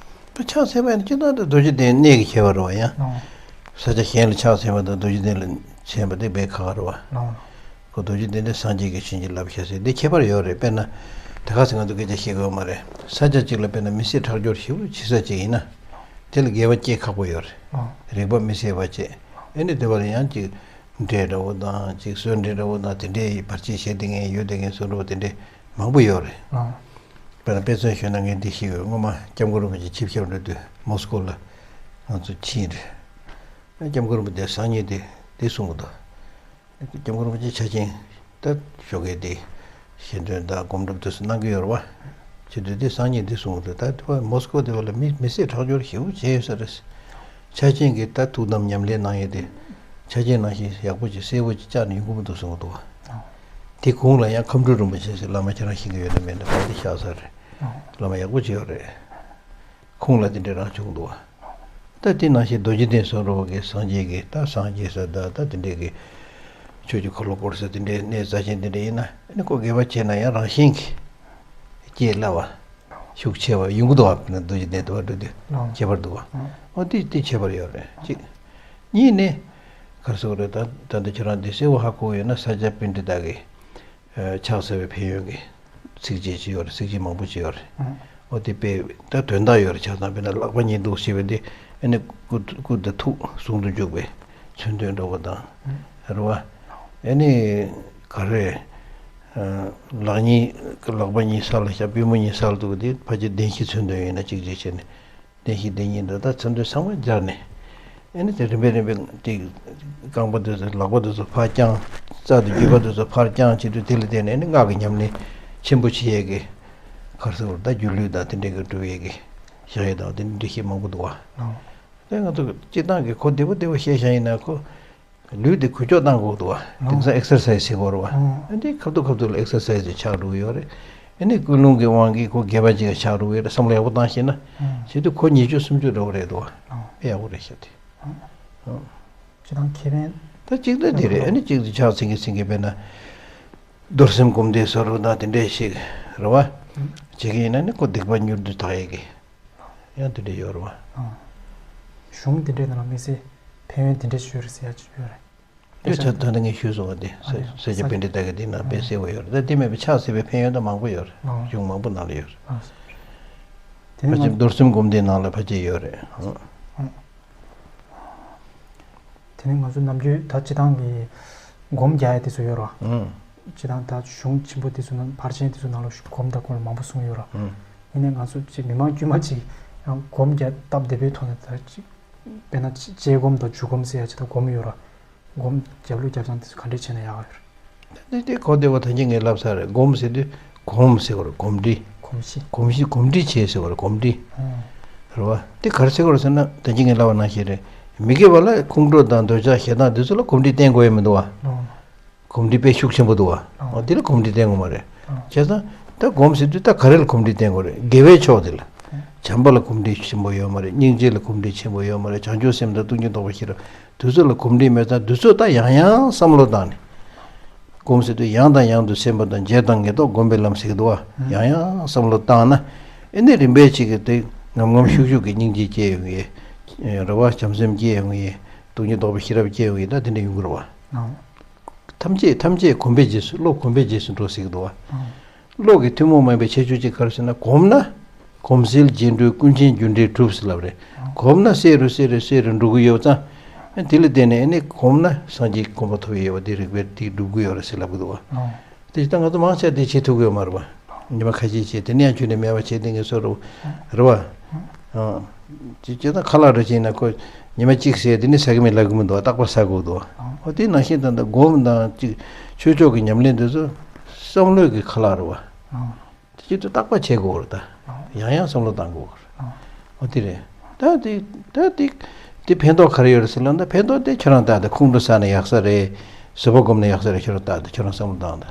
ད་ཕྱག་འཚལ་བ་ཡིན་ན་སྤྱིར་བཏང་དུ་རྡོ་རྗེ་གདན་གནས་ཀྱི་ཁྱད་པར་རེད་བ་ཡང་། ཨང་། ས་ཆ་གཞན་ལ་ཕྱག་འཚལ་བ་དང་རྡོ་རྗེ་གདན་ལ་འཚལ་བ་དེ་དཔེ་ཁག་ཁག་རེད་བ། ཨང་། ཁོ་རྡོ་རྗེ་གདན་དེ་སངས་རྒྱས་ཀྱིས་བྱིན་གྱིས་བརླབས་ཤག་ཟེར་འདི་ཁྱད་པར་ཡོད་རེད། དཔེར་ན་དེ་ག་ཚོད་ང་ཚོ་སྐད་ཆ་བཤད་དགོས་མ་རེད། ས་ཆ་གཅིག་ལ་དཔེར་ན་མི་ཚེ་ཁྲག་སྦྱོར་ཞེ་པོ་བྱེད་ས་གཅིག་ཡིན་ན། དེ་ལ་དགེ་བ་སྐྱེ་ཁག་པོ་ཡོད་རེད། ཨང་། རིག་པ་མི་གསལ་བ་བྱས། ཨེ་ནི་དེ་བར་ཡང་ཅིག་འདྲེ་འདྲ་བོ་དང་ཅིག་གསོན་འདྲེ་འདྲ་བོ་དང་དེ་འདྲའི་བར་ཆད་བྱེད་བསྡད་མཁན་ཡོད་བསྡད་མཁན་བཟོ་འདྲ་བོ་དེ་འདྲའི་མང་པོ་ཡོད་རེད། ཨང་། དཔེར་ན་དཔེ་མཚོན་ཞུས་ན་ངས་འདི་ཤེས་ཡོད། སྔོན་མ་སྐྱབས་མགོན་རིན་པོ་ཆེ་ཆིབས་ཞབས་འགྲོ་དུས་མོ་སི་ཀོ་ལ་ང་ཚོ་ཕྱིན་རེད། སྐྱབས་མགོན་རིན་པོ་ཆེ་སང་ཉིན་དེ་དེ་གསུང་གི་འདུག་སྐྱབས་མགོན་རིན་པོ་ཆེ་ཆ་ཆེན་ད་ཞོགས་ཀས་དེ་ཞལ་འདོན་དང་སྒོམ་སྒྲུབ་དེ་ཚོ་གནང་གི་ཡོད་རེད་བ། བྱེད་དུས་དེ་སང་ཉིན་དེ་གསུང་གི་འདུག་ད་དེ་བ་མོ་སི་ཀོ་དེ་བ་ལ་མི་མི་ཚེ་ཁྲག་སྦྱོར་ཞེ་པོ་བྱས་ཡོད་ས་རེད། ཆ་ཆེན་གྱི་ད་ཐུགས་དམ་ཉམས་ལེན་གནང་ཡས་དེ་ཆ་ཆེན་ནང་བཞིན་ཡག་པོ་ཅིག་གསལ་པོ་ཅིག་བཅག་ནས་ཡོང་གི་མི་འདུག་གསུང་གི་འདུག་བ། དེ་གུང་ལ་ཡང་ཁམས་སྤྲུལ་རིན་པོ་ཆེ་ཟེར་བླ་མ་ཁྱེད་རང་ཤེས་ཀྱི་ཡོད་ན་མེད་ན་ཕ་དེ་ཤག་ས་རེད། བླ་མ་ཡག་པོ་ཅིག་ཡོད་རེད། ཁོང་ལ་དེ་འདྲ་རང་བྱུང་འདུག་བ། ད་དེ་ནང་བཞིན་རྡོ་རྗེ་གདན་བཟོ་འདྲ་བ་གི་སངས་རྒྱས་ཀྱི་ད་སངས་རྒྱས་ས་ད་ད་དེ་འདྲའི་གི་ཆོས་ཀྱི་འཁོར་ལོ་བསྐོར་ས་དེ་འདྲའི་གནས་རྩ་ཆེན་དེ་འདྲ་ཡིན་ན་ཨ་ནི་ཁོ་དགེ་བ་བྱས་ན་ཡང་རང་བཞིན་གྱིས་སྐྱེ་སླ་བ། ཤུགས་ཆེ་བ་ཡོང་གི་འདུག་བ། རྡོ་རྗེ་གདན་དུ་བ་འགྲོ་དུས་ཁྱད་པར་འདུག་བ། འོ་དེ་དེ་ཁྱད་པར་ཡོད་རེད་གཅིག་གཉིས་ནི། ག་རེ་ཟེར་དགོས་རེད། ད་ད་འདི་ཁྱེད་རང་འདི་གསལ་བོ་ཧ་གོ་ཡོད་ན་ས་སྐྱ་པཎྜི་ཏ་གི་ཕྱག་འཚལ་བའི་ཕན་ཡོན་གྱི་ཚིགས་བཅད་ཅིག་ཡོད་རེད། ཚིགས་བཅད་མང་པོ་ཅིག་ཡོད་རེད། ཨོ་དེ་དཔེ་ད་དོན་དག་ཡོད་རེད། ཆ་ཚང་དཔེར་ན་ལག་པ་གཉིས་འདུག་ཞེས་པ་འདི་ཨ་ནི་སྐུ་སྐུ་དང་ཐུགས་ཟུང་དུ་འཇུག་པའི་མཚོན་དོན་འདྲ་བོ་དང་རེད་བ། ཨ་ནི་ག་རེ་ལག་གཉིས་ལག་པ་གཉིས་ས་ལ་བཞག་པུས་མོ་གཉིས་ས་ལ་གཏུགས་པ་འདི་ཕལ་ཆེར་བདེན་བཞིའི་མཚོན་དོན་ཡིན་ན་གཅིག་བྱས་བྱས་ནས། བདེན་བཞི་བདེན་གཉིས་འདི་དག་མཚོན་དོན་ཚང་མ་སྦྱར་ནས། ཨ་ནི་དེ་རིམ་པས་རིམ་པས་དེ་རྐང་པ་དེ་ཚོ་ལག་པ་དེ་ཚོ་ཕར་བརྐྱངས། རྩ་དེ་རྒྱུས་པ་དེ་ཚོ་ཕར་བརྐྱངས་བྱེད་དུས་དེ་ལ་བརྟེན་ནས་ཨ་ནི་སྔགས་ཀྱི་ཉམས་ལེན་ཆེན་པོ་བྱེད་ཡས་ཀྱི་ག་རེ་ཟེར་དགོས་རེད། ད་སྒྱུ་ལུས་དང་དེ་འདྲའི་གི་སྒྲུབ་ཡས་ཀྱི་བཞག་ཡས་དང་དེ་འདྲ་འགྲེལ་བཤད་མང་པོ་འདུག་བ། ཨོ། དེ་ང་ཚོ་སྤྱིར་བཏང་གི་ཁོ་བདེ་པོ་བདེ་པོ་བཤད་བཞག་ཡིན་ན་ཁོ། ལུས་དེ་འགུལ་སྐྱོད་གཏང་དགོས་འདུག་བ། དེང་སང་ཨེག་སར་སའི་ཛི་བྱེད་དགོས་རེད་བ། ཨ་འདི་ཁ་ཐུག་ཁ་ཐུག་ལ་ཨེག་སར་སའི་ཛི་ཆགས་འགྲོ་གི་ཡོད་རེད། ཨ་ནི་ཀུན་སློང་གི་དབང་གིས་ཁོ་སྒལ་པ་གཅིག་ལ་ཆགས་འགྲོ་གི་ཡོད་རེད། བསམ་བློ་ཡག་པོ་བཏང་ཤེས་ན། བྱེད་དུས་ཁོ་ཉེས་སྤྱོད་སུམ་ཅུ་འདྲ་བོ་རེད་འདུག་བ། དཔེ་ཡག་པོ་རེད་ཤག་དེ། སྤྱིར་བཏང་ཁེ་ཕན། ད་གཅིག་ད་འདི་རེད། ཨ་ནི་གཅིག་དེ་ཆགས་ཚིག་གི་ཚིག་གི་དཔེར་ན། རྡོར་སེམས་སྒོམ་བཟླས་བཟོ་འདྲ་དང་དེ་འདྲས་ཤིག་རེད་བ། བྱེད་ཀྱི་ཡིན་ན་ནི་ཁོ་སྡིག་པ་མྱུར་དུ་དག་ཡས་ཀྱི། ཡང་དེ་འདྲ་ཡོད་རེད་བ། ཨང་། གཞུང་དེ་འདྲའི་ནང་ལ་དམིགས་བསལ་ཕན་ཡོན་དེ་འདྲ་ཞིག་ཡོད་རེད་ཟེར་ཡ་ཅིག་ཡོད་རེད། དེ་ཆ་ད་ལྟ་ངས་ཞུས་སོང་བ་དེ་ཨ་ནི་ས་སྐྱ་པཎྜི་ཏ་གི་དེ་ནང་དཔེ་གསལ་བོ་ཡོད་རེད། ད་དེ་མེད་པའི་ཕྱག་འཚལ་བའི་ཕན་ཡོན་ད་མང་པོ་ཡོད་རེད། ཨང་། གཞུང་མང་པོ་ནང་ལ་ཡོད་རེད། ཨང་། དེ་ནི་ཕལ་ཆེར་ང་རྡོར་སེམས་སྒོམ་བཟླས་ནང་ལ་ཕལ་ཆེར་ཡོད་རེད། ཨང་། ཨང་། དེ་ནི་ང་ཚོ་ནམ་རྒྱུན་ད་སྤྱིར་བཏང་གི་སྒོམ་རྒྱག་ཡ་དེ་ཚོ་ཡོད་རེད་བ། ཨང་། སྤྱིར་བཏང་ད་གཞུང་ཆེན་པོ་དེ་ཚོ་ནང་ཕར་ཕྱིན་དེ་ཚོ་ནང་ལ་སྒོམ་དང་སྒོམ་ལ་མང་པོ་གསུངས་ཡོད་རེད། ཨང་། ཡིན་ནའི་ང་ཚོ་ཅིག་མི་མང་དཀྱུས་མ་ཅིག་ཡང་སྒོམ་རྒྱག་སྟབས་བདེ་པོའི་ཐོག་ནས་ད་ཅིག་ དཔེར་ན་དཔྱད་སྒོམ་དང་འཇུག་སྒོམ་ཟེར་ཡ་ཅིག་དང་སྒོམ་ཡོད་ར། སྒོམ་རྒྱབ་ལུགས་རྒྱབ་སྟངས་དེ་ཚོ་ག་འདྲས་བྱས་ན་ཡག་ཡོད་རེད། དེ་དེ་གོ་བདེ་བ་ད་གིན་ངས་ལབ་ཚར་རེད། སྒོམ་ཟེར་དུས་གོམས་ཟེར་བ་རེད། གོམས་འདྲིས། གོམས་གཤིས། གོམས་གཤིས་གོམས་འདྲིས་བྱས་ཟེར་བ་རེད། གོམས་འདྲིས། ཨང་། རེད་བ། དེ་ག་རེ་ཟེར་དགོས་རེད་ཟེར་ན་ད་གིན་ངས་ལབ་པ་ནང་བཞིན་རེད། མི་དགེ་བ་ལ་ཁོང་ཁྲོ་དང་འདོད་ཆགས་ཞེ་སྡང་དེ་ཚོ་ལ་གོམས་འདྲིས་བསྟེན་དགོས་ཡ་མི་འདུག་བ། ཨང་། གོམས་འདྲིས་དཔེ་ཤུགས་ཆེན་པོ་འདུག་བ། ཨང་། འོ་དེ་ལ་གོམས་འདྲིས་བསྟེན་དགོས་མ་རེད། ཨང་། བྱས་ཙང་ད་སྒོམ་ཟེར་དུས་ད་ག་རེ་ལ་གོམས་འདྲིས་བསྟེན་དགོས་རེད། དགེ་བའི་ཕྱོགས་དེ་ལ། ཨང་། བྱམས་པ་ལ་གོམས་འདྲིས་ཆེན་པོ་ཡོད་མ་རེད། སྙིང་རྗེ་ལ་གོམས་འདྲིས་ཆེན་པོ་ཡོད་མ་རེད། བྱང་ཆུབ་སེམས་དང་སྟོང་ཉིད་རྟོགས་པའི་ཤེས་རབ། དེ་ཚོ་ལ་གོམས་འདྲིས་མེད་ཙང་དེ་ཚོ་ད་ཡང་ཡང་བསམ་བློ་བཏང་ནས། སྒོམ་ཟེར་དུས་ཡང་དང་ཡང་དུ་སེམས་པ་དང་བརྗོད་དང་ངེས་རྟོག་སྒོམ་པའི་ལམ་ཟེར་གི་འདུག་བ། ཡང་ཡང་བསམ་བློ་བཏང་ན། ཨེ་ནི་རིམ་པས་ཅིག་གི་དེ་ངམ་ངམ་ཤུགས་ཤུགས་ཀྱི་སྙིང་རྗེ་སྐྱེ་ཡོང་གི། རེ་བ་བྱམས་སེམས་སྐྱེ་ཡོང་གི། སྟོང་ཉིད་རྟོགས་པའི་ཤེས་རབ་སྐྱེ་ཡོང་གི། ད་དེ་འདྲ་ཡོང་གི་རེད་བ། ཐམས་ཅད་ཐམས་ཅད་གོམས་པའི་རྗེས་སུ། བློ་གོམས་པའི་རྗེས་སུ་འགྲོ་ཟེར་གི་འདུག་བ། བློ་གི་ཐུན་མོང་མ་ཡིན་པའི་ཁྱད་ཆོས་ཅིག་ག་རེ་ཟེར་ན། གོམས་ན་གོམས་སེལ་རྗེས་འགྲོའི་ཀུན་མཁྱེན་རྒྱུ་འབྲས་གྲུབ་ཟེར་ལབ་རེད། གོམས་ན་གསལ་རུ་གསལ་རུ་གསལ་རུ་འགྲོ་གི་ཡོད་ཙང་། དེ་ལ་བརྟེན་ནས་ཨེ་ནི་གོམས་ན་སངས་རྒྱས་གོ་འཕང་ཐོབ་ཡོད་པ་དེ་རིགས་པས་དེ་སྒྲུབ་ཀྱི་ཡོད་རེད་ཟེར་ལབ་གི་འདུག་བ། དེ་ད་ང་ཚོ་མང་ཆེ་བ་དེ་བྱེད་ཐུབ་ཀྱི་ཡོད་མ་རེད་པ། ཉི་མ་ཁ་ཤས་བྱས་དེ་ནས་ཡང་ཁྱོན་ནས་མེད་པ་བྱས་དེ་ངས་བཟོ་རུ་རེད་བ། ཨང་། ཅི་བྱས་ན་ཁ་ལག་འདྲ་བྱས་ན་ཁོ་ཉི་མ་གཅིག་ཟས་དེ་ནས་ཟ་གི་མེད་ལབ་གི་མི་འདུག་བ། རྟག་པར་ཟ་དགོས་འདུག་བ། ཨོ་དེ་ནང་བཞིན་ད་ལྟ་སྒོམ་དང་ཅིག་ཆོས་ཕྱོགས་ཀྱི་ཉམས་ལེན་དེ་ཚོ་བསམ་བློའི་གི་ཁ་ལག་རེད་བ། དེ་ཅིག་ཏུ་རྟག་པར་བྱེད་དགོས་རེད་ད། ཡང་ཡང་བསམ་བློ་བཏང་དགོས་རེད། ཨོ་དེ་རེད། ད་དེ་ད་དེ་དེ་ཕན་ཐོགས་ག་རེ་ཡོད་རེད་ཟེར་ལབ་ན། ཕན་ཐོགས་དེ་ཁྱོད་རང་ལྟ་དེ་ཁོང་ཁྲོ་ཟ་ན་ཡག་ས་རེད། བཟོད་པ་སྒོམ་ན་ཡག་ས་རེད། ཁྱོད་རང་ལྟ་དེ་ཁྱོད་རང་བསམ་བློ་བཏང་དེ།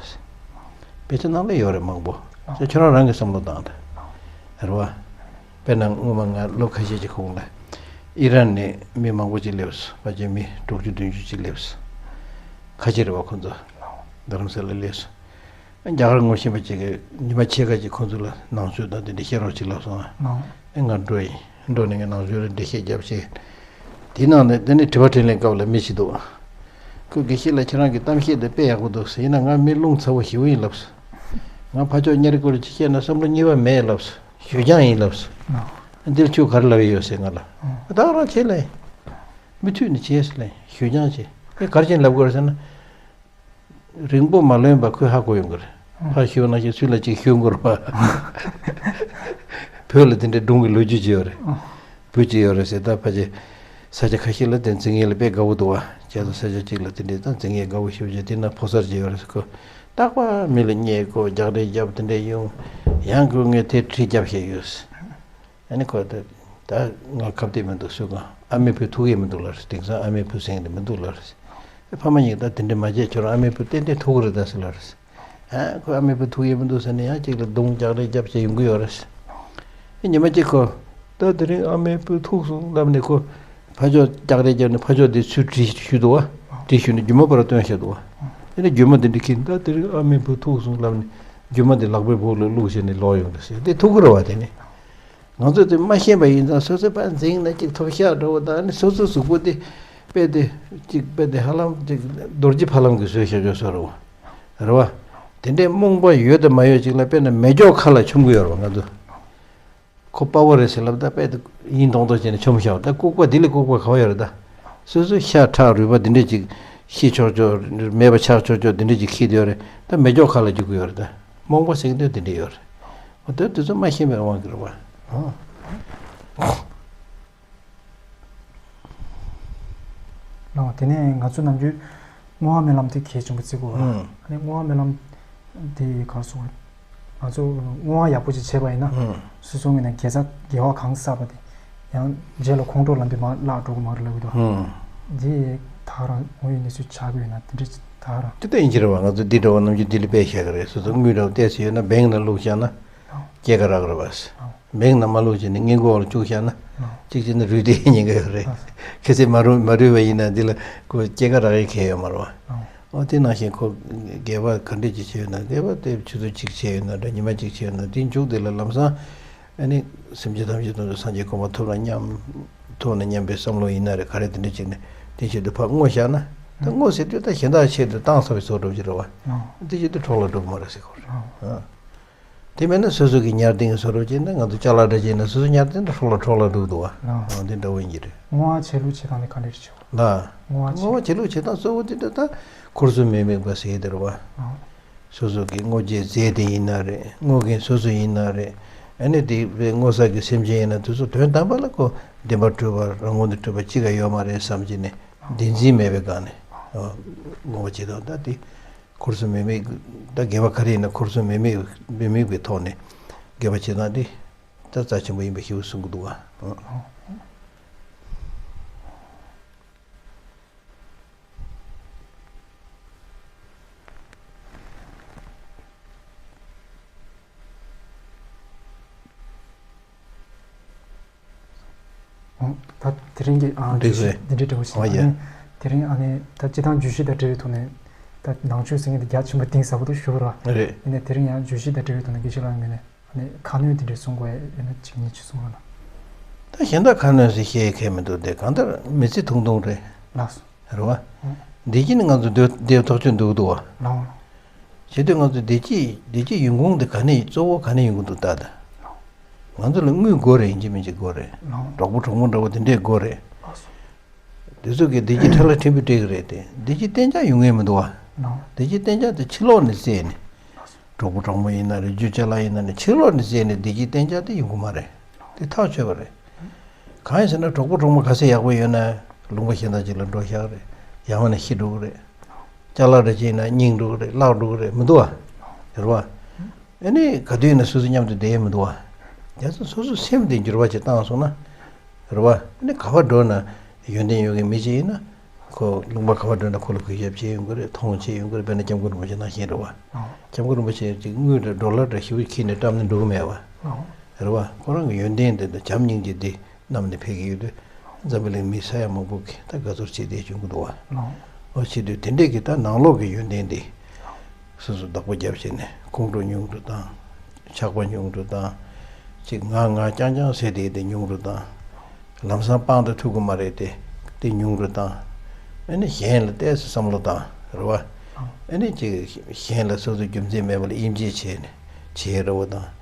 དཔེ་ཆ་ནང་ལ་ཡོད་རེད་མང་པོ། ཨོ། ཁྱོད་རང་རང་གིས་བསམ་བློ་བཏང་དང་། རེད་བ། དཔེར་ན་སྔོན་མ་ང་ལོ་ཁ་ཤས་ཀྱི་གོང་ལ་ཨི་རན་ནས་མི་མང་པོ་ཅིག་སླེབས་སོང་། ཕལ་ཆེར་མི་དྲུག་ཅུ་བདུན་ཅུ་ཅིག་སླེབས་སོང་། ཁ་ཆེ་རེད་བ་ཁོ་ཚོ། རྡ་རམ་ས་ལ་སླེབས་སོང་། རྒྱ་གར་ངོ་ཤེས་པ་ཅིག་གིས་ཉི་མ་ཕྱེད་ཀ་ཅིག་ཁོ་ཚོ་ལ་ནང་ཆོས་དང་དེ་འདྲ་བཤད་རོགས་ཅིག་ལབ་སོང་ཨ། ཨེ་ང་འགྲོ་ཡིན། འགྲོ་ནས་ངས་ནང་ཆོས་ལ་འགྲེལ་བཤད་རྒྱབ་བྱས། དེའི་ནང་ནས་དེ་ནས་དྲི་བ་དྲིས་ལན་སྐབས་ལ་མི་ཞིག་འདུག་ཁོས་དགེ་བཤེས་ལགས་ཁྱེད་རང་གི་གཏམ་བཤད་དེ་དཔེ་ཡག་པོ་འདུག་ཟེར། ཡིན་ན་ང་མི་རླུང་ཚ་བོ་ཞེ་པོ་ཡིན་ལབ་སོང་། ང་ཕར་ཕྱོགས་གཉའ་རི་སྐོར་ཅིག་བཤད་ན་བསམ་བློ་གཉིས་པ་མེད་ལབ་སོང་། ཞུ་རྐྱང་ཡིན་ལབ་སོང་། འདིར་ཁྱོད་ག་རེ་ལབ་ཡོད་ཟེར་ང་ལ། ད་རང་བྱས་ལ་ཡིན། མུ་མཐུད་ནས་བྱས་ཟེར་ལ་ཡིན། ཞུ་རྐྱང་བྱས། ཨེ་ག་རེ་བྱས་ནས་ལབ་དགོས་རེད་ཟེར་ན། རིང་པོ་མ་ལོན་པ་ཁོས་ཧ་གོ་ཡོང་གི་རེད། ཕར་ཞུ་ན་ཞིག་ཚུར་ལ་ཅིག་ཞུ་དགོས་རེད་པ། བོད་ལ་དེ་འདྲའི་སྒྲུང་གི་ལོ་རྒྱུས་ཅིག་ཡོད་རེད། བུ་ཅིག་ཡོད་རེད་ཟེར། ད་ཕལ་ཆེར་ས་ཆ་ཁ་ཤས་ལ་དེ་འཛིང་ངེས་ལ་དཔེ་དགའ་བོ་འདུག་བ། བྱས་ཙང་ས་ཆ་གཅིག་ལ་དེ་འདྲའི་ད་འཛིང་ངེས་དགའ་བོ་ཞེ་པོ་ཅིག་དེ་ན་ཕོ་གསར་ཅིག་ཡོད་རེད་ཟེར། ཁོ་རྟག་པར་མི་ལ་བརྙས་བཀོད་རྒྱག་རེས་རྒྱབ་དེ་འདྲ་ཡོང་། ཡང་ཁོས་ངས་དེ་དྲིས་རྒྱབ་བཞག་ཡོད། ཨ་ནི་ཁོ་ད་ད་ང་ཁ་གཏད་མི་འདུག་སུ་གང་ཨ་མའི་བུ་ཐུག་ཡས་མི་འདུག་ལབ་རེད། དེང་སང་ཨ་མའི་བུ་ཟེར་མཁན་དེ་མི་འདུག་ལབ་རེད། ཨེ་ཕ་མ་གཉིས་ད་དེ་འདྲ་མ་བྱེད། ཁྱོད་རང་ཨ་མའི་བུ་ཏན་ཏན་ཐུག་གི་རེད་ད་ཟེར་ལབ་རེད། ཨ་ཁོ་ཨ་མའི་བུ་ཐུག་ཡས་མི་འདུག་ཟེར་ནས་ཡང་གཅིག་ལ་རྡུང་རྒྱག་རེས་རྒྱབ་བྱས་ཡོང་གི་ཡོད་རེད། ཨེ་ཉི་མ་གཅིག་ཁོ་ད་དེ་རིང་ཨ་མའི་བུ་ཐུག་སོང་ལབ་ནས་ཁོ་ཕར་ཕྱོགས་རྒྱག་རེས་རྒྱབ་ནས་ཕར་ཕྱོགས་དེ་ཚུར་དྲིས་ཞུས་འདུག་བ། དྲིས་ཞུས་ནས་རྒྱུ་མ་ཕར་བཏོན་བཞག་འདུག་བ། ཨེ་ནས་རྒྱུ་མ་དེ་འདྲ་ཁྱེར། ད་དེ་རིང་ཨ་མའི་བུ་ཐུག་སོང་ལབ་ནས་རྒྱུ་མ་དེ་ལག་པའི་སྦུག་ལ་བླུགས་བྱས་ནས་ལོག་ཡོང་འདུག་ཟེར། དེ་ཐུག་གི་རེད་བ། དེ་ནི། ང་ཚོས་དེ་མ་ཤེས་པ་ཡིན་ཙང་སོ་སོའི་ཕར་འཛིང་ན་ཅིག་ཐོབ་ཤག་འགྲོ་བ་དང་། ཨ་ནི་སོ་སོའི་གཟུགས་པོ་དེ་དཔེ་དེ་ཅིག་དཔེ་དེ་ཧ་ལམ་ཅིག་རྡོ་རྗེ་ཕ་ལམ་གྱིས་བཟོས་བཞག་ཡོད་བཟོ་རེད་བ། རེད་བ། དེ་འདྲའི་རྨོངས་པ་ཡོད་དང་མ་ཡོད་ཅིག་ལ་དཔེར་ན་མེ་སྒྱོགས་ཁ་ལ་མཆོང་གི་ཡོད་རེད་བ་ང་ཚོ། ཁོ་དཔའ་བོ་རེད་ཟེར་ལབ། ད་དཔེ་དེ་ཡིན་མདོག་མདོག་བྱས་ནས་མཆོང་བཞག་ད་ལྐུགས་པ་འདི་ལས་ལྐུགས་པ་ག་བ་ཡོད་རེད་ད། སོ་སོའི་ཤ་ཁྲག་རུས་པ་འདི་འདྲས་ཅིག་ཤི་ཆོག་ཆོག་མེད་པ་ཆགས་ཆོག་ཆོག་འདི་འདྲས་ཅིག་ཤི་བསྡད་ཡོད་རེད། ད་མེ་སྒྱོགས་ཁ་ལ་འཇུག་གི་ཡོད་རེད་ད། རྨོངས་པ་ཟེར་གྱི་འདུག་དེ་འདྲས་ཡོད་རེད། འོ་དེ་དེ་ཚོ་མ་ཤེས་པའི་དབང་གིས་རེད་བ། ཨོ། ལགས། དེ་ནས་ང་ཚོ་ནམ་རྒྱུན་བསྔོ་བ་སྨོན་ལམ་དེ་གལ་ཆེན་པོ་བརྩི་དགོས་པ། ཨང་། ཨ་ནི་བསྔོ་བ་སྨོན་ལམ་དེ་ག་རེ་ཟེར་དགོས་རེད། ང་ཚོ་བསྔོ་བ་ཡག་པོ་ཅིག་བྱས་པ་ཡིན་ན། ཨང་། སོ་སོ་ངོས་ནས་དགེ་རྩ་དགེ་བ་གང་བསགས་པ་དེ་ཡང་རྗེས་ལ་ཁོང་ཁྲོ་ལབ་དུས་མར་བརླག་འགྲོ་གི་མ་རེད་ལབ་ཀྱི་འདུག་ཨང་། འདི་ད་ག་རང་དངོས་ཡོད་གནས་ཚུལ་ཆགས་ཀྱི་ཡོད་ན་དེ་འདྲ་ཅིག་ད་ག་རང་། དེ་ལྟ་ཡིན་གྱི་རེད་བ། ང་ཚོ་འདི་འདྲ་བ་ནམ་རྒྱུན་འདི་ལ་དཔེ་བཞག་གི་རེད། སོ་སོ་དངུལ་འདྲ་བ་ཏོག་ཙམ་ཡོད་ན་བེང་ལ་བླུགས་བཞག་ན་སྐྱེད་ཀ་རག་གི་རེད་བ། ཨང་། བེང་ནང་མ་བླུགས་བྱས་ནས་སྔས་མགོ་འོག་ལ་བཅུག་བཞག་ན། ཨང་། གཅིག་བྱས་ན་རུལ་དེ་ཉེན་ཁ་ཡོད་རེད། ཨང་། གལ་སྲིད་མ་རུལ་མ་རུལ་བ་ཡིན་ན་འདི་ལ་ཁོ་སྐྱེད་ཀ་རག་ཡས་གང་ཡང་ཡོད་མ་རེད་བ། ཨང་། ཨོ་དེ་ནང་བཞིན་ཁོ་དགེ་བ་ག་འདྲས་ཅིག་བྱས་ཡོད་ན། དགེ་བ་དེ་ཆུ་ཚོད་གཅིག་བྱས་ཡོད་ན་འདྲ། ཉི་མ་གཅིག་བྱས་ཡོད་ན། དེའི་མཇུག་དེ་ལ་ལམ་སང་ཨ་ནི་སེམས་ཅན་ཐམས་ཅད་དོན་དུ་སངས་རྒྱས་གོ་འཕང་ཐོབ་ན་སྙམ། ཐོབ་ན་སྙམ་པའི་བསམ་བློ་ཡིན་ན་རེད། ག་རེ་དེ་འདྲས་ཅིག་ནས་དེ་ཆེད་དུ་ཕར་བསྔོ་བཞག་ན། ད་བསྔོ་ཟེར་དུས་ད་གཞན་དག་ཆེད་དུ་བཏང་ཚར་བའི་བཟོ་འདྲ་ཅིག་རེད་བ། ཨང་། དེ་ཆེད་དུ་འཕྲོ་བརླག་འགྲོ་གི་མ་རེད་ཟེར་གོ་རེད། ཨང་། ཨང་། དེ་མིན་ན་སོ་སོ་གི་ཉར་སྟེང་བཟོ་འདྲ་བྱས་ན། ང་ཚོ་ཅ་ལག་འདྲ་བྱས་ན་སོ་སོ་ཉར་སྟེང་དུ་འཕྲོ་བརླག་འཕྲོ་བརླག་འགྲོ་གི་འདུག་བ། ཨང་། ཨང་། དེ་འདྲ་བོ་ཡིན་གྱི་རེད། བསྔོ་བ་བྱེད་ལུགས་བྱེད་སྟངས་དེ་ག་འདྲས་བྱེད། ལ། བསྔོ་བ་བྱེད་ལུགས་བྱེད་སྟངས་གཙོ་བོ་དེ་འདྲ་ད་ཁུར་གསོ་མི་དམིགས་པ་ཟེར་གྱི་དེ་རེད་བ། ཨང་། སོ་སོ་གི་བསྔོ་རྒྱུའི་རྫས་དེ་ཡིན་ན་རེད། བསྔོ་མཁན་སོ་སོ་ཡིན་ན་རེད། ཨ་ནི་དེ་བས་སྔོ་བསངས་ཀྱི་སེམས་ཅན་ཡིན་ན་དེ་ཚོ་དོན་དམ་པ་ལ་ཁོ་བདེན་པར་གྲུབ་པ་རང་ངོས་ནས་གྲུབ་པ་གཅིག་ཀ་ཡོད་མ་རེད་བསམ་གྱི་ནས་བདེན་འཛིན་མེད་པའི་སྒང་ནས་ངོ་བོ་ཇི་ལྟར་ད་དེ་འཁོར་གསུམ་མི་དམིགས། ད་དགེ་བ་ག་རེ་ཡིན་ན་འཁོར་གསུམ་མི་དམིགས་མི་དམིགས་པའི་ཐོག་ནས་དགེ་བ་བྱེད་སྟངས་དེ་ད་རྩ་ཆེན་པོ་ཡིན་པའི་ཞེ་པོ་གསུང་གི་འདུག་ག་ད་དེ་རིང་གི་ཨ་འགྲིག་རེད། འདི་འདྲའི་འདྲ་བོ་ཞིག་ཨ་ཡ། ཨ་ནི་དེ་རིང་ཨ་ནི་ད་སྤྱི་བཏང་བརྗོད་གཞི་དང་འབྲེལ་བའི་ཐོག་ནས་ད་ནང་ཆོས་ཟེར་མཁན་དེ་རྒྱ་ཆེན་པོ་གཏིང་ཟབ་པོ་འདུག་ཞུ་བ་རེད། རེད། ཡིན་ནའི་དེ་རིང་ཡང་བརྗོད་གཞི་དང་འབྲེལ་བའི་ཐོག་ནས་དགེ་བཤེས་ལགས་ངོས་ནས་ཨ་ནི་ཁ་སྣོན་དེ་འདྲའི་གསུང་དགོས་ཡ་ཡོད་ན་གཅིག་གཉིས་ཅིག་གསུང་རོགས་གནང་། ད་གཞན་དག་ཁ་སྣོན་ཟེར་བཤད་ཡ་གང་མི་འདུག་དེ་གང་ལྟར་མི་ཚེ་ཐུང་ཐུང་རེད། ལགས་སོ། རེད་བ། ཨང་། བདེ་སྐྱིད་ནི་ང་ཚོ་འདོད་འདོད་ཐག་ཆོད་འདུག་འདུག་བ། ལགས། བྱེད་དུས་ང་ཚོ་བདེ་སྐྱིད་བདེ་སྐྱིད་ཡོང་ཁུངས་དེ་ག་ནས་གཙོ་བོ་ག་ནས་ཡོང་གི་འདུག་ད་ད། ང་ཚོ་ལ་དངུལ་དགོས་རེད། ཡིན་གཅིག་མིན་གཅིག་དགོས་རེད། ལགས། གྲོགས་པོ་གྲོགས་མོ་འདྲ་བོ་དེ་འདྲས་དགོས་རེད། ལགས་སོ། དེ་ཚོ་གིས་བདེ་སྐྱིད་ཁྲ་ལ་ཕྲན་བུ་སྤྲད་གི་རེད་དེ། བདེ་སྐྱིད་གཏན་འཇགས་ཡོང་ངེས་མི་འདུག་བ། ལགས། བདེ་སྐྱིད་གཏན་འཇགས་དེ་ཕྱི་ལོགས་ནས་བཙལ་ནས། གྲོགས་པོ་གྲོགས་མོ་ཡིན་ན་རེད། རྒྱུ་ཅ་ལག་ཡིན་ན་རེད། ཕྱི་ལོགས་ནས་བཙལ་ནས་བདེ་སྐྱིད་གཏན་འཇགས་དེ་ཡོང་གི་མ་རེད། དེ་ཐག་ཆོད་པ་རེད། གང་ཡིན་ཟེར་ན་གྲོགས་པོ་གྲོགས་མོ་ག་ཚད་ཡག་པོ་ཡོད་ན་ལུང་པ་གཞན་དག་ཅིག་ལ་འགྲོ་བཞག་རེད། ཡང་མིན་ན་ཤི་འགྲོ་གི་རེད། ཅ་ལག་འདྲ་ཅིག་ཡིན་ན་རྙིང་འགྲོ་གི་རེད། བརླག་འགྲོ་གི་རེད། མི་འདུག་བ། རེད་བ། ཨ་ནི་ག་དུས་ཡིན་ན་སོ་སོ་མཉམ་དུ་བསྡད་ཡས་མི་འདུག་བ། རྒྱ་ཚོ་སོ་སོ་སེམས་དེ་འགྱུར་བ་ཅིག་བཏང་སོང་ན། རེད་བ། ཨ་ནི་ག་པར་འགྲོ་ན་ཡོན་ཏན་ཡོད་མཁན་མི་ཅིག་ཡིན་ན། ཁོ་ལུང་པ་ག་པར་འགྲོ་ན་ཁོ་ལ་གུས་ཞབས་བྱེད་ཡོང་གི་རེད། མཐོང་བྱེད་ཡོང་གི་རེད། དཔེར་ན་སྐྱབས་མགོན་རིན་པོ་ཆེ་ནང་བཞིན་རེད་བ། ཨང་། སྐྱབས་མགོན་རིན་པོ་ཆེ་ཅིག་དངུལ་འདྲ་ཌོ་ལར་འདྲ་ཞེ་པོ་ཁྱེར་ནས་བཀྲམ་ནས་འགྲོ་གི་མེད་བ། ཨང་། རེད་བ། ཁོ་རང་གི་ཡོན་ཏན་དེ་དང་བྱམས་སྙིང་རྗེ་འདི་བསྣམས་ནས་ཕེབས་ཀྱི་ཡོད་དུས། འཛམ་བུ་གླིང་མི་ས་ཡ་མང་པོ་གིས་ད་དགའ་ཚོར་བྱེད་བསྡད་བྱུང་གི་འདུག་བ། ཨང་། འོ་བྱེད་དུས་དེ་འདྲས་ཀྱི་ད་ནང་ལོགས་ཀྱི་ཡོན་ཏན་འདི། སོ་སོ་བདག་པོ་རྒྱབ་བྱས་ནས་ཁོང་ཁྲོ་ཉུང་དུ་བཏང་། ཆགས་པ་ཉུང་དུ་བཏང་། ཅིག་ང་ང་རྐྱང་རྐྱང་ཟེར་དེ་དེ་ཉུང་དུ་བཏང་། ལམ་སང་སྤང་དང་ཐུག་གི་མ་རེད་དེ། དེ་ཉུང་དུ་བཏང་། ཨ་ནི་གཞན་ལ་ཏོག་ཙམ་བསམ་བློ་བཏང་། རེད་བ། ཨ་ནི་ཅིག་གཞན་ལ་སོ་སོ་རྒྱུ་མཚན་མེད་པ་ལ་དབྱེ་འབྱེད་བྱས་ནས་བྱེད་རེད་བ་དང་།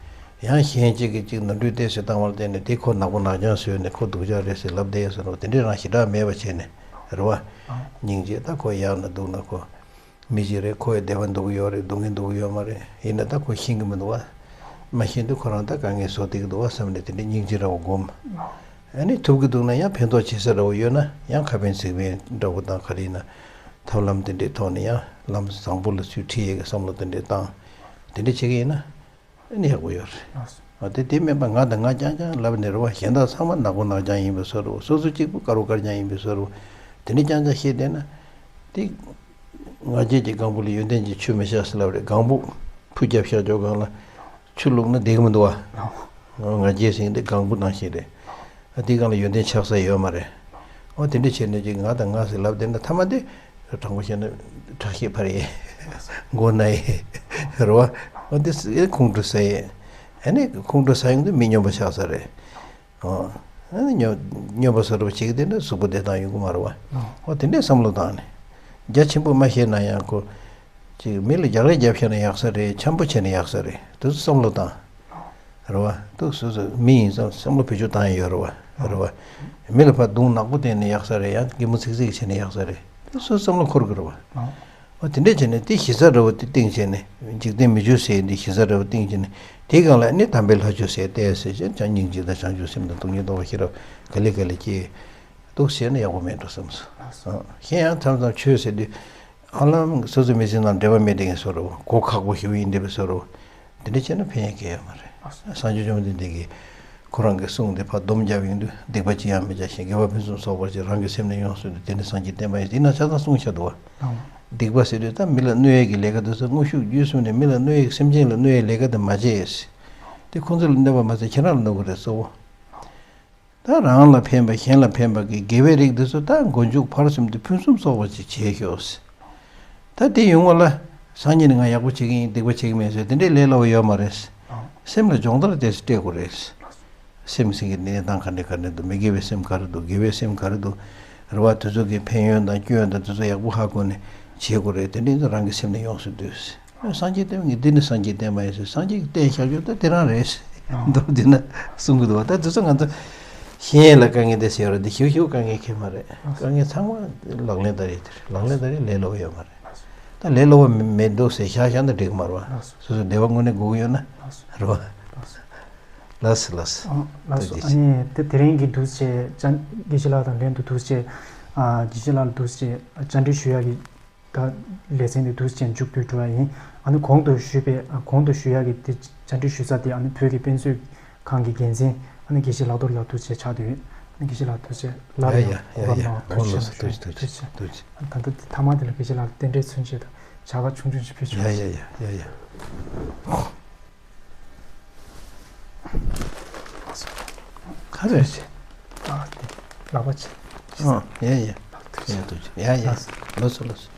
ཡང་གཞན་གཅིག་གིས་ཅིག་ནོར་འཁྲུལ་ཏོག་ཙམ་བཏང་བ་ལ་བརྟེན་ནས་དེ་ཁོ་ནག་པོ་ནག་རྐྱང་བཟོས་ནས་ཁོ་སྡུག་ཅག་རེད་ཟེར་ལབ་བསྡད་ཡོད་ཟེར་བ་དེ་འདྲས་རང་ཞེ་དྲག་མེད་པ་བྱས་ནས། རེད་བ། སྙིང་རྗེ། ད་ཁོ་ཡག་ན་སྡུག་ན་ཁོ། མི་ཞིག་རེད། ཁོ་ཡི་བདེ་བ་འདོད་ཀྱི་ཡོད་རེད། སྡུག་བསྔལ་འདོད་ཀྱི་ཡོད་མ་རེད། ཡིན་ན་ད་ཁོ་ཤེས་ཀྱི་མི་འདུག་བ། མ་ཤེས་དུས་ཁོ་རང་ད་དཀའ་ངལ་བཟོ་བསྡད་ཀྱི་འདུག་བ་བསམ་ནས་དེ་འདྲའི་སྙིང་རྗེ་འདྲ་བོ་སྒོམ། ཨ་ནི་ཐུབ་ཀྱི་འདུག་ན་ཡང་ཕན་ཐོགས་བྱེད་ས་འདྲ་བོ་ཡོད་ན་ཡང་ཁ་ཕན་ཚིག་ཕན་འདྲ་བོ་དང་ག་རེ་ཡིན་ན། ཐབས་ལམ་དེ་འདྲའི་ཐོག་ནས་ཡང་ལམ་བཟང་པོ་ལ་ཚུར་ཁྲིད་ཡས་ཀྱི་བསམ་བློ་དེ་འདྲའི་བཏང་། དེ་འདྲ་བྱེད་ཀྱི་ཡིན་ན། ཨ་ནི་ཡག་པོ་ཡོད་རེད། ལགས་སོ། ཨ་དེ་དེ་མིན་པ་ང་དང་ང་རྐྱང་རྐྱང་ལབ་ནས་རེད་བ། གཞན་དག་ཚང་མ་ནག་པོ་ནག་རྐྱང་ཡིན་པའི་བཟོ་འདྲ་བོ། སོ་སོ་གཅིག་པུ་དཀར་པོ་དཀར་རྐྱང་ཡིན་པའི་བཟོ་འདྲ་བོ། དེ་འདྲ་རྐྱང་རྐྱང་བཤད་བསྡད་ན། དེ་ང་རྒྱལ་གྱི་སྒང་བུ་ལ་ཡོན་ཏན་གྱི་ཆུ་མི་བཞག་ཟེར་ལབ་རེད། སྒང་བུ་ཕུ་རྒྱབ་བཞག་ཅོག་སྒང་ལ་ཆུ་བླུགས་ན་བསྡད་ཀྱི་མི་འདུག་བ། ང་རྒྱལ་ཟེར་མཁན་དེ་སྒང་བུ་ནང་བཞིན་རེད། ཨ་དེའི་སྒང་ལ་ཡོན་ཏན་ཆགས་ས་ཡོད་མ་རེད། ཨོ་དེ་འདྲ་བྱས་ནས་ཅིག་ང་དང་ང་ཟེར་ལབ་བསྡད་ན་མཐའ་མ་དེ་དྲང་པོ་བཤད་ན་ཁྲག་ཤེད་འཕར་ཡས། མགོ་ན་ཡས། རེད་བ། ཨོ་དེ་ཁོང་ཁྲོ་ཟ་ཡས། ཨ་ནི་ཁོང་ཁྲོ་ཟ་ཡོང་དུས་མི་སྨྱོན་པ་ཆགས་ས་རེད། ཨོ། ཨ་ནི་སྨྱོན་སྨྱོན་པ་བཟོ་འདྲ་བོ་བྱེད་ཀྱི་བསྡད་ན་གཟུགས་པོ་བདེ་ཐང་ཡོང་གི་མ་རེད་བ། ཨོ་དེ་འདྲའི་བསམ་བློ་བཏང་ནས། རྒྱ་ཆེན་པོ་མ་བཤད་ན་ཡང་ཁོ། ཅིག་མི་ལ་རྒྱག་རེས་རྒྱབ་ཤེས་ན་ཡག་ས་རེད། འཆམ་པོ་བྱས་ན་ཡག་ས་རེད། དེ་ཚོ་བསམ་བློ་བཏང་། རེད་བ། ཏོག་སོ་སོ་མི་ཡིན་ཙང་བསམ་བློ་བེད་སྤྱོད་བཏང་ཡ་ཡོད་རེད་བ། རེད་བ། མི་ལ་ཕར་རྡུང་ནག་པོ་བསྟན་ན་ཡག་ས་རེད། ཡང་གད་མོ་ཚིག་ཚིག་བྱས་ན་ཡག་ས་རེད། དེ་སོ་སོ་བསམ་བློ་འཁོར་གི་རེད་བ། ཨོ་དེ་འདྲས་བྱས་ནས་དེ་ཞེ་ས་འདྲ་བོ་དེ་སྟེང་བྱས་ནས། འཇིག་རྟེན་མི་ཆོས་ཟེར་འདི་ཞེ་ས་འདྲ་བོ་སྟེང་བྱས་ནས། དེའི་སྒང་ལ་ནི་དམ་པའི་ལྷ་ཆོས་ཟེར་ཏེ་ཟེར་བྱས་བྱས་སྙིང་རྗེ་དང་བྱང་ཆུབ་སེམས་དང་སྟོང་ཉིད་རྟོགས་པ་ཤེས་རབ་ག་ལེ་ག་ལེ་སྐྱེས། འདུག་ཟེར་ན་ཡག་པོ་མེད་འགྲོ་བསམ་སོང་། ཨ་གཞན་ཡང་མཚམས་མཚམས་ཆོས་ཟེར་དུས། ཧ་ལམ་སོ་སོའི་མི་ཚེ་ནང་འབྲེལ་བ་མེད་དེ་ངས་བཟོ་རུ་གོ་ཁག་པོ་ཞིག་ཡིན་དེ་བས་བཟོ་རུ། དེ་འདྲ་བྱས་ན་ཕན་ཡག་གི་ཡོད་མ་རེད། སངས་རྒྱས་བཅོམ་ལྡན་འདས་ཀྱིས་ཁོ་རང་གི་གསུང་དེ་ཕར་སྡོམ་རྒྱབ་ཡོང་དུས། སྡིག་པ་ཅི་ཡང་མི་བྱ་ཞིང་། དགེ་བ་ཕུན་སུམ་ཚོགས་པར་བྱ། རང་གི་སེམས་ནི་ཡོངས་སུ་འདུལ། དེ་ནི་སངས་རྒྱས་བསྟན་པ་ཡིན། དེ་ན་ཆ་ཚང་གསུངས་བཞག་འདུག་བ། སྡིག་པ་ཟེར་དུས་ད་མི་ལ་གནོད་ཡས་ཀྱི་ལས་ཀ་དེ་ཚོ་དངོས་ཤུགས་བརྒྱུད་གསུམ་ནས་མི་ལ་གནོད་ཡས་ཀྱི་སེམས་ཅན་ལ་གནོད་ཡས་ལས་ཀ་དེ་མ་བྱེད། དེ་ཁོང་ཚོ་ལ་གནོད་པ་མ་ཟད་ཁྱེད་རང་ལ་གནོད་ཀྱི་རེད་གཙོ་བོ། ད་རང་ལ་ཕན་པ་གཞན་ལ་ཕན་པ་གི་དགེ་བའི་རིགས་འདི་ཚོ་ད་མགོ་མཇུག་བར་གསུམ་དུ་ཕུན་སུམ་ཚོགས་པ་ཅིག་བྱེད་ཤོག། ད་དེ་ཡོང་བ་ལ་སང་ཉིན་ང་ཡག་པོ་བྱེད་ཀྱི་ཡིན། སྡིག་པ་བྱེད་ཀྱི་མེད་ཟེར་དེ་འདྲའི་ལས་སླ་བོ་ཡོད་མ་རེད། སེམས་ལ་སྦྱོང་བརྡར་དེ་ཚོ་སྤྲད་དགོས་རེད། སེམས་ཟེར་གྱི་གནས་སྟངས་ག་འདྲ་ག་འདྲ་འདུག་མི་དགེ་བའི་སེམས་ག་རེ་འདུག་དགེ་བའི་སེམས་ག་རེ་འདུག་རེ་བ་དེ་ཚོ་གི་ཕན་ཡོན་དང་སྐྱོན་དང་དེ་ཚོ་ཡག་པོ་ཧ་གོ་ནས་བྱེད་དགོས་རེད། དེ་འདྲ་ཡིན་ཙང་རང་གི་སེམས་ནི་ཡོངས་སུ་འདུལ། སངས་རྒྱས་བསྟན་པ་ངས་འདི་ནི་སངས་རྒྱས་བསྟན་པ་ཡིན་ཟེར། སངས་རྒྱས་ཀྱིས་བསྟན་བཞག་རྒྱུ་ད་དེ་རང་རེད། མདོར་བསྡུས་ན་གསུང་གི་འདུག་བ། ད་དེ་ཚོ་ང་ཚོ་ཤེས་ཡས་ལ་དཀའ་ངལ་དེ་ཟེར་བ་རེད་དེ། ཞེ་པོ་ཞེ་པོ་དཀའ་ངལ་ཁེལ་མ་རེད། དཀའ་ངལ་ཚང་མ་ལག་ལེན་བསྟར་ཡས་དེ་རེད། ལག་ལེན་བསྟར་ཡས་ལས་སླ་བོ་ཡོད་མ་རེད། ད་ལས་སླ་བོ་མེད་འདུག་ཟེར་བཞག་བཞག་ན་འགྲིག་གི་མ་རེད་བ། སོ་སོ་བདེ་བ་དངོས་གནས་དགོས་ཀྱི་ཡོད་ན་རེད་བ། ལགས་སོ་ལགས་སོ། ཨ་ལགས་སོ། ཐུགས་རྗེ་ཆེ། ཨ་ནི་དེ་དེ་རིང་གི་འདུག་སེ་བཅར་དགེ་བཤེས་ལགས་དང་ལྷན་དུ་འདུག་སེ་ཨ་དགེ་བཤེས་ལགས་ལ་འདུག་སེ་བཅར་འདྲི་ཞུ་ཡག་གི་ད་ལེ་ཚན་དེ་འདུག་སེ་མཇུག་བསྡུ་འགྲོ་ཡ་ཡིན། ཨ་ནི་གོང་དུ་ཞུས་པའི་ཨ་གོང་དུ་ཞུ་ཡག་གི་དེ་བཅར་འདྲི་ཞུ་ས་དེ་ཨ་ནི་བོད་ཀྱི་དཔེ་མཛོད་ཁང་གི་འགན་འཛིན་ཨ་ནི་དགེ་བཤེས་ལགས་རྡོར་ལགས་འདུག་སེ་ཆགས་བསྡད་ཡོད། ཨ་ནི་དགེ་བཤེས་ལགས་འདུག་སེ་ལར་ཡ་ཡ་ཡང་ཡ་གོ་སྐབས་ཡ། གནང་བ་ཐུགས་རྗེ་ཆེ། ཐུགས་རྗེ་ཆེ། ཐུགས་རྗེ་ཆེ། ཐུགས་རྗེ་ཆེ། ད་ལྟ་མཐའ་མ་དེ་ལ་དགེ་བཤེས་ལགས་རྟེན་འབྲེལ་མཚོན་ཆེད་དུ་ཇ་ཁང་ཆུང་ཆུང་ཞིག་ཕུལ་ཆོག་ཡ་ཡ་ཡ་ཡ་ཡ། ག་རེ་རེད། ཨ་དེ་ལག་པ་ཆེ། ཨ་ཡ་ཡ། ཐུགས་རྗེ་ཆེ། ཡ་ཐུགས་རྗེ་ཆེ། ཡ་ཡ། ལགས་སོ། ལགས་སོ་ལགས་སོ།